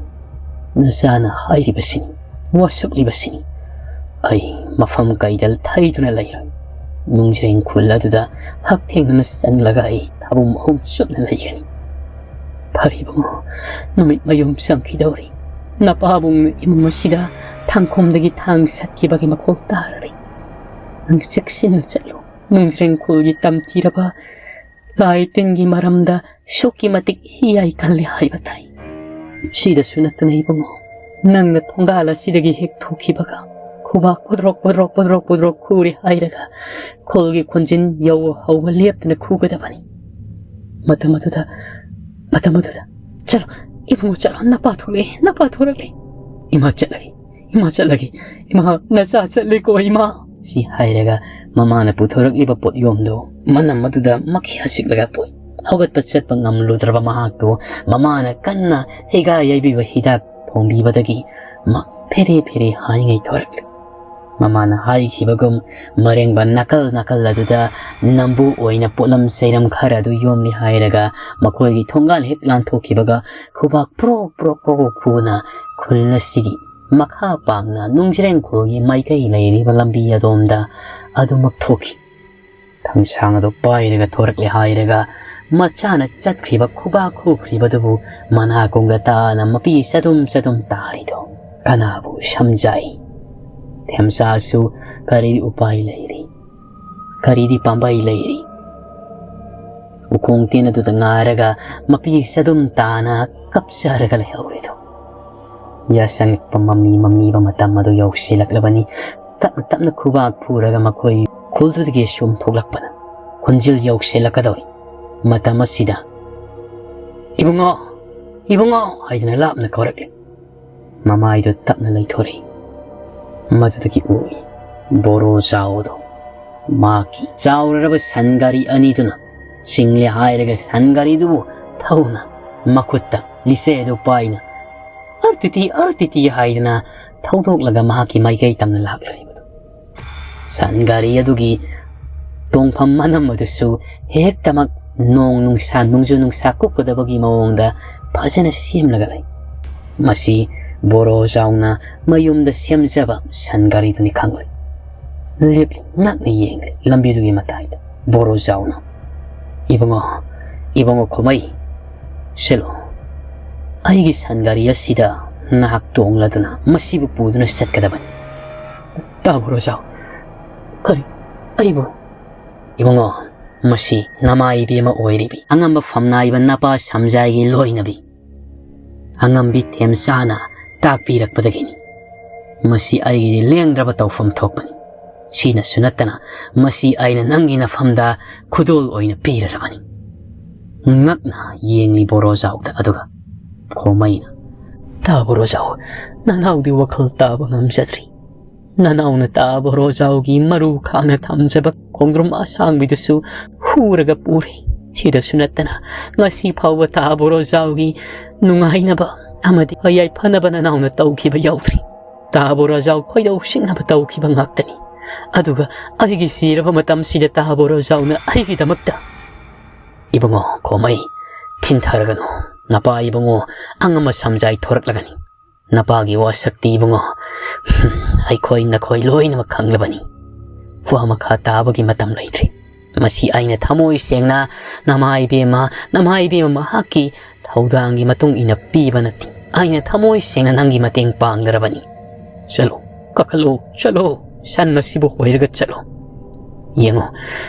ꯅꯆꯥꯅ ꯍꯥꯏꯔꯤꯕꯁꯤꯅꯤ, ꯋꯥꯁꯛꯂꯤꯕꯁꯤꯅꯤ꯫ ꯑꯩ ꯃꯐꯝ ꯀꯩꯗ ꯊꯩꯗꯨꯅ ꯂꯩꯔꯣꯏ꯫ ꯅꯨꯡꯖ꯭ꯔꯦꯡ ꯈꯨꯜ ꯑꯗꯨꯗ ꯍꯛꯊꯦꯡꯅꯅ ꯆꯪꯂꯒ ꯑꯩ ꯊꯥꯕꯨꯝ ꯑꯍꯨꯝ ꯆꯨꯞꯅ ꯂꯩꯒꯅꯤ꯫ ꯐꯔꯦ ꯏꯕꯨꯡꯉꯣ, ꯅꯨꯃꯤꯠ ꯃꯌꯨꯝ ꯆꯪꯈꯤꯗꯧꯔꯤ꯫ ꯅꯄꯥꯕꯨꯡꯅ ꯏꯃꯨꯡ ꯑꯁꯤꯗ ꯊꯥꯡꯈꯣꯝꯗꯒꯤ ꯊꯥꯡ ꯁꯠꯈꯤꯕꯒꯤ ꯃꯈꯣꯜ ꯇꯥꯔꯔꯤ꯫ ꯅꯪ ꯆꯦꯛꯁꯤꯟꯅ ꯆꯠꯂꯨ꯫ ꯅꯨꯡꯖ꯭ꯔꯦꯡ ꯈꯨꯜꯒꯤ ꯇꯝꯊꯤꯔꯕ ꯂꯥꯏ ꯇꯤꯟꯒꯤ ꯃꯔꯝꯗ ꯁꯨꯛꯀꯤ ꯃꯇꯤꯛ ꯍꯤꯌꯥꯏ ꯀꯜꯂꯤ ꯍꯥꯏꯕ ꯇꯥꯏ꯫ ꯁꯤꯗꯁꯨ ꯅꯠꯇꯅ ꯏꯕꯨꯡꯉꯣ, ꯅꯪꯅ ꯊꯣꯡꯒꯥꯜ ꯑꯁꯤꯗꯒꯤ ꯍꯦꯛ ꯊꯣꯛꯈꯤꯕꯒ ꯈꯨꯕꯥꯛ ꯄꯨꯗ꯭ꯔꯣꯛ ꯄꯨꯗ꯭ꯔꯣꯛ ꯄꯨꯗ꯭ꯔꯣꯛ ꯄꯨꯗ꯭ꯔꯣꯛ ꯈꯨꯔꯦ ꯍꯥꯏꯔꯒ ꯈꯨꯜꯒꯤ ꯈꯣꯟꯖꯤꯟ ꯌꯧ ꯍꯧꯕ ꯂꯦꯞꯇꯅ ꯈꯨꯒꯗꯕꯅꯤ꯫ ꯃꯇꯝ ꯑꯗꯨꯗ, ꯃꯇꯝ ꯑꯗꯨꯗ, "ꯆꯠꯂꯣ, ꯏꯕꯨꯡꯉꯣ, ꯆꯠꯂꯣ, ꯅꯄꯥ ꯊꯣꯛꯂꯛꯑꯦ, ꯅꯄꯥ ꯊꯣꯛꯂꯛꯂꯦ꯫ ꯏꯃꯥ ꯆꯠꯂꯒꯦ, ꯏꯃꯥ ꯆꯠꯂꯒꯦ, ꯏꯃꯥ, ꯅꯆꯥ ꯆꯠꯂꯦꯀꯣ, ꯏꯃꯥ!" ꯁꯤ ꯍꯥꯏꯔꯒ ꯃꯃꯥꯅ ꯄꯨꯊꯣꯔꯛꯂꯤꯕ ꯄꯣꯠꯌꯣꯝꯗꯣ ꯃꯅꯝ ꯑꯗꯨꯗ ꯃꯈꯤꯌꯥ ꯆꯤꯛꯂꯒ ꯄꯣꯛꯏ꯫ ꯍꯧꯒꯠꯄ ꯆꯠꯄ ꯉꯝꯂꯨꯗ꯭ꯔꯕ ꯃꯍꯥꯛꯇꯨ ꯃꯃꯥꯅ ꯀꯟꯅ ꯍꯤꯒꯥ ꯌꯩꯕꯤꯕ ꯍꯤꯗꯥꯛ ꯊꯣꯡꯕꯤꯕꯗꯒꯤ ꯃꯥ ꯐꯦꯔꯦ ꯐꯦꯔꯦ ꯍꯥꯏꯉꯩ ꯊꯣꯔꯛꯂꯤ꯫ ꯃꯃꯥꯅ ꯍꯥꯏꯈꯤꯕꯒꯨꯝ ꯃꯔꯦꯡꯕ ꯅꯥꯀꯜ ꯅꯥꯀꯜ ꯑꯗꯨꯗ ꯅꯝꯕꯨ ꯑꯣꯏꯅ ꯄꯣꯠꯂꯝ ꯆꯩꯔꯝ ꯈꯔ ꯑꯗꯨ ꯌꯣꯝꯂꯤ ꯍꯥꯏꯔꯒ ꯃꯈꯣꯏꯒꯤ ꯊꯣꯡꯒꯥꯜ ꯍꯦꯛ ꯂꯥꯟꯊꯣꯛꯈꯤꯕꯒ ꯈꯨꯕꯥꯛ ꯄ꯭ꯔꯣꯛ ꯄ꯭ꯔꯣꯛ ꯄ꯭ꯔꯣꯛ ꯈꯨꯅ ꯈꯨꯜ ꯑꯁꯤꯒꯤ ꯃꯈꯥ ꯄꯥꯡꯅ ꯅꯨꯡꯖ꯭ꯔꯦꯡꯈꯣꯜꯒꯤ ꯃꯥꯏꯀꯩ ꯂꯩꯔꯤꯕ ꯂꯝꯕꯤ ꯑꯗꯣꯝꯗ ꯑꯗꯨꯃꯛ ꯊꯣꯛꯈꯤ꯫ ꯊꯥꯡꯁꯥꯡ ꯑꯗꯨ ꯄꯥꯏꯔꯒ ꯊꯣꯔꯛꯂꯦ ꯍꯥꯏꯔꯒ ꯃꯆꯥꯅ ꯆꯠꯈ꯭ꯔꯤꯕ ꯈꯨꯕꯥꯛ ꯈꯨꯈ꯭ꯔꯤꯕꯗꯨꯕꯨ ꯃꯅꯥ ꯀꯣꯡꯗ ꯇꯥꯅ ꯃꯄꯤ ꯆꯗꯨꯝ ꯆꯗꯨꯝ ꯇꯥꯔꯤꯗꯣ ꯀꯅꯥꯕꯨ ꯁꯝꯖꯥꯏ? ꯊꯦꯝꯆꯥꯁꯨ ꯀꯔꯤ ꯎꯄꯥꯏ ꯂꯩꯔꯤ? ꯀꯔꯤꯗꯤ ꯄꯥꯝꯕꯩ ꯂꯩꯔꯤ? ꯎꯈꯣꯡ ꯇꯦꯟ ꯑꯗꯨꯗ ꯉꯥꯏꯔꯒ ꯃꯄꯤ ꯆꯗꯨꯝ ꯇꯥꯅ ꯀꯞꯆꯔꯒ ꯂꯩꯍꯧꯔꯤꯗꯣ꯫ ꯌꯥꯆꯪꯉꯛꯄ ꯃꯝꯂꯤ ꯃꯝꯂꯤꯕ ꯃꯇꯝ ꯑꯗꯨ ꯌꯧꯁꯤꯜꯂꯛꯂꯕꯅꯤ꯫ ꯇꯞꯅ ꯇꯞꯅ ꯈꯨꯕꯥꯛ ꯐꯨꯔꯒ ꯃꯈꯣꯏ ꯈꯨꯜꯗꯨꯗꯒꯤ ꯁꯨꯝ ꯊꯣꯛꯂꯛꯄꯅ ꯈꯣꯟꯖꯦꯜ ꯌꯧꯁꯤꯜꯂꯛꯀꯗꯧꯔꯤ꯫ ꯃꯇꯝ ꯑꯁꯤꯗ, "ꯏꯕꯨꯡꯉꯣ, ꯏꯕꯨꯡꯉꯣ!" ꯍꯥꯏꯗꯨꯅ ꯂꯥꯞꯅ ꯀꯧꯔꯛꯂꯤ꯫ ꯃꯃꯥꯏꯗꯨ ꯇꯞꯅ ꯂꯩꯊꯣꯔꯛꯏ꯫ ꯃꯗꯨꯗꯒꯤ ꯎꯏ ꯕꯣꯔꯣ ꯆꯥꯎꯗꯣ꯫ ꯃꯍꯥꯛꯀꯤ ꯆꯥꯎꯔꯔꯕ ꯁꯟ ꯒꯥꯔꯤ ꯑꯅꯤꯗꯨꯅ ꯆꯤꯡꯂꯦ ꯍꯥꯏꯔꯒ ꯁꯟ ꯒꯥꯔꯤꯗꯨꯕꯨ ꯊꯧꯅ ꯃꯈꯨꯠꯇ ꯂꯤꯆꯩ ꯑꯗꯨ ꯄꯥꯏꯅ "ꯑꯔꯇꯤꯇꯤ, ꯑꯔꯇꯤꯇꯤ" ꯍꯥꯏꯗꯨꯅ ꯊꯧꯗꯣꯛꯂꯒ ꯃꯍꯥꯛꯀꯤ ꯃꯥꯏꯀꯩ ꯇꯝꯅ ꯂꯥꯛꯂꯤꯕꯗꯨ꯫ ꯁꯟ ꯒꯥꯔꯤ ꯑꯗꯨꯒꯤ ꯇꯣꯡꯐꯝ ꯃꯅꯝ ꯑꯗꯨꯁꯨ ꯍꯦꯛꯇꯃꯛ ꯅꯣꯡ ꯅꯨꯡꯁꯥ, ꯅꯣꯡꯖꯨ ꯅꯨꯡꯁꯥ ꯀꯨꯞꯀꯗꯕꯒꯤ ꯃꯑꯣꯡꯗ ꯐꯖꯅ ꯁꯦꯝꯂꯒ ꯂꯩ꯫ ꯃꯁꯤ ꯕꯣꯔꯣ ꯆꯥꯎꯅ ꯃꯌꯨꯝꯗ ꯁꯦꯝꯖꯕ ꯁꯟ ꯒꯥꯔꯤꯗꯨꯅꯤ ꯈꯪꯂꯦ꯫ ꯂꯦꯞꯂꯤ, ꯉꯛꯅ ꯌꯦꯡꯂꯤ ꯂꯝꯕꯤꯗꯨꯒꯤ ꯃꯇꯥꯏꯗ ꯕꯣꯔꯣ ꯆꯥꯎꯅ꯫ "ꯏꯕꯨꯡꯉꯣ, ꯏꯕꯨꯡꯉꯣ ꯈꯣꯃꯩ, ꯁꯤꯂꯣ, ꯑꯩꯒꯤ ꯁꯟ ꯒꯥꯔꯤ ꯑꯁꯤꯗ ꯅꯍꯥꯛ ꯇꯣꯡꯂꯗꯨꯅ ꯃꯁꯤꯕꯨ ꯄꯨꯗꯨꯅ ꯆꯠꯀꯗꯕꯅꯤ꯫" "ꯇꯥ ꯕꯣꯔꯣ ꯆꯥꯎ, ꯀꯔꯤ, ꯑꯩꯕꯨ?" "ꯏꯕꯨꯡꯉꯣ, ꯃꯁꯤ ꯅꯃꯥ ꯏꯕꯦꯝꯃ ꯑꯣꯏꯔꯤꯕꯤ ꯑꯉꯝꯕ ꯐꯝꯅꯥꯏꯕ ꯅꯄꯥ ꯁꯝꯖꯥꯏꯒꯤ ꯂꯣꯏꯅꯕꯤ ꯑꯉꯝꯕꯤ ꯊꯦꯝꯆꯥꯅ ꯇꯥꯛꯄꯤꯔꯛꯄꯗꯒꯤꯅꯤ꯫ ꯃꯁꯤ ꯑꯩꯒꯤꯗꯤ ꯂꯦꯡꯗ꯭ꯔꯕ ꯇꯧꯐꯝ ꯊꯣꯛꯄꯅꯤ꯫ ꯁꯤꯅꯁꯨ ꯅꯠꯇꯅ ꯃꯁꯤ ꯑꯩꯅ ꯅꯪꯒꯤ ꯅꯐꯝꯗ ꯈꯨꯗꯣꯜ ꯑꯣꯏꯅ ꯄꯤꯔꯔꯕꯅꯤ꯫ ꯉꯛꯅ ꯂꯩꯔꯝꯂꯤꯕ ꯕꯣꯔꯣꯖꯥꯎꯗ ꯑꯗꯨꯒ ꯈꯣꯃꯩꯅ, "ꯇꯥ ꯕꯣꯔꯣꯖꯥꯎ, ꯅꯅꯥꯎꯗꯤ ꯋꯥꯈꯜ ꯇꯥꯕ ꯉꯝꯖꯗ꯭ꯔꯤ꯫ ꯅꯅꯥꯎꯅ ꯇꯥ ꯕꯣꯔꯣꯖꯥꯎꯒꯤ ꯃꯔꯨ ꯈꯥꯛꯅ ꯊꯝꯖꯕ ꯈꯣꯡꯗ꯭ꯔꯨꯝ ꯑꯁꯥꯡꯕꯤꯗꯨꯁꯨ ꯍꯨꯔꯒ ꯄꯨꯔꯦ꯫ ꯁꯤꯗꯁꯨ ꯅꯠꯇꯅ ꯉꯁꯤ ꯐꯥꯎꯕ ꯇꯥ ꯕꯣꯔꯣꯖꯥꯎꯒꯤ ꯅꯨꯡꯉꯥꯏꯅꯕ ꯑꯃꯗꯤ ꯌꯥꯏꯐꯅꯕ ꯅꯅꯥꯎꯅ ꯇꯧꯈꯤꯕ ꯌꯥꯎꯗ꯭ꯔꯤ꯫ ꯇꯥ ꯕꯣꯔꯣꯖꯥꯎ ꯈꯣꯏꯗꯧ ꯁꯤꯡꯅꯕ ꯇꯧꯈꯤꯕ ꯉꯥꯛꯇꯅꯤ꯫ ꯑꯗꯨꯒ ꯑꯩꯒꯤ ꯁꯤꯔꯕ ꯃꯇꯝꯁꯤꯗ ꯇꯥ ꯕꯣꯔꯣꯖꯥꯎꯅ ꯑꯩꯒꯤꯗꯃꯛꯇ..." "ꯏꯕꯨꯡꯉꯣ ꯈꯣꯃꯩ, ꯊꯤꯟꯊꯔꯒꯅꯨ꯫ ꯅꯄꯥ ꯏꯕꯨꯡꯉꯣ ꯑꯉꯝꯕ ꯁꯝꯖꯥꯏ ꯊꯣꯔꯛꯂꯒꯅꯤ꯫ ꯅꯄꯥꯒꯤ ꯋꯥꯁꯛꯇꯤ ꯏꯕꯨꯡꯉꯣ, ꯍꯝ, ꯑꯩꯈꯣꯏ ꯅꯈꯣꯏ ꯂꯣꯏꯅꯃꯛ ꯈꯪꯂꯕꯅꯤ꯫ ꯋꯥ ꯃꯈꯥ ꯇꯥꯕꯒꯤ ꯃꯇꯝ ꯂꯩꯇ꯭ꯔꯤ꯫ ꯃꯁꯤ ꯑꯩꯅ ꯊꯃꯣꯏ ꯁꯦꯡꯅ ꯅꯃꯥ ꯏꯕꯦꯝꯃ, ꯅꯃꯥ ꯏꯕꯦꯝꯃ ꯃꯍꯥꯛꯀꯤ ꯊꯧꯗꯥꯡꯒꯤ ꯃꯇꯨꯡ ꯏꯟꯅ ꯄꯤꯕ ꯅꯠꯇꯦ꯫ ꯑꯩꯅ ꯊꯃꯣꯏ ꯁꯦꯡꯅ ꯅꯪꯒꯤ ꯃꯇꯦꯡ ꯄꯥꯡꯂꯔꯕꯅꯤ꯫ ꯆꯠꯂꯣ, ꯀꯥꯈꯠꯂꯣ, ꯆꯠꯂꯣ꯫ ꯁꯟ ꯑꯁꯤꯕꯨ ꯍꯣꯏꯔꯒ ꯆꯠꯂꯣ꯫ ꯌꯦꯡꯉꯣ,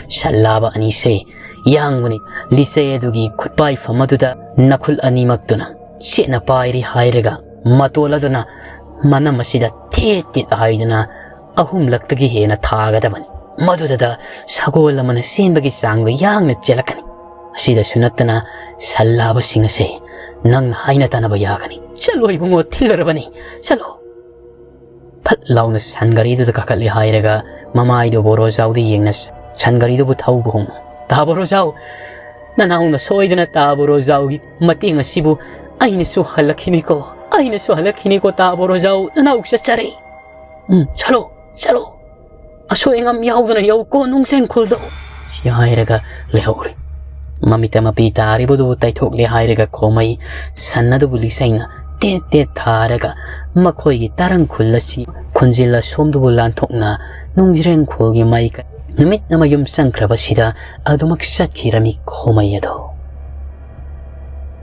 ꯁꯟ ꯂꯥꯕ ꯑꯅꯤꯁꯦ ꯌꯥꯡꯕꯅꯤ꯫ ꯂꯤꯆꯩ ꯑꯗꯨꯒꯤ ꯈꯨꯠꯄꯥꯏꯐꯝ ꯑꯗꯨꯗ ꯅꯈꯨꯠ ꯑꯅꯤꯃꯛꯇꯨꯅ ꯆꯦꯠꯅ ꯄꯥꯏꯔꯤ" ꯍꯥꯏꯔꯒ ꯃꯇꯣꯜ ꯑꯗꯨꯅ ꯃꯅꯝ ꯑꯁꯤꯗ ꯊꯦꯠ ꯊꯦꯠ ꯍꯥꯏꯗꯨꯅ ꯑꯍꯨꯝꯂꯛꯇꯒꯤ ꯍꯦꯟꯅ ꯊꯥꯒꯗꯕꯅꯤ꯫ ꯃꯗꯨꯗ ꯁꯒꯣꯜ ꯑꯃꯅ ꯆꯦꯟꯕꯒꯤ ꯆꯥꯡꯗ ꯌꯥꯡꯅ ꯆꯦꯜꯂꯛꯀꯅꯤ꯫ ꯑꯁꯤꯗꯁꯨ ꯅꯠꯇꯅ ꯁꯟ ꯂꯥꯕꯁꯤꯡ ꯑꯁꯦ ꯅꯪꯅ ꯍꯥꯏꯅ ꯇꯥꯅꯕ ꯌꯥꯒꯅꯤ꯫ ꯆꯠꯂꯣ ꯏꯕꯨꯡꯉꯣ, ꯊꯤꯜꯂꯔꯕꯅꯤ, ꯆꯠꯂꯣ꯫ ꯐꯠ ꯂꯥꯎꯅ ꯁꯟ ꯒꯥꯔꯤꯗꯨꯗ ꯀꯥꯈꯠꯂꯦ ꯍꯥꯏꯔꯒ ꯃꯃꯥꯏꯗꯨ ꯕꯣꯔꯣꯖꯥꯎꯗ ꯌꯦꯡꯅ ꯁꯟ ꯒꯥꯔꯤꯗꯨꯕꯨ ꯊꯧꯕ ꯍꯧꯅ, "ꯇꯥ ꯕꯣꯔꯣꯖꯥꯎ, ꯅꯅꯥꯎꯅ ꯁꯣꯏꯗꯅ ꯇꯥ ꯕꯣꯔꯣꯖꯥꯎꯒꯤ ꯃꯇꯦꯡ ꯑꯁꯤꯕꯨ ꯑꯩꯅꯁꯨ ꯍꯜꯂꯛꯈꯤꯅꯤꯀꯣ, ꯑꯩꯅꯁꯨ ꯍꯜꯂꯛꯈꯤꯅꯤꯀꯣ, ꯇꯥ ꯕꯣꯔꯣꯖꯥꯎ, ꯅꯅꯥꯎ ꯆꯠꯆꯔꯦ꯫ ꯎꯝ, ꯆꯠꯂꯣ, ꯆꯠꯂꯣ꯫ ꯑꯁꯣꯏ ꯑꯉꯥꯝ ꯌꯥꯎꯗꯅ ꯌꯧꯀꯣ ꯅꯨꯡꯖ꯭ꯔꯦꯡ ꯈꯨꯜꯗꯣ" ꯁꯤ ꯍꯥꯏꯔꯒ ꯂꯩꯍꯧꯔꯦ꯫ ꯃꯃꯤꯠꯇ ꯃꯄꯤ ꯇꯥꯔꯤꯕꯗꯨꯕꯨ ꯇꯩꯊꯣꯛꯂꯦ ꯍꯥꯏꯔꯒ ꯈꯣꯃꯩ ꯁꯟ ꯑꯗꯨꯕꯨ ꯂꯤꯆꯩꯅ ꯇꯦꯠ ꯇꯦꯠ ꯊꯥꯔꯒ ꯃꯈꯣꯏꯒꯤ ꯇꯔꯪ ꯈꯨꯜ ꯑꯁꯤ ꯈꯨꯟꯖꯤꯜ ꯑꯁꯣꯝꯗꯨꯕꯨ ꯂꯥꯟꯊꯣꯛꯅ ꯅꯨꯡꯖ꯭ꯔꯦꯡ ꯈꯨꯜꯒꯤ ꯃꯥꯏꯀꯩ ꯅꯨꯃꯤꯠ ꯑꯃ ꯌꯨꯝ ꯆꯪꯈ꯭ꯔꯕꯁꯤꯗ ꯑꯗꯨꯃꯛ ꯆꯠꯈꯤꯔꯝꯃꯤ ꯈꯣꯃꯩ ꯑꯗꯣ꯫